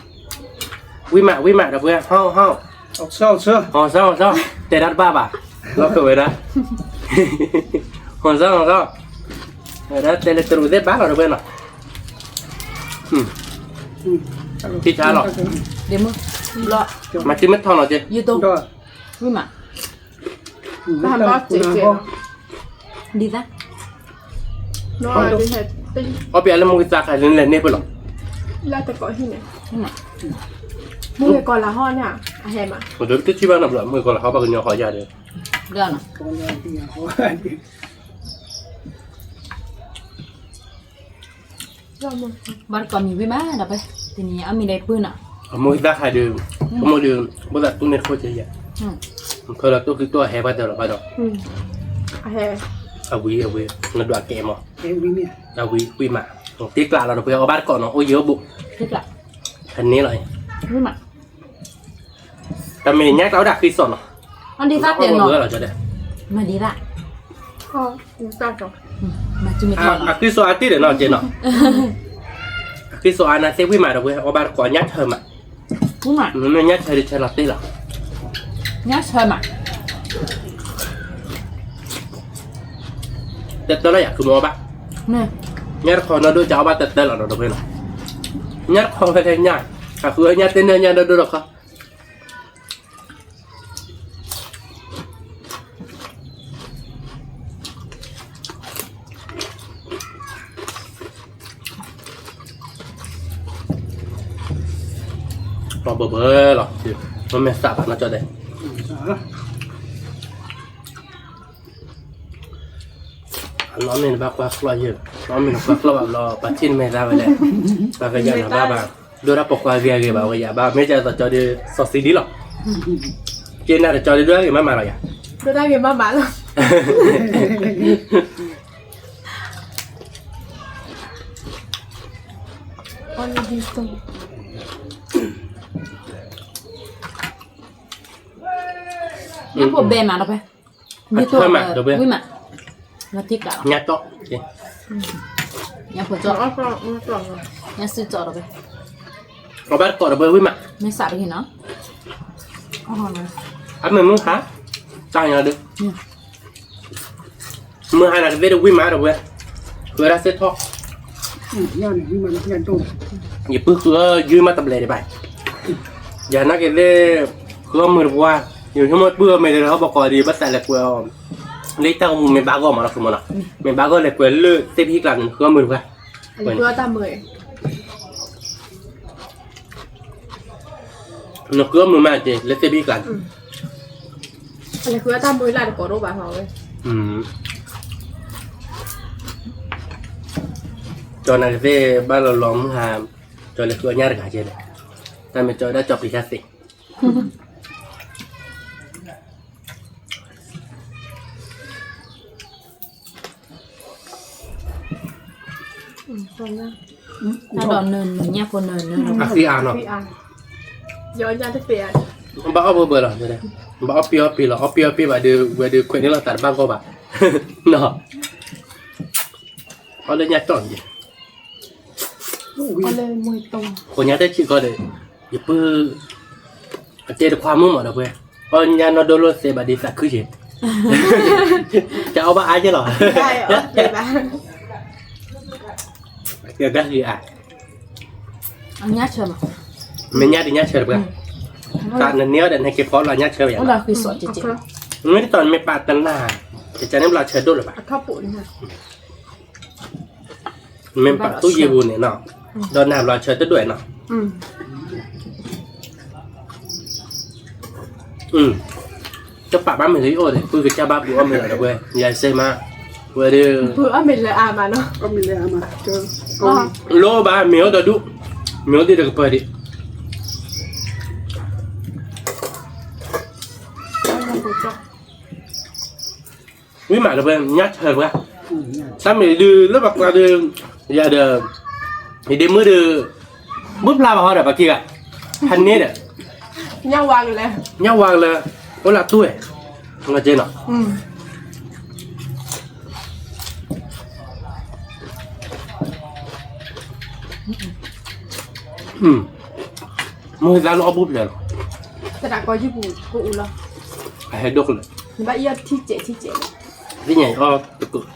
ပုၢ်ဝဲၢ် ဟီၣ် ဟီၣ်, ဟီၣ်စီ ဟီၣ်စီ, တဲဒၣ်တဘၣ်ဘၣ်, လီၤဃုာ်ဝဲဒၣ်, ဟီၣ်စီ ဟီၣ်စီ, ဝဲဒၣ်တဲလၢတရူးသ့ၣ်ဘၣ်လီၤ ဒီပုၢ်ဝဲၢ်နီၤ, ထံဆါလီၤ, မၤစုမဲထီၣ်နီၤက့, ဝံၣ်မး, ဒ်သၣ် အီၣ်ပယါလၢမိၢ်ဂ့ၤသၣ်ခါန့ၣ်လဲၤန့ၢ်ဖဲလီၤ, မိၢ်ဂ့ၤကီၢ်လၤဟီၣ်န့ၣ်, အဟဲမး, တထံၣ်ဘၣ်နီတဘျီ မိၢ်ဂ့ၤကီၢ်လၤဟီၣ် ပှၤကညီဟီၣ်ယၤဒီး, ဘၣ်တကိးမံၤဝံၣ်မးဒီး တနံၤအီၣ်မ့ၢ်ဒီးပုၢ်နီၤ, အမိၢ်ဂ့ၤသၣ်ခါဒီး, ကမိၣ်ဒီး, ဘၣ်သးတူၢ်န့ၢ်တခိၣ်ကဲယၤ, ဖဲလီၤတိၢ်ဃံတိၢ်အဟဲဘၣ်တၢ်လီၤဘၣ်ဒီး, အဝံၤ အဝံၤ နဒွးကဲမး, အဝံၤဝံၣ်မး, တ့ကျးလီၤဒီးပှဲၤအီၣ်ဘၣ်တကိးနီၤ အိၣ်ယၢဘိး, ဖဲန့ၣ်လီၤ, တမ့ၢ်ညါကျါအိၣ်ဒၣ်ဃံစီၣ်နီၤ, အဒ်သၣ်တဲနီၤ, မၤဒ်သၣ်, အဃံစီၣ်အါတ့ၢ်ဒီးနီၤက့နီၤ, အဃံစီၣ်အါနၤသ့ၣ်ဝံၣ်မးဒီးပှဲၤအီၣ်ဘၣ်တကိးညၣ်ထၢမး, မ့ၢ်ညၣ်ထၢဒီးဆဲးလီၤတ့ၢ်လီၤ, ညၣ်ထၢမး, တၢ်တၢ်လၢယၤ ခုမီၤဘၣ်, ညၣ်တခီနီၢ်ဒိၣ်ကၠီအီၣ်ဘၣ်တၢ်တၢ်လီၤနီၤ ဒီပုၢ်ဝဲၢ်နီၤ, ညၣ်တခီဖဲလဲၣ်ညၣ်, အဃုညၣ်တန့ၢ်ညၣ်ဒိၣ်ဒိၣ်လီၤခီ ဘၣ်ဘၣ်လီၤ, မ့ၢ်သးဘၣ်နီၢ်ကၠီဒဲး, အလီၢ်မ့ၢ်နဘၣ်ကွၢ်ကျီၢ်ယဲၢ်, လီၢ်မ့ၢ်နကွၢ်ကျီၢ်ဘၣ်ဘျီ ပှၤထံၣ်နမဲာ်သၣ်ဝဲလဲၣ်, ပှၤကယၤနၤဘၣ်ဘၣ်, ဒိၣ်တၢ်ပိာ်ခွါဂ့ၤအဂ့ၤဘၣ် ပှၤကယၤဘၣ် မ့ၢ်ကဲသိးကၠီဒုး စီၤစံဒံလီၤ, က့နၤတကၠီဒုး ဒိၣ်တၢ်ဂ့ၤမးမးလီၤယၤ, ဒိၣ်တၢ်ဂ့ၤမးမးလီၤ. ညၣ်ဖိဘဲမးဒီးဖဲ, ဝံၣ်မး, ညၣ်တီၢ်, ညၣ်ဖိကၠီ, ညၣ်စုကၠီဒီးဖဲ, အဘၣ်တကိးဒီးဖဲဝံၣ်မး, မ့ၢ်စးတဂ့ၤနီၤ, အမ့ၢ်မုၢ်ဟါ, တၢ်ညါဒီး မုၢ်ဟါနၤတသ့ၣ်တဝံၣ်မးဒီးဝဲ, ဃုဝဲဒၣ်သ့ၣ်ထီၣ်, ယပုၢ်ဃုအီၣ်ယုၢ်မးတဘျဲၣ်ဒံးဘၣ်, ယနာ်က့ၤသ့ၣ်, ဃုအီၣ်မုၢ်တပှၢ်, ယဆိကမိၣ်ပုၢ်အီၣ်မ့ၢ်တဟီၣ်ဘၣ်ကီးဒီး ဘၣ်သးလဲၤကွဲးအီၤ, လၢတၢ်ကမူၤမ့ၢ်ဘၣ်ဂီၢ်မးလီၤ မနီၤ, မ့ၢ်ဘၣ်ဂီၢ်လဲၤကွဲးလၢသ့ၣ်ဖဟံၣ်ကျါန့ၣ် ဃုအီၣ်မုၢ်တပှၢ်, နဃုအီၣ်မုၢ်မးက့ၤ လၢသ့ၣ်ဖဟံၣ်ကျါန့ၣ် ကၠီနၤကသ့ၣ်ဘၣ်လီၤလီၤမုၢ်ဟါ, ကၠီလဲၤဃုအီၣ်ညၣ်တဂၤကဲလဲၣ်, တၢ်မ့ၢ်ကၠီဝဲဒၣ်ကၠီပျံၤတၢ်သ့ၣ်, ညၣ်ဖိနၢၤနၢၤညၣ်ဖိနၢၤနၢၤ, ဘၣ်အီၣ်ဘၢဘၢလီၤ, ဘၣ်အီၣ်ပံအီၣ်ပံလီၤ, အီၣ်ပံအီၣ်ပံဘၣ်ဒီး ဝဲဒီးခွဲးန့ၢ်လီၤသးတဘၣ်ဂီၢ်ဘၣ်, နီၤ, အီၣ်လၢညၣ်တီၢ်န့ၣ်, အီၣ်လၢမ့ၢ်တီၢ်, ဃိးညါတဆံးကီးဒီး, ယပုၢ်, အတဲတခွါမုၣ်မးဒီးပှဲၤ, အီၣ်ညၣ်နီၢ်ဒိၣ်လိာ်သဲဘၣ်ဒ်သးခုက့ၤ, တအီၣ်ဘၣ်အါကဲလီၤ, တၢ်ဂ့ၤအါ, မ့ၢ်ညၣ်ဒ်ညၣ်ဆၢတပှဲၤ, သးနန့ၢ်အီၣ်ဒီးနဟဲက့ၤဖီလီၤညၣ်ဆၢဘၣ်ယၤလီၤ, မ့ၢ်တတီၤနမ့ၢ်ပာ်တနၢ်, တကန့ၣ်ဘျီဆၢဒိၣ်လၢၤဘၣ် မ့ၢ်ပာ်သူၣ်ယံၤပူၤန့ၣ်နီၤ, ဒီးနၤဘျီဆၢတဒိၣ်နီၤ, တပာ်ဘၣ်မ့ၢ်လၢယအိၣ်န့ၣ် ပုၢ်ကစၢ်ဘၣ်ပူၤအီၣ်မ့ၤလီၤဒီးဝဲ, ယစဲမး, ဝဲဒီး, အီၣ်မ့ၤလၢအါမးနီၤ, လိၣ်ဘၣ်မ့ၤအိၣ်ဒီးဒူၣ်, မ့ၤအိၣ်ဒံးတကပၤဒံး ဝံၣ်မးဒီးပှဲၤ ညၣ်ဆၢတပှဲၤ, တၢ်မ့ၢ်ဒုးလၢပှၤကျါဒီး, ယၤဒီး, ယဒ့မုၣ်ဒီး, ဘုဖျါဘၣ်ဟီဒီးပှၤခံဂၤ, ဟးန့ၢ်ဒီး, ညၣ်ဝါကလဲၤ, အိၣ်လၢတူၢ်ဝဲ, နီၤ, မ့ၢ်သးလၢအီၣ်ဘုဖျါလီၤ, အဟဲဒိၣ်ကလၢာ်, သ့ၣ်ညါအီၣ်တကုာ်,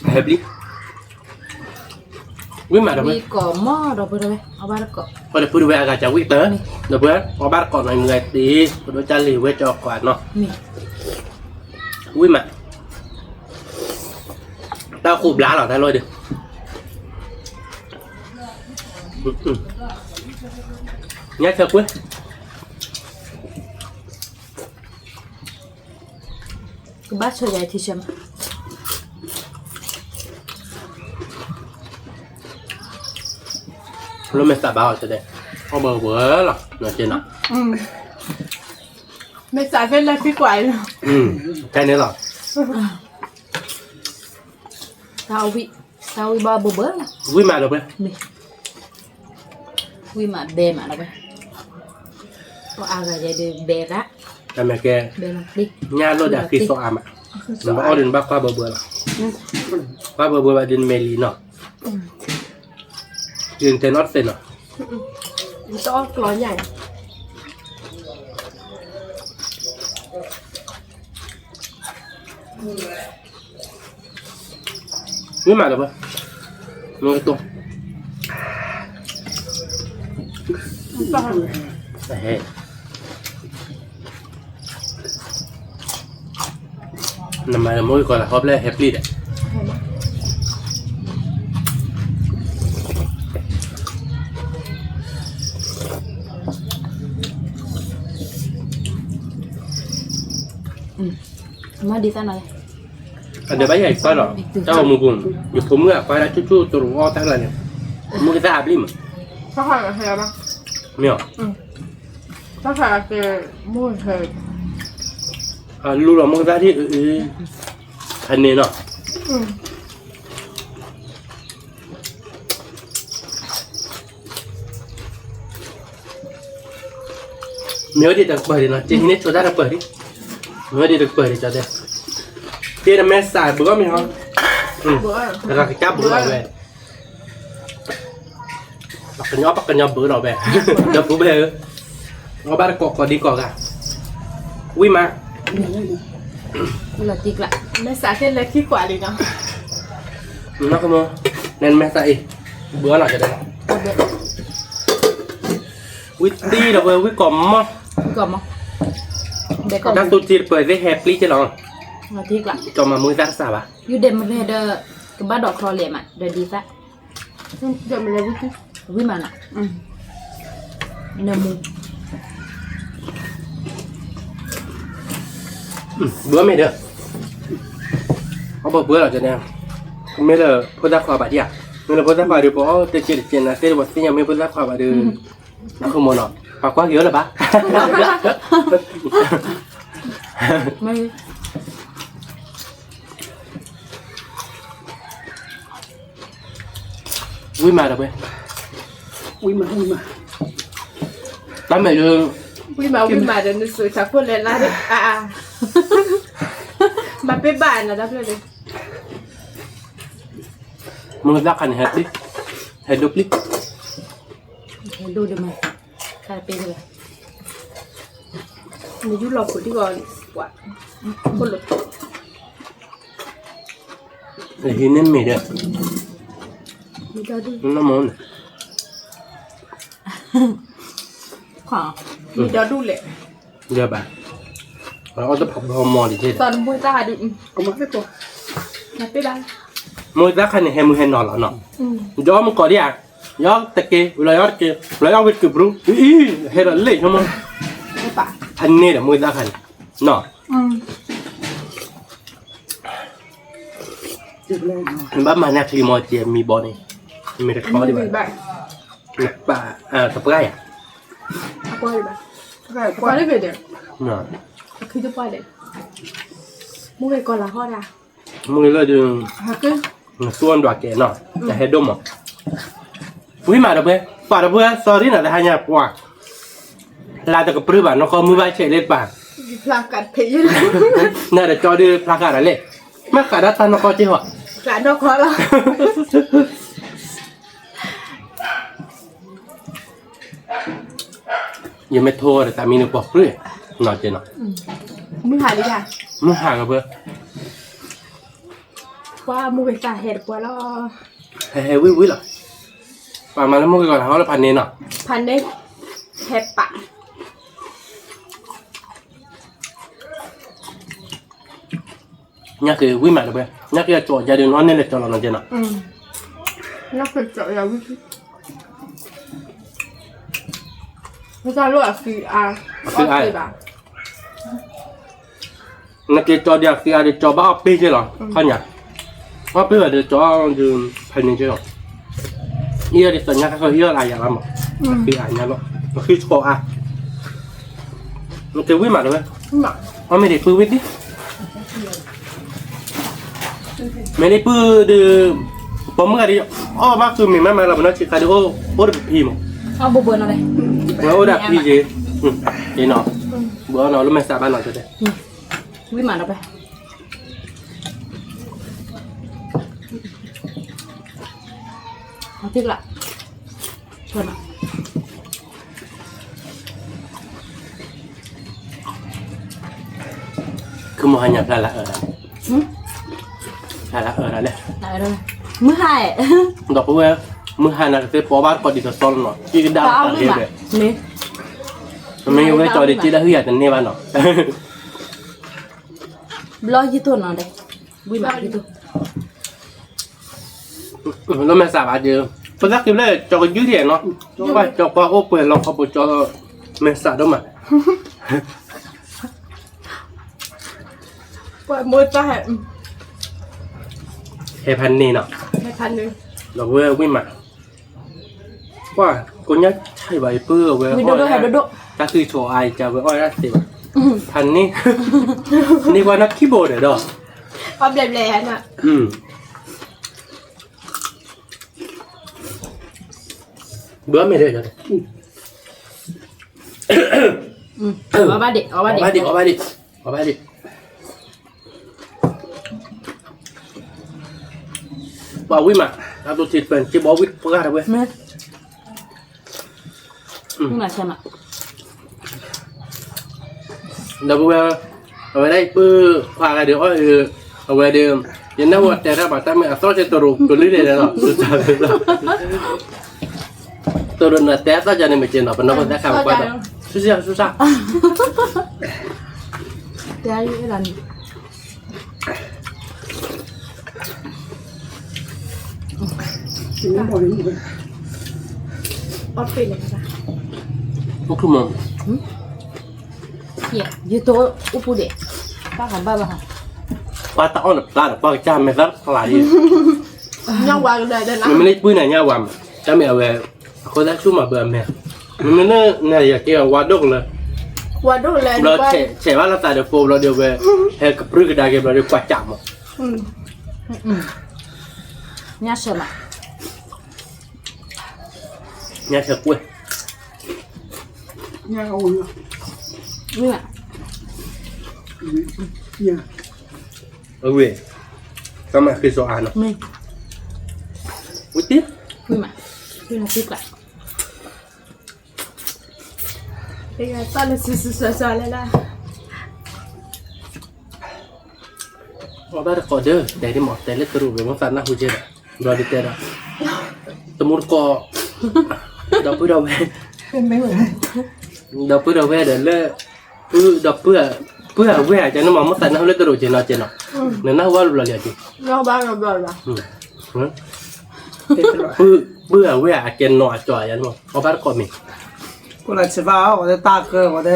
ဟဲဘျံ, ဝံၣ်မးဒီးပှဲၤ, ပှၤဒီးပုၢ်ဒီးဝဲအဂၤကဝံၣ်တၢ်, ဒီးပှဲၤ အီၣ်ဘၣ်တကိးနီၤ မုၢ်ဂၤတ့, ပဒိၣ်ကၢ်လံၤဝဲကၠီကွၢ်နီၤ, ဝံၣ်မး, တၢ်ဃိးဘျါလီၤ တၢ်လီၢ်ဒီး, ညၣ်ဆၢကွံာ် ကဘၣ်ဆၢယၤထံဆၢမး, လၢမ့ၢ်သးဘၣ်အီၤတဲ, အီၣ်ဘၣ်ဝဲလီၤ နီၤက့နီၤ, မ့ၢ်သးဖဲလဲၣ်ဖံကွၢ်အံၤ, ဖဲန့ၣ်လီၤ, တၢ်ဝံၣ်, တၢ်ဝံၣ်ဘၣ်ဘိဘၢလီၤ, ဝံၣ်မးဒီးပှဲၤ, ဝံၣ်မးဘဲမးဒီးပှဲၤ, ပှၤအါဂၤယဲဒုးဘဲရၣ်, တၢ်မ့ၢ်ကဲ, ညၣ်လိၣ်ဒီးဃံသီအါမး, နဘၣ်အီၣ်ဒီးနဘၣ်ကွၢ်ဘၢဘၢလီၤ, ကွၢ်ဘၢဘၢဘၣ်ဒီးနမဲာ်လံနီၤ, က့ၤတဲနီတစဲးနီၤ, တအီၣ်ကျီညါအံၤ မ့ၢ်မၤဒီးဘၣ်, မ့ၢ်ကတိၤ, ဟဲ, နမၤလၢမိၢ်ကီၢ်လၢဟီၣ်ဖျဲၣ်ဟဲပျံၤဒီး မၤဒ်သၣ်နီၤ, အဒၢးဘၣ်ယၤယကွၢ်ဒီး တၢ်အိၣ်မူပူၤ, ယဖိမုၣ်အကွၢ်ဒၣ်ဆူၣ်ဆူၣ်တရူးအီၣ်တၢ်ကျါန့ၣ်, မုၢ်ကသၣ်အပျံၤမး, မ့ၢ်အီၤ, အလူလီၤမုၢ်ကသၣ်ဒ်အံၤ, ဖဲန့ၣ်နီၤ မ့ၢ်ဝဲဒ်တကပၤဒံးနီၤ, က့ဟံးန့ၢ်ဆိတၢ်တကပၤဒံး, မ့ၢ်ဝဲဒ်တကပၤဒံးကတဲ, က့နမဲာ်ဆှးဘုးအီၣ်မ့ၢ်ဟီ, တဂၤကစၢ်ဘုးလီၤဝဲ, ပှၤကညီပှၤကညီဘုးလီၤဝဲ, ဒီးပူၤဘဲဧၢ, အီၣ်ဘၣ်တကိးကိးဒံကိးဂၤ, ဝံၣ်မး လီၤတံၢ်ကျါ, မဲာ်ဆှးက့လဲၤခံကွၢ်လံနီၤ, နီၢ်ကမီၤ, နမဲာ်ဆှးအံၤ, ဘုးအီၣ်လီၤကတဲ, ဝံၣ်တံၢ်ဒီးဝဲဝံၣ်ကီးမီၢ်, တၢ်သူတံၢ်တပၢၤသ့ၣ်ဟဲပျံၤက့လီၤ, ကၠီမၤမုၢ်သၣ်တစၢ်ဘၣ်, ယူဒဲးမလဲၤဒီး, ကဘၣ်ဒိးချီလဲၤမး ဒီးဒ်သၣ် ဝံၣ်မးနီၤ, နမူ, ဘုးမ့ၢ်ဒီး, အီၣ်ဘၣ်ဘုးလီၤကတဲ, မ့ၢ်လၢဖိသၣ်ခွါဘၣ်ဒံးဧါ, မ့ၢ်လၢဖိသၣ်ခွါဒီး ပအီၣ်တက့တက့နၤသ့ၣ်ဒီး ပှၤသ့ၣ်ညါမ့ၢ်ဖိသၣ်ခွါဘၣ်ဒီး, နီၢ်ကမီၤနီၤ, ပှၤကွၢ်က့ၤအီၤလၢၤဘၣ် ဝံၣ်မးဒီးဝဲ, ဝံၣ်မး ဝံၣ်မး, တၢ်မဲာ်ဒုး, ဝံၣ်မး ဝံၣ်မးဒီး နစုးဆၢခိၣ်လဲၤလၢ်, မၤပ့ၢ်ဘၣ်နၤတၢ်ဖျၢၣ်ဒုး, မုၢ်သၣ်ခါန့ၣ်ဟဲပျံၤ, ဟဲဒိပျံၤ, ဟဲဒိဒုးမး, ခါပ့ၢ်ဒုး, နယူၢ်လီၤဖိဒံးဂီၤ, ပှၤ, ခိၣ်လိာ် ဟံးန့ၢ်မ့ၢ်ဒီး, မ့ၢ်ဒီဒူၣ်, နမ့ၢ်ဒီဒူၣ်လဲၣ်, ဒီးဘၣ်, အီၣ်တဖၣ်ဘီမီၤဒ်န့ၣ်, မိၢ်သၣ်ခါန့ၣ် ဟဲမုၢ်ဟဲနီၤလီၤနီၤ, ဒီးမုၢ်ကီၢ်ဒံးဧါ, ယီတက့ၢ်, လီၤယီတက့ၢ်, လီၤယီဝံၣ်တက့ၢ်ဘြူၤ, အံၤ, ဟဲဒီးလ့ၣ်ဆိကမိၣ်, ဖးန့ၢ်ဒီးမိၢ်သၣ်ခါန့ၣ်, နီၤ နဘၣ်မၤန့ၢ်အချံမီၤကဲမံဘီန့ၣ်, မ့ၢ်တခီဒံးဘၣ်, နပာ်, တပှၢ်ယၤ, ပှၢ်ဒံးဘၣ်, မုၢ်ဂ့ၤကီၤလၤဟီၣ်ဒၣ်, မုၢ်ဂ့ၤလၢဒုး, နသူအီၤဒွးကဲနီၤ, တဟဲဒိၣ်မး, ဝံၣ်မးဒီးပှဲၤ, ပှၤဒီးပှဲၤ sorry နီၤ တဟါညါပှၤ လါတကပြုၢ်ဘၣ် နီၢ်ကီၢ်မုၢ်ဘၣ်ဆဲးလၢတပၤ, နဒီးကၠီဒုးဖျါဃာ်ဒီးလဲၣ်, မ့ၢ်ဃာ်ဒၣ်တၢ်နီၢ်ကီၢ်က့ၢ်ဟီ, ဃာ်နီၢ်ကီၢ်လီၤ, ယမ့ၢ်ထိဒီးသးမံန့ၣ်ပှၤပြုၢ်, နီၢ်က့နီၤ, မုၢ်ဟါလံဧါ, မုၢ်ဟါကပၢၢ် ပှၤမုၢ်ဂ့ၤသးဟဲတပှၢ်လီၤ, ဟဲဟဲဝံၣ်ဝံၣ်လီၤ, ပှၤမၤလၢမုၢ်ဂ့ၤကီၤလၤဟီၣ်လၢဖးန့ၣ်နီၤ, ဖးန့ၣ်, ဟဲပာ် ညါက့ၤဝံၣ်မးတပှဲၤ, ညါက့ၤအကၠီယၤဒုးနီၢ်န့ၢ်လၢကၠီလီၤနီၢ်က့နီၤ, ညါက့ၤကၠီယၤဝံၣ်, အသံအါ, နက့ၤကၠီဒုးအသံအါဒုးကၠီဘၣ်အီၣ်ပ့ၢ်က့ၤလီၤ, ခီညါ, အီၣ်ပ့ၢ်ဘၣ်ဒုးကၠီဒုး, ဖဲန့ၣ်က့ၤလီၤ, အံၤဒုးသညါကသီဟံၣ်အီၣ်လၢအယၤလီၤမး, အသံအါညါလီၤ, အဃံဆှီအါ နက့ၤဝံၣ်မးတဝဲ, အီၣ်မ့ၢ်ဒံးပုၢ်ဝံၣ်သံ, မ့ၢ်ဒံးပုၢ်ဒုး, ပိာ်မုၣ်ဂၤဒုး, အီၣ်ဘၣ်ဃုမ့ၢ်မးမးလီၤ ပနီၢ်ဆံးခါဒုးအိၣ်ဒီးပဖံမး, အိၣ်ဒၣ်ဖံက့ၤ, ဘုးအီၣ်နီၤလၢမဲာ်ဆှးဘၣ်နီၤတဲ, ဝံၣ်မးတဝဲ အသံကျါ, ခုမုၢ်ဟါညါဖျါလၢအၢ, ဖျါလၢအၢဒၣ်လဲၣ်, မုၢ်ဟါ, ဒီပုၢ်ဝဲၢ်, မုၢ်ဟါနၤကသ့ၣ်ပိာ်ဘၣ်တကိးဒ်သိးသိးလီၤနီၤ, က့ကဒါတၢ်ဂ့ၤဘဲ, မ့ၢ်ဝဲကၠီၤဒ်က့ဒၣ်ဟုၣ်ယၤတန့ၢ်ဘၣ်နီၤ, ဘျီယံၤတိၢ်နီၤဒဲး, ဝံၤမးယံၤတိၢ် လၢမဲာ်ဆှးဘၣ်ဒီး, ပသးက့ၤဘျဲၣ်ကၠီၤကယုၢ်ထံးနီၤ, ပှၤကၠီၤကွၢ်အိၣ်ပှဲၤလီၤခီဖျိကၠီၤမဲာ်ဆှးဒိၣ်မး, ပှၤမိၢ်တၢ်ဟဲ, ဟဲဖးန့ၢ်နီၤ, ဟဲဖးန့ၢ်, ဒီးဝဲဝံၣ်မး, ပှၤကိးညါဆါဘၣ်အံၤပုၢ်အဝဲအီၣ်, တၢ်သံၣ်ဆိအါအံၤကဝဲအီၣ်ဒၣ်သ့ဘၣ်, ဖးန့ၢ်, န့ၢ်ကွၢ်နီၢ်ခံဘိဒီး, အဘျဲၣ်ဘျဲၣ်, ဘၣ်မ့ၢ်ဒ်, အီၣ်ဘၣ်ဒံး, အီၣ်ဘၣ်ဒံး, အီၣ်ဘၣ်ဒံး, အီၣ်ဘၣ်ဒံး, ပှၤဝံၣ်မး, အသိးထံတပၢၢ်န့ၣ် က့ဘီဝံၣ်ပှၢ်တဝဲ, ဒီပုၢ်ဝဲၢ်, အဝဲဒၣ်အံၤပုၢ်ခွါဂၤဒီးအီၣ်, အဝဲဒီး, ယနၢ်ဟူတဲတၢ်ဘၣ်တၢ်မ့ၢ်အသီၣ်ကဲတရူးကလုၢ်ဒဲးလီၤ, တရူးနတဲအသီၣ်ကဲန့ၣ်မ့ၢ်ကဲနီၤ ပနီၢ်ကသဲခးပကွၢ်ဒီး, ဆူၣ်ဆူၣ်ဆူၣ်ဆူၣ် အိၣ်ခုမး, ယတိၢ်အိၣ်ပူၤဒံး, ပှၤတၢ်အီၣ်နဖျါဒီး ပှၤကစၢ်မဲာ်သၣ်ဖျါလံ, မ့မ့ၢ်လၢပုၢ်နၤညါဝၤမး, တၢ်မ့ၢ်အဝဲ, အဃိသတးဆူၣ်မးဘၣ်အမဲာ်, မ့မ့ၢ်လၢနၤယကဲဝၤဒိၣ်ကလၢ, ဘျီဆဲးဘၣ်လၢသးဒီးဖိဘျီဒီးဝဲ, ဟဲကပြုၢ်ကဒါက့ၤဘျီဒီးကွၢ်စးမး, ညါဆဲးမး, ညါဆဲးကွဲ, အဝဲ, တၢ်မၤဃ့စီၤအါနီၤ, ဝံၤတ့ၢ်, တၢ်လၢစူစူစူစူလဲၣ်လၢ အီၣ်ဘၣ်တကိးဒီး တဲဒ်မး တဲလၢတရူး မိၢ်သးနၢ်ဟူကဲဒီး ဘျီဒုးတဲဒီး တမူတကိး ဒီပုၢ်ဒီဝဲၢ်, ဒီပုၢ်ဒီဝဲၢ်ဒီးလၢ ဒီပုၢ် ပုၢ်အဝဲၢ်ဧါ ကဲန့ၣ်မး မိၢ်သးနၢ်ဟူလၢတရူးကဲနီၤကဲနီၤ, နနၢ်ဟူဘၣ်လၢဘျီလံဧါက့, ပုၢ်အဝဲၢ်အကဲနီၤအကၠီယဲန့ၣ်မး အီၣ်ဘၣ်တကိးမ့ၢ် ကိးလၤဆံးဖးအီၤ ဝဲဒၣ်တၢ်ဃၢ ဝဲဒၣ်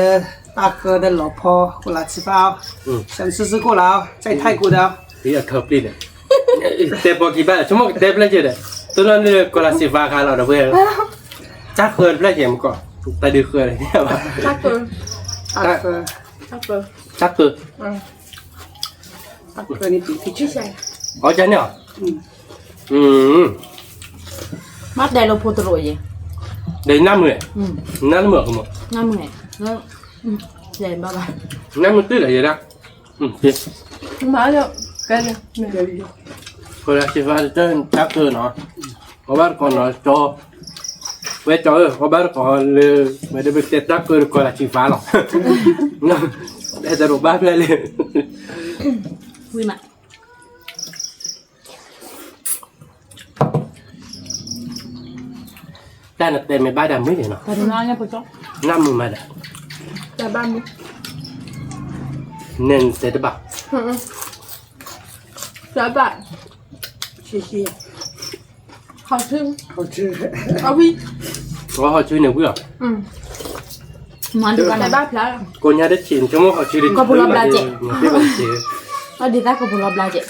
တၢ်ဃၢဒီးလီၤဖီ ကိးလၤဆံးဖးအီၤ, စံးစူစူကိးလၤအီၤ ကၠဲၣ်ထၢၣ်ကိးဒီး တဲပီၤကံဘၣ် ဆိကမိၣ်ကတဲဖျၢၣ်က့ၤဒီး တိၢ်နီၣ်န့ၣ်ကိးလၤဆံးဖးခါလီၤဒီးဝဲ, တၢ်ဃၢတဖျၢၣ်က့ၤမ့ၢ်ကီး, တၢ်ဒုးဃၢလၢဘၣ်, တၢ်ဃၢ, အီၣ်ကန့ၣ်အီၤ, မ့ၢ်တဲလၢဖိတရူးယဲ, ဒီးနၢ်မုာ်, နၢ်မုာ်ကမီၤ, နၢ်မုာ်, နၢ်မုာ်တ့ၢ်လၢယဲဒၣ်, မၤလၢ, ကိးလၤဆံးဖးတၢ်တၢ်ကၢနီၤ, အီၣ်ဘၣ်တကိးနီၤကၠီ, ဝဲကၠီဧၢ အီၣ်ဘၣ်တကိးလၢ, ဝဲဒၣ်ပတဲတၢ်ကၢဒီးကိးလၤဆံးဖးလီၤ, ဟဲတရူးဘၣ်ဖျဲၣ်လံ, ဝံၤမး တၢ်နတဲမ့ၢ်ဘၣ်ဒၣ်မုာ်န့ၣ်နီၤ, နၢ်မုာ်မးဒၣ်, နဲနတဲတဘၣ်, ဘၣ်, ဟီၣ်ဆူ, ဟီၣ်ဆူန့ၣ်ဝံၤလီၤ, ကိးညါတဆံးန့ၣ် ဆိကမိၣ်ဟီၣ်ဆူန့ၣ် ကိးပူၤလီၤဘျါကဲး, အဒုးသးကိးပူၤလီၤဘျါကဲး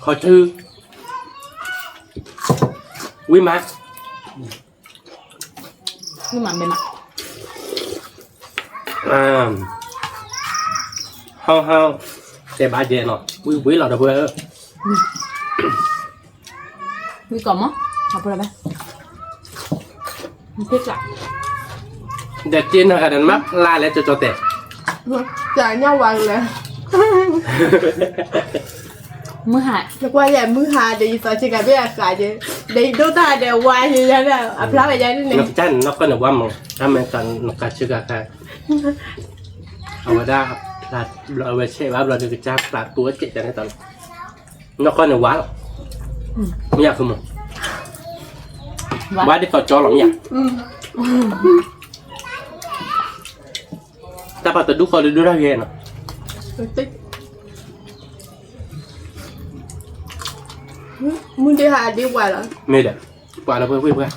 ဟီၣ်ဆူ, ဝံၤမး, ဝံၤမးမ့ၢ်မး, ဟီၣ်ဟီၣ်, တဲဘၣ်ကဲးနီၤ ဝံၤဝံၤလီၤဒီပုၢ်ဝဲၢ်ဧၢ, ဝံၤကိးမး, အဖိလီၤဘၣ်, ဒီးက့ၤနၤဂၤဒီးနမ့ၢ်ဖျါလဲၣ်ကၠီကၠီတဲ, တၢ်ညါဝၤလဲၣ် မုၢ်ဟါ, နကွၢ်ယဲမုၢ်ဟါဒီး ယသီဆ့ကၤဘ့ၣ်အဃးဒီး, ဒီးယဒိၣ်တၢ်ဒီးဝါယဲယါဒီး အဖျါဝဲယါန့ၣ်, နကစၢ်န့ၣ်နီၢ်ကီၢ်န့ၣ်ဝါမး, တၢ်မ့ၢ်တၢ်နကၤဆ့ကၤခါ, အဝဲဒၣ်, အဝဲဆဲးဘၣ်ဘျီဒီးကစၢ်ဖျါတိစဲးန့ၣ်တၢ်လီၤ, နီၢ်ကီၢ်န့ၣ်ဝါလီၤ, မ့ၢ်ယၤဃုမး, ဝါဒ်သိးကၠီလီၤမ့ၢ်ယၤ, တၢ်ပာ်တဒူၣ်ဃီဒုဒုၣ်တၢ်ဂဲၤနီၤ မုၢ်ဒ့ဟးဒ့ပှၤလီၤ, မ့ၢ်ဒီး, ပှၤလၢပှဲၤပှဲၤပှဲၤ,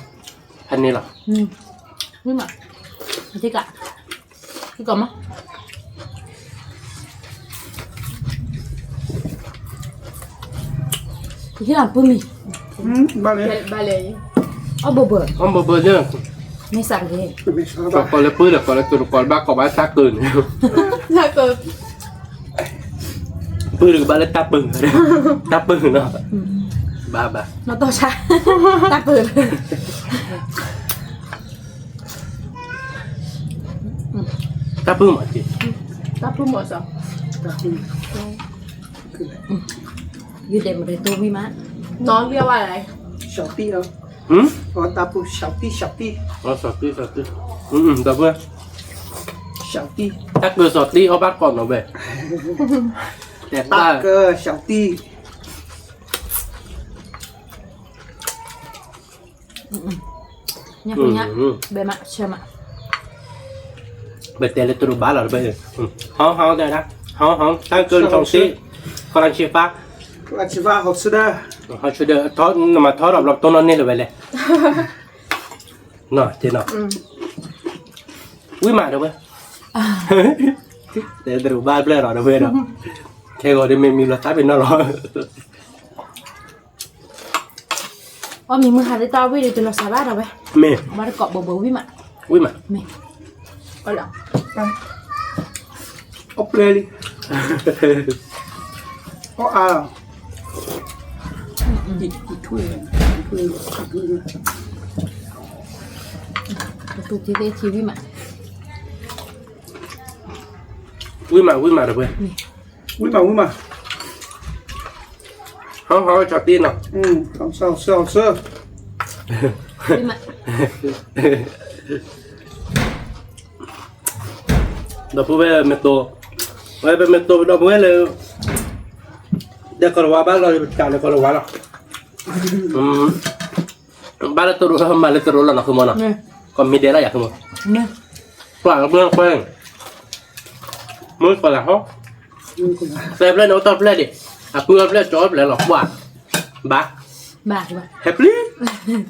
ဟးန့ၣ်လီၤ, ဝံၤမး, အသ့ကး, ကီမး, ယဟ့ၣ်လီၤပှၤမံၤ, ဘၣ်လဲၣ်, အီၣ်ဘၢဘၢ, အီၣ်ဘၢဘၢန့ၣ်, မ့ၢ်စးကလဲၣ်, ကိးလၢပုၢ်ဒီးကိးလၢတိၤဒီးကိးလၢဘၣ်ကိးဘၣ်တၢ်ကၢန့ၣ် ပုၢ်တကဘၣ်လၢတၢ်ပၢၢ်, တၢ်ပၢၢ်နီၤ, ဘၣ်ဘၣ်, တၢ်ပၢၢ်, တၢ်ပၢၢ်မး, တၢ်ပၢၢ်မးစ့ၢ်, ယဒဲးမ့ၢ်တၢ်တိၢ်ဝံၤမး, น้องเรียกว่าอะไร, 小弟เหรอ, อ๋อ ตาปู 小弟 小弟, อ๋อ 小弟 小弟, อืม ตาปู 小弟, ตาเกิด 小弟 เขาบ้านก่อนเนาะเว้ย, แต่ตาเกิด 小弟, ညၣ်ညၣ်, ဘဲမး ဆၢမး, ဘဲတဲလၢတရူးဘၣ်လီၤတဘဲ, ဟီၣ်ဟီၣ်တဲဒၣ်, ဟီၣ်ဟီၣ် တၢ်ကၢၢ် ချောင်းသ့ၣ်, ကလၢ်ဆံဖး, ကလၢ်ဆံဖး 好吃的, 好吃的, နမၤထီၣ်ဒီးဘျီတိၢ်နီၣ်န့ၢ်လၢၤဝဲလဲၣ်, နီၤ, ဝံၤမးတဝဲ, တဲတရူးဘၣ်ဖျၢၣ်လီၤတဝဲဒီး, ခဲဂီၤဒ်မ့ၢ်မံၤလီၤသးပ့ၤနီၣ်လီၤ အီၣ်မ့ၤမုၢ်ဟါလၢတၢ်ဝံၣ်ဒီး တလီၤစှၤဘၣ်ဒီးဝဲ, မ့ၢ်, ဘၣ်တကိးဘိးဘိးဝံၣ်မး, ဝံၣ်မး, မ့ၢ်, အီၣ်ပျဲလံ, အီၣ်အါလီၤ, ဝံၣ်မး, ဝံၣ်မးတဝဲ, ဝံၣ်မး ဝံၣ်မး, ဟီၣ်ဟီၣ် ချီးတ့ၢ်နီၤ, ဒီပုၢ်ဝဲၢ်မ့ၢ်တိ, ဝဲပမ့ၢ်တိဒီပုၢ်ဝဲၢ်လၢ, ဒီးကီၢ်လၤဝါဘၣ်လီၤ ပတၢ်လၢကီၢ်လၤဝါလီၤ, ဘၣ်လၢတရူးလီၤ မၤလၢတရူးလီၤနီၤ ဃုမီၤနီၤ, ကီၢ်မ့ၢ်ဒဲးလီၤယၤဃုမီၤ, ပှၤကဘၢကွဲ, မုၢ်ကီၢ်လၤဟီၣ်, သဲဖျၢၣ်န့ၣ် အိၣ်တ့ၢ်ဖျၢၣ်ဒံး, အပုၢ်အဖျၢၣ်ကၠီဖျၢၣ်လီၤ ပှၤ, ဘၣ်, ဟဲပျံၤ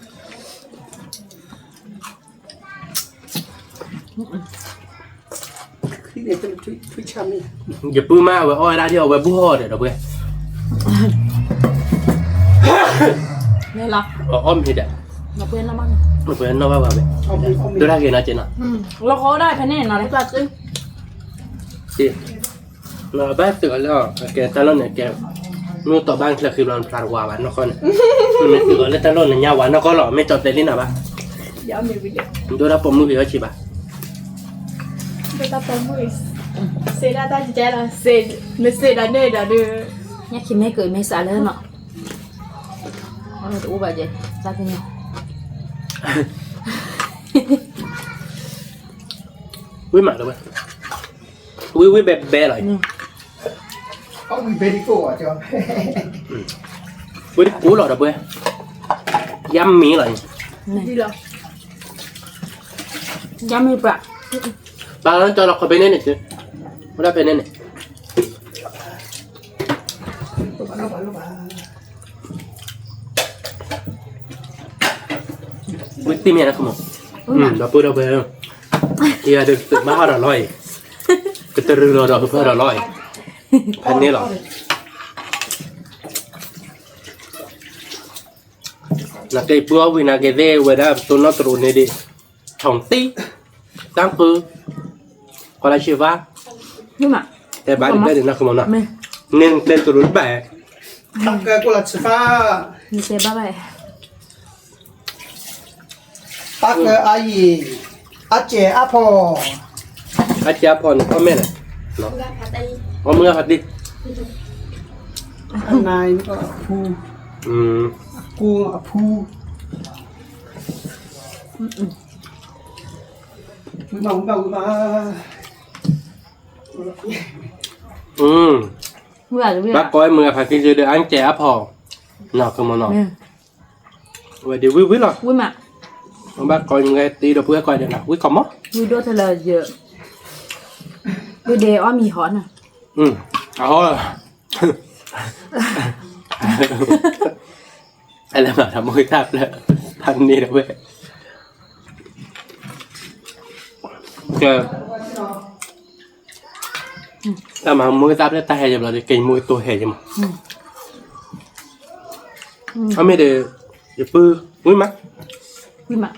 ယပုၢ်မးဝဲအီၣ်ဝဲဒၣ်ဒ်အီၤဝဲဘူၣ်ဟီၣ်ဒီးဒီပုၢ်ဝဲၢ်, အီၣ်မ့ၤဒီး, ပှဲၤနီၣ်ဘၣ်ဝဲ, ဒိၣ်တၢ်ဂ့ၤနီၤက့နီၤ, လီၤဃီဒၣ်ဖဲန့ၣ်နီၤ, ဘၣ်သုးအီၤလၢအကဲတၢ်လီၢ်န့ၣ်ကဲ, မ့ၢ်တီၢ်ဘၣ်ချၢဃံဘျီနဖျါတဝါဘၣ်နီၢ်ကီၢ်န့ၣ်, မ့ၢ်သုးအီၤလၢတၢ်လီၢ်န့ၣ်ညါဝါနီၢ်ကီၢ်လီၤ မ့ၢ်ကၠီတဲလံနၤဘၣ်, ဒိၣ်တၢ်ပိာ်မုၣ်ဂ့ၤအီၣ်ဆံးဘၣ်, ဒိၣ်တၢ်ပိာ်မုၣ်ဂ့ၤ, စ့ဒၣ်တၢ်ကဲလီၤ, မ့ၢ်စ့ဒီးန့ၣ်ဒီးဒုး, ညၣ်ခံမ့ၢ်ကမ့ၢ်စးလၢနီၤ, တအိၣ်ဘၣ်ကဲ, တၢ်ကညီ, ဝံၣ်မးလၢဝဲ, ဝံၣ်ဝံၣ်ဘဲဘဲလီၤ, ဝံၣ်တကူလီၤဒီပုၢ်ဝဲၢ်, ယါမံၤလီၤ, ယါမံၤပှၤ, ပှၤလၢကၠီလီၤခီဖဲန့ၣ်န့ၣ်, ဝဲဒၣ်ဖဲန့ၣ်န့ၣ် ဝံၣ်တံၢ်မ့ၢ်နီၤ, ဒီပုၢ်ဒီဝဲၢ်, ယၤဒုးသုးမါဟီၣ်ဒီးလီၤအံၤ, ကတရူးလီၤဒီးဖၢဒီးလီၤအံၤ, ဖဲန့ၣ်လီၤ, နက့ၤပှၤဝံၤနက့ၤသ့ၣ်ဝဲဒၣ်ပတိၢ်နီၣ်တရူးန့ၣ်ဒံး, ထီၣ်တံၢ်, တၢ်ဖု, ကီလၢဆံဖး, တဲဘၣ်ဒံးဘၣ်ဒံးနီၤ ဃုမီၤနီၤ, န့ၣ်တဲတရူးတဘၣ်, ကဲကိလၢဆံဖး, နတဲဘၣ်ဘၣ်, ပၢ်ကၢအါယံၤ, အါစဲးအါဖီ, အါစဲးအါဖီန့ၣ် အီၣ်မ့ၢ်လဲၣ်, အီၣ်မ့ၢ်အါဖီတံၢ်, အနၢ်အဖူ, အကိအဖူ, ဝံၤမး ဝံၤမး ဝံၤမး, ဘၣ်ကိးမုၢ်ဂၤဖးသံစ့ဒီး အါကဲအါဖီ, နီၢ်ကမီၤနီၤ, ဝဲဒ်ဝံၤဝံၤလီၤ, ဝံၤမး, ဘၣ်ကိးမုၢ်ဂၤတ့ဒီး ပှၤကိးဒဲးနီၤ ဝံၤကီၢ်မီၤ, ဝံၤဒိၣ်ထီၣ်လၢယ, ဝံၤဒဲးအီၣ်မံၤဟီနီၤ, အဟီလီၤ အလဲၤမၤတၢ်မူတၢ်ဖျၢၣ် ဖးန့ၢ်ဒီးဝဲ, ကဲ, တၢ်မၤမူတၢ်ဖျၢၣ်တၢ်ဟဲယဘျီဒီး ကဲယမူကတိၤဟဲယမး, အမ့ၢ်ဒီး, ယပုၢ်, ဝံၤမး, ဝံၤမး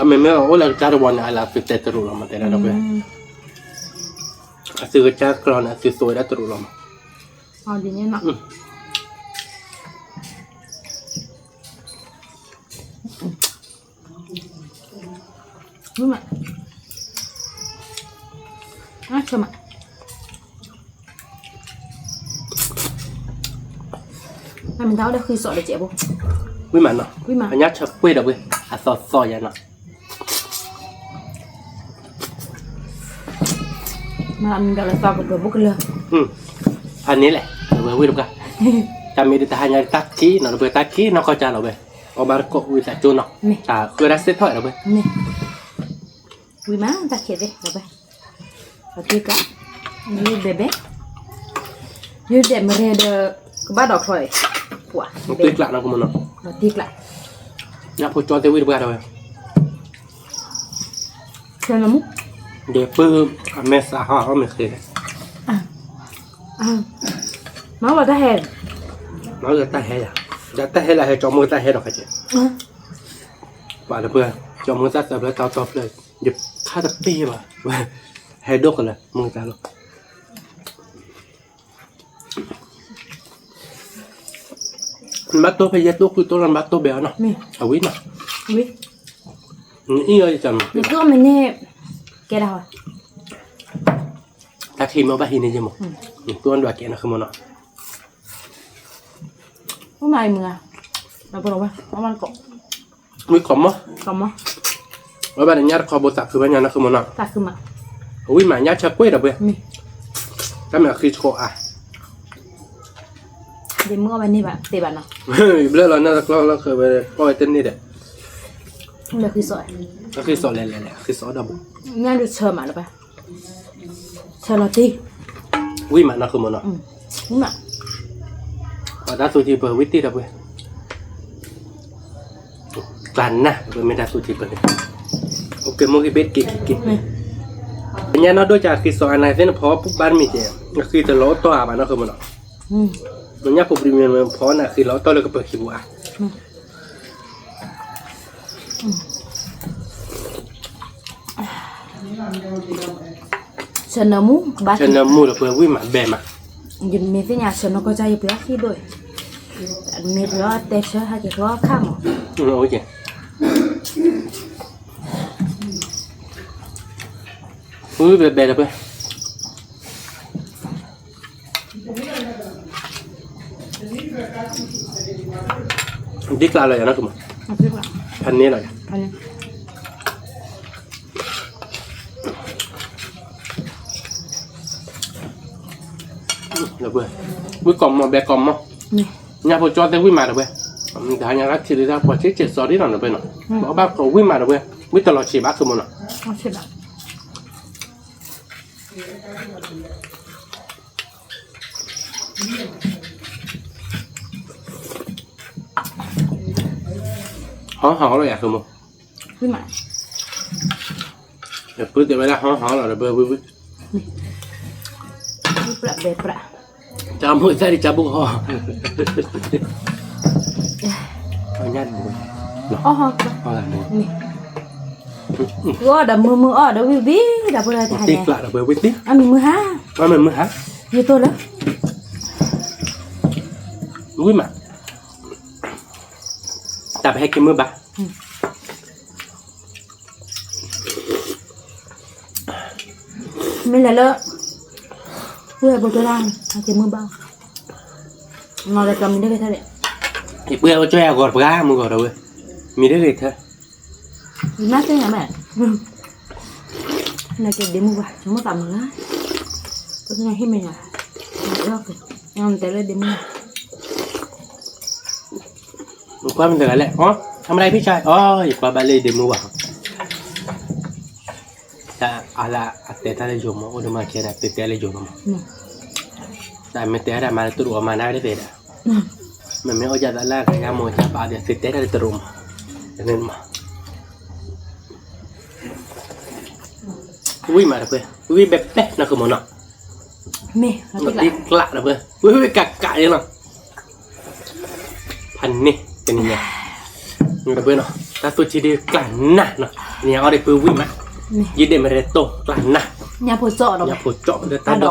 အမ့မ့ၢ်အိၣ်လၢကစၢ်တဝီန့ၣ် အလၢသုတဲတရူးလီၤမး တဲဒၣ်ဒီပုၢ်ဝဲၢ်, အသုကစၢ်ကျီန့ၣ် အသုသိဝဲဒၣ်တရူးလီၤမး, ဒ်န့ၣ်နီၤ, ဝံၤမး, အဆၢမး အမ့ၢ်တၢ်အိၣ်ဒီးဃံစီးဒီးကဲးဖိ, ဝံၤမးနီၤ, ဝံၤမး, အညၣ်ဆၢကွ့ၢ်ဒီးဝဲ, အသီသီယါနီၤ, မ့ၢ်ဒီးလၢသီကဘျီဘိကလၢာ်, ဖးန့ၣ်လဲၣ် ဒီပုၢ်ဝဲၢ်တပှၢ်, တၢ်မ့ၢ်ဒီးတဟါညါတၢ်ခံးနီၤ ဒီပုၢ်ဝဲၢ် တၢ်ခံးနီၢ်ကီၢ်ကၢ်လီၤဝဲ, အီၣ်ဘၣ်တကိးဝံသးစူၤနီၤ, တၢ်ဃုတၢ်စ့ၢ်ထီၣ်ဒီပုၢ်ဝဲၢ် ဝံၤမး တၢ်ခဲသ့ၣ် ဒီပုၢ်ဝဲၢ်, လီၤတံၢ်ကျါ, ယဘဲဘဲ, ယဒဲးမရဲဒီး, ကဘၣ်ဒီးချီအံၤ, ပှၤ, လီၤတံၢ်ကျါနီၤ ကမီၤနီၤ, လီၤတံၢ်ကျါ, ညၣ်ဖိကၠီသ့ၣ်ဝံၣ်တပှၢ်ဒီပုၢ်ဝဲၢ်, ဆၢနမူ, ဒီပုၢ်, အမဲာ်သးဟီအီၣ်မ့ၢ်ဃ့, မၤဝဲတၢ်ဟဲ, မၤဝဲတၢ်ဟဲယၤ, ဒီးတၢ်ဟဲလၢဟဲကၠီမူတၢ်ဟဲဒီးခါကဲ, ပှၤဒီပုၢ်ဝဲၢ် ကၠီမူတၢ်သၢဖျၢၣ်တၢ်တီဖျၢၣ်, ယခါတပ့ၢ်ဘၣ်, ဟဲဒိၣ်ကလၢာ် မူတၢ်လီၤ နဘၣ်တိၢ်ဖဲယဲတိၢ်ဃုတိၢ်လီၤ နဘၣ်တိၢ်ဘဲအီၤနီၤ, အဝံၤနီၤ, နအံၤအီၤယတၢ်မး, နတိၢ်မ့ၢ်န့ၣ်, ကဲဒၣ်ဟီ, တၢ်ခံးမ့ၢ်ဘၣ်ဟံးန့ၢ်ယဲမး, နတိၢ်ဒွးကဲနီၤ ဃုမီၤနီၤ, အိၣ်မးအံၤမုၢ်ဂၤ, ဒီပုၢ်ဝဲၢ် အီၣ်မးတကိး ဝံၤကီၢ်မီၢ်, ကီၢ်မီၢ်, အဝဲဘၣ်န့ၣ်ညၣ်တခီဘိသးခုဘၣ်ညါနီၤ ဃုမီၤနီၤ, သးခုမး, ဝံၤမး ညၣ်ဆၢကွ့ၢ်ဒီပုၢ်ဝဲၢ်, တၢ်မ့ၢ်အဃံဆဃိးအါ, ယမုၢ်အီၣ်ဘၣ်န့ၢ်ဘၣ်သ့ဘၣ်နီၤ, ယဘျၢလီၤနၢ်တကျီလီၤ ဃုဝဲ ကီၢ်ဝဲတန့ၢ်ဒီး, လၢဃံစီး, ဃံစီးလဲၤလဲၤလဲၤ ဃံစီးဒီပုၢ်, ညၣ်ဒုးဆၢမးလၢၤဘၣ် ဆၢလီၤတံၢ်, ဝံၤမးနီၤ ဃုမီၤနီၤ, ဝံၤမး, ပှၤတၢ်သူထံပၢၢ်ဝံၤတံၢ်ဒီပုၢ်ဝဲၢ်, ကျါနၢ် ပမ့ၢ်တၢ်သူထံပၢၢ်န့ၣ်, အိၣ်က့ၤမိၢ်က့ၤဘ့ၣ်တက့ၤက့ၤက့ၤ, ညၣ်နီၢ်ဒိၣ်ကၢ်ဃံစီးအနၢ်သ့ၣ်နဖီဘၣ်တမံၤက့ၤ, ဃံတလီၤအိၣ်တီၢ်အါဘၣ်နီၤ ဃုမီၤနီၤ, ညၣ်ဖိပျံၤမ့ၢ်ဖီန့ၣ် ဃံလီၤအိၣ်တီၢ်လၢကပၢၤခံပူၤအါ ဆၢနၢမူ, ဆၢနၢမူဒီးပှၤဝံၣ်မးဘဲမး, ယမ့ၢ်သ့ၣ်ညါဆၢနီၢ်ကီၢ်ကၢ်ယပှ့ၤအီၣ်ခံဒိၣ်, မ့ၢ်ပှ့ၤအီၣ်တဲဆၢဟဲက့ၤကျီခါမး, ဝံၣ်ဘဲဘဲဒီးပှၤ ဒ်ကျါလီၤယၤနီၢ်ကမး, ဖးန့ၢ်လီၤယၤ, ဝံၣ်ကီၢ်မီၢ်ဘဲကီၢ်မီၢ်, ညၣ်ဖိကၠီသ့ၣ်ဝံၣ်မးဒီးပှၤ, တဟါညါတၢ်ထံၣ်လၢတၢ်ပှၤဆံးဆံးစီၤဒ်နီၤဒီးပှၤနီၤ, ဘၣ်ကိးဝံၣ်မးဒီးပှၤ, ဝံၣ်တလီၤဆံးဘၣ်ကမီၤနီၤ ဟီဟီလီၤယၤ ဃုမီၤ, ပုၢ်တဲဝဲဒၣ်ဟီဟီလီၤဒီး ပုၢ်ဝံၣ်ဝံၣ်, တၢ်မုၢ်သၣ်ဒ်ကၢ်ဘိၣ်ဟီ, အီၣ်ဒီးမုၢ်မုၢ်အီၣ်ဒီးဝံၣ်ဝံၣ်ဒီး ပုၢ်ဝဲၢ်တဟါညါ, အမုၢ်မုၢ်ဟါ, ယတိၢ်လၢ မ့ၢ်မုၢ်ဟါ, ဝံၣ်မး, တၢ်ပဟဲက့ၤမုာ်ဘၣ်. မ့ၢ်လဲၤလၢ ပုၢ်ဝဲၢ်ဖိကၠိတၢ် ဟဲက့ၤမုာ်ဘၣ်, နီၢ်ဒီးကမံၤတဂ့ၤထၢၣ်ဒံး, ယပုၢ်ဝဲၢ်ကၠိယၤဂီၤတပှၤမုၢ်ဂီၤဒီးဝဲ, မံၤတဂ့ၤထၢၣ်, နသ့ၣ်ညါမဲာ်, နက့ၤဒ့မုၢ်ဘၣ် ဆိကမိၣ်သးမုာ်လၢ်, ပကဟံးမဲာ်ညါ, တဲလၢဒ့မုၢ်, ကွၢ်မ့ၢ်တဂၤလဲၣ်, အမရၢဖံဆၢ, အီ ယကွၢ်ဘၣ်လၢဒ့မုၢ်ဘၣ်, တၢ်အါလၢအတဲတၢ်လၢယိၤမး အိၣ်ဒီးမၤခဲဒၣ် သုတဲလၢယိၤလီၤမး, တၢ်မ့ၢ်တဲဒၣ်မၤလၢတရူးအမၤနၢ်တသ့ဒၣ်, မ့မ့ၢ်အိၣ်ယၤသးလၢကယၤမိၢ်ကၢ်ပာ်ဒီး သုတဲတၢ်လၢတရူးမး, တမ့ၢ်မး ဝံၣ်မးတပှဲၤ ဝံၣ်ဘဲဘဲနီၢ်ကမီၤနီၤ, မ့ၢ်သ့ၣ်ကျးတပှဲၤ ဝံၣ်ဝံၣ်ကးကးယဲနီၤ, ဖးန့ၢ်တနံၤညါ, တပှဲၤနီၤ တၢ်သူၣ်ထံဒုးကျးနၢ်နီၤ, တနံၤညါအီၣ်ဒံးပုၢ်ဝံၣ်မး, ယဒ့မ့ၢ်ရဲတိၢ်ကျးနၢ်, ညၣ်ဖိကၠီၣ်လီၤ ညၣ်ဖိကၠီၣ်ဒီးတၢ်ဒိးဖျီ, ဒီးဒ်သၣ်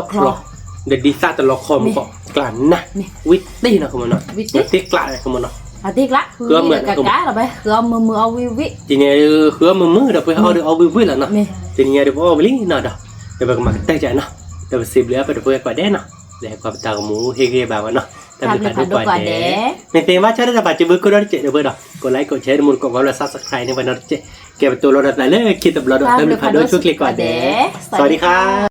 တလီၤခီမူကီး ကျးနၢ်, ဝံၣ်တ့ၢ်နီၢ်ကမီၤနီၤ, ဝံၣ်တ့ၢ်ကျးနီၢ်ကမီၤနီၤ, ဝံၣ်တ့ၢ်ကျး ဃုအီၣ်မုာ်ကကးလီၤဘဲ ဃုအီၣ်မုာ်မုာ်အီၣ်ဝံၣ်ဝံၣ်, တနံၤညါဒုး ဃုအီၣ်မုာ်မုာ်ဒီးပှဲၤအီၣ်ဒုးအီၣ်ဝံၣ်ဝံၣ်လီၤနီၤ, တနံၤညါဒုးပအီၣ်ဝံၣ်လံနီၤဒီး, ဒီးပကမၤကတၢၢ်ကနီၤ, ဒီးပစံးဘျုးအပတပှဲၤကိးဂၤဒဲးနီၤ, လၢကွၢ်ပတၢ်ဂီၤမူဟ့ၣ်ဂံၢ်ဘါဝဲနီၤ, တၢ်ဘျုးဖးဒိၣ်ကိးဂၤဒဲး, မ့ၢ်သ့မ့ၢ်ဆၢထၢၣ်တၢ်ပာ်စၢၤဘုကိးဒီးတစဲးဒီးပှဲၤဒီး ကိးlike ကိးshare တမူတကိးကွၢ်ဘျီ subscribe န့ၣ်ပှဲၤနီတစဲး, ကဲပတိၤလီၤဒီးသးလၢခံတဘျီဒီး တၢ်ဘျုးဖးဒိၣ်ဆိၣ်ချ့ကိးဂၤဒဲး, စဝၤဒံခါ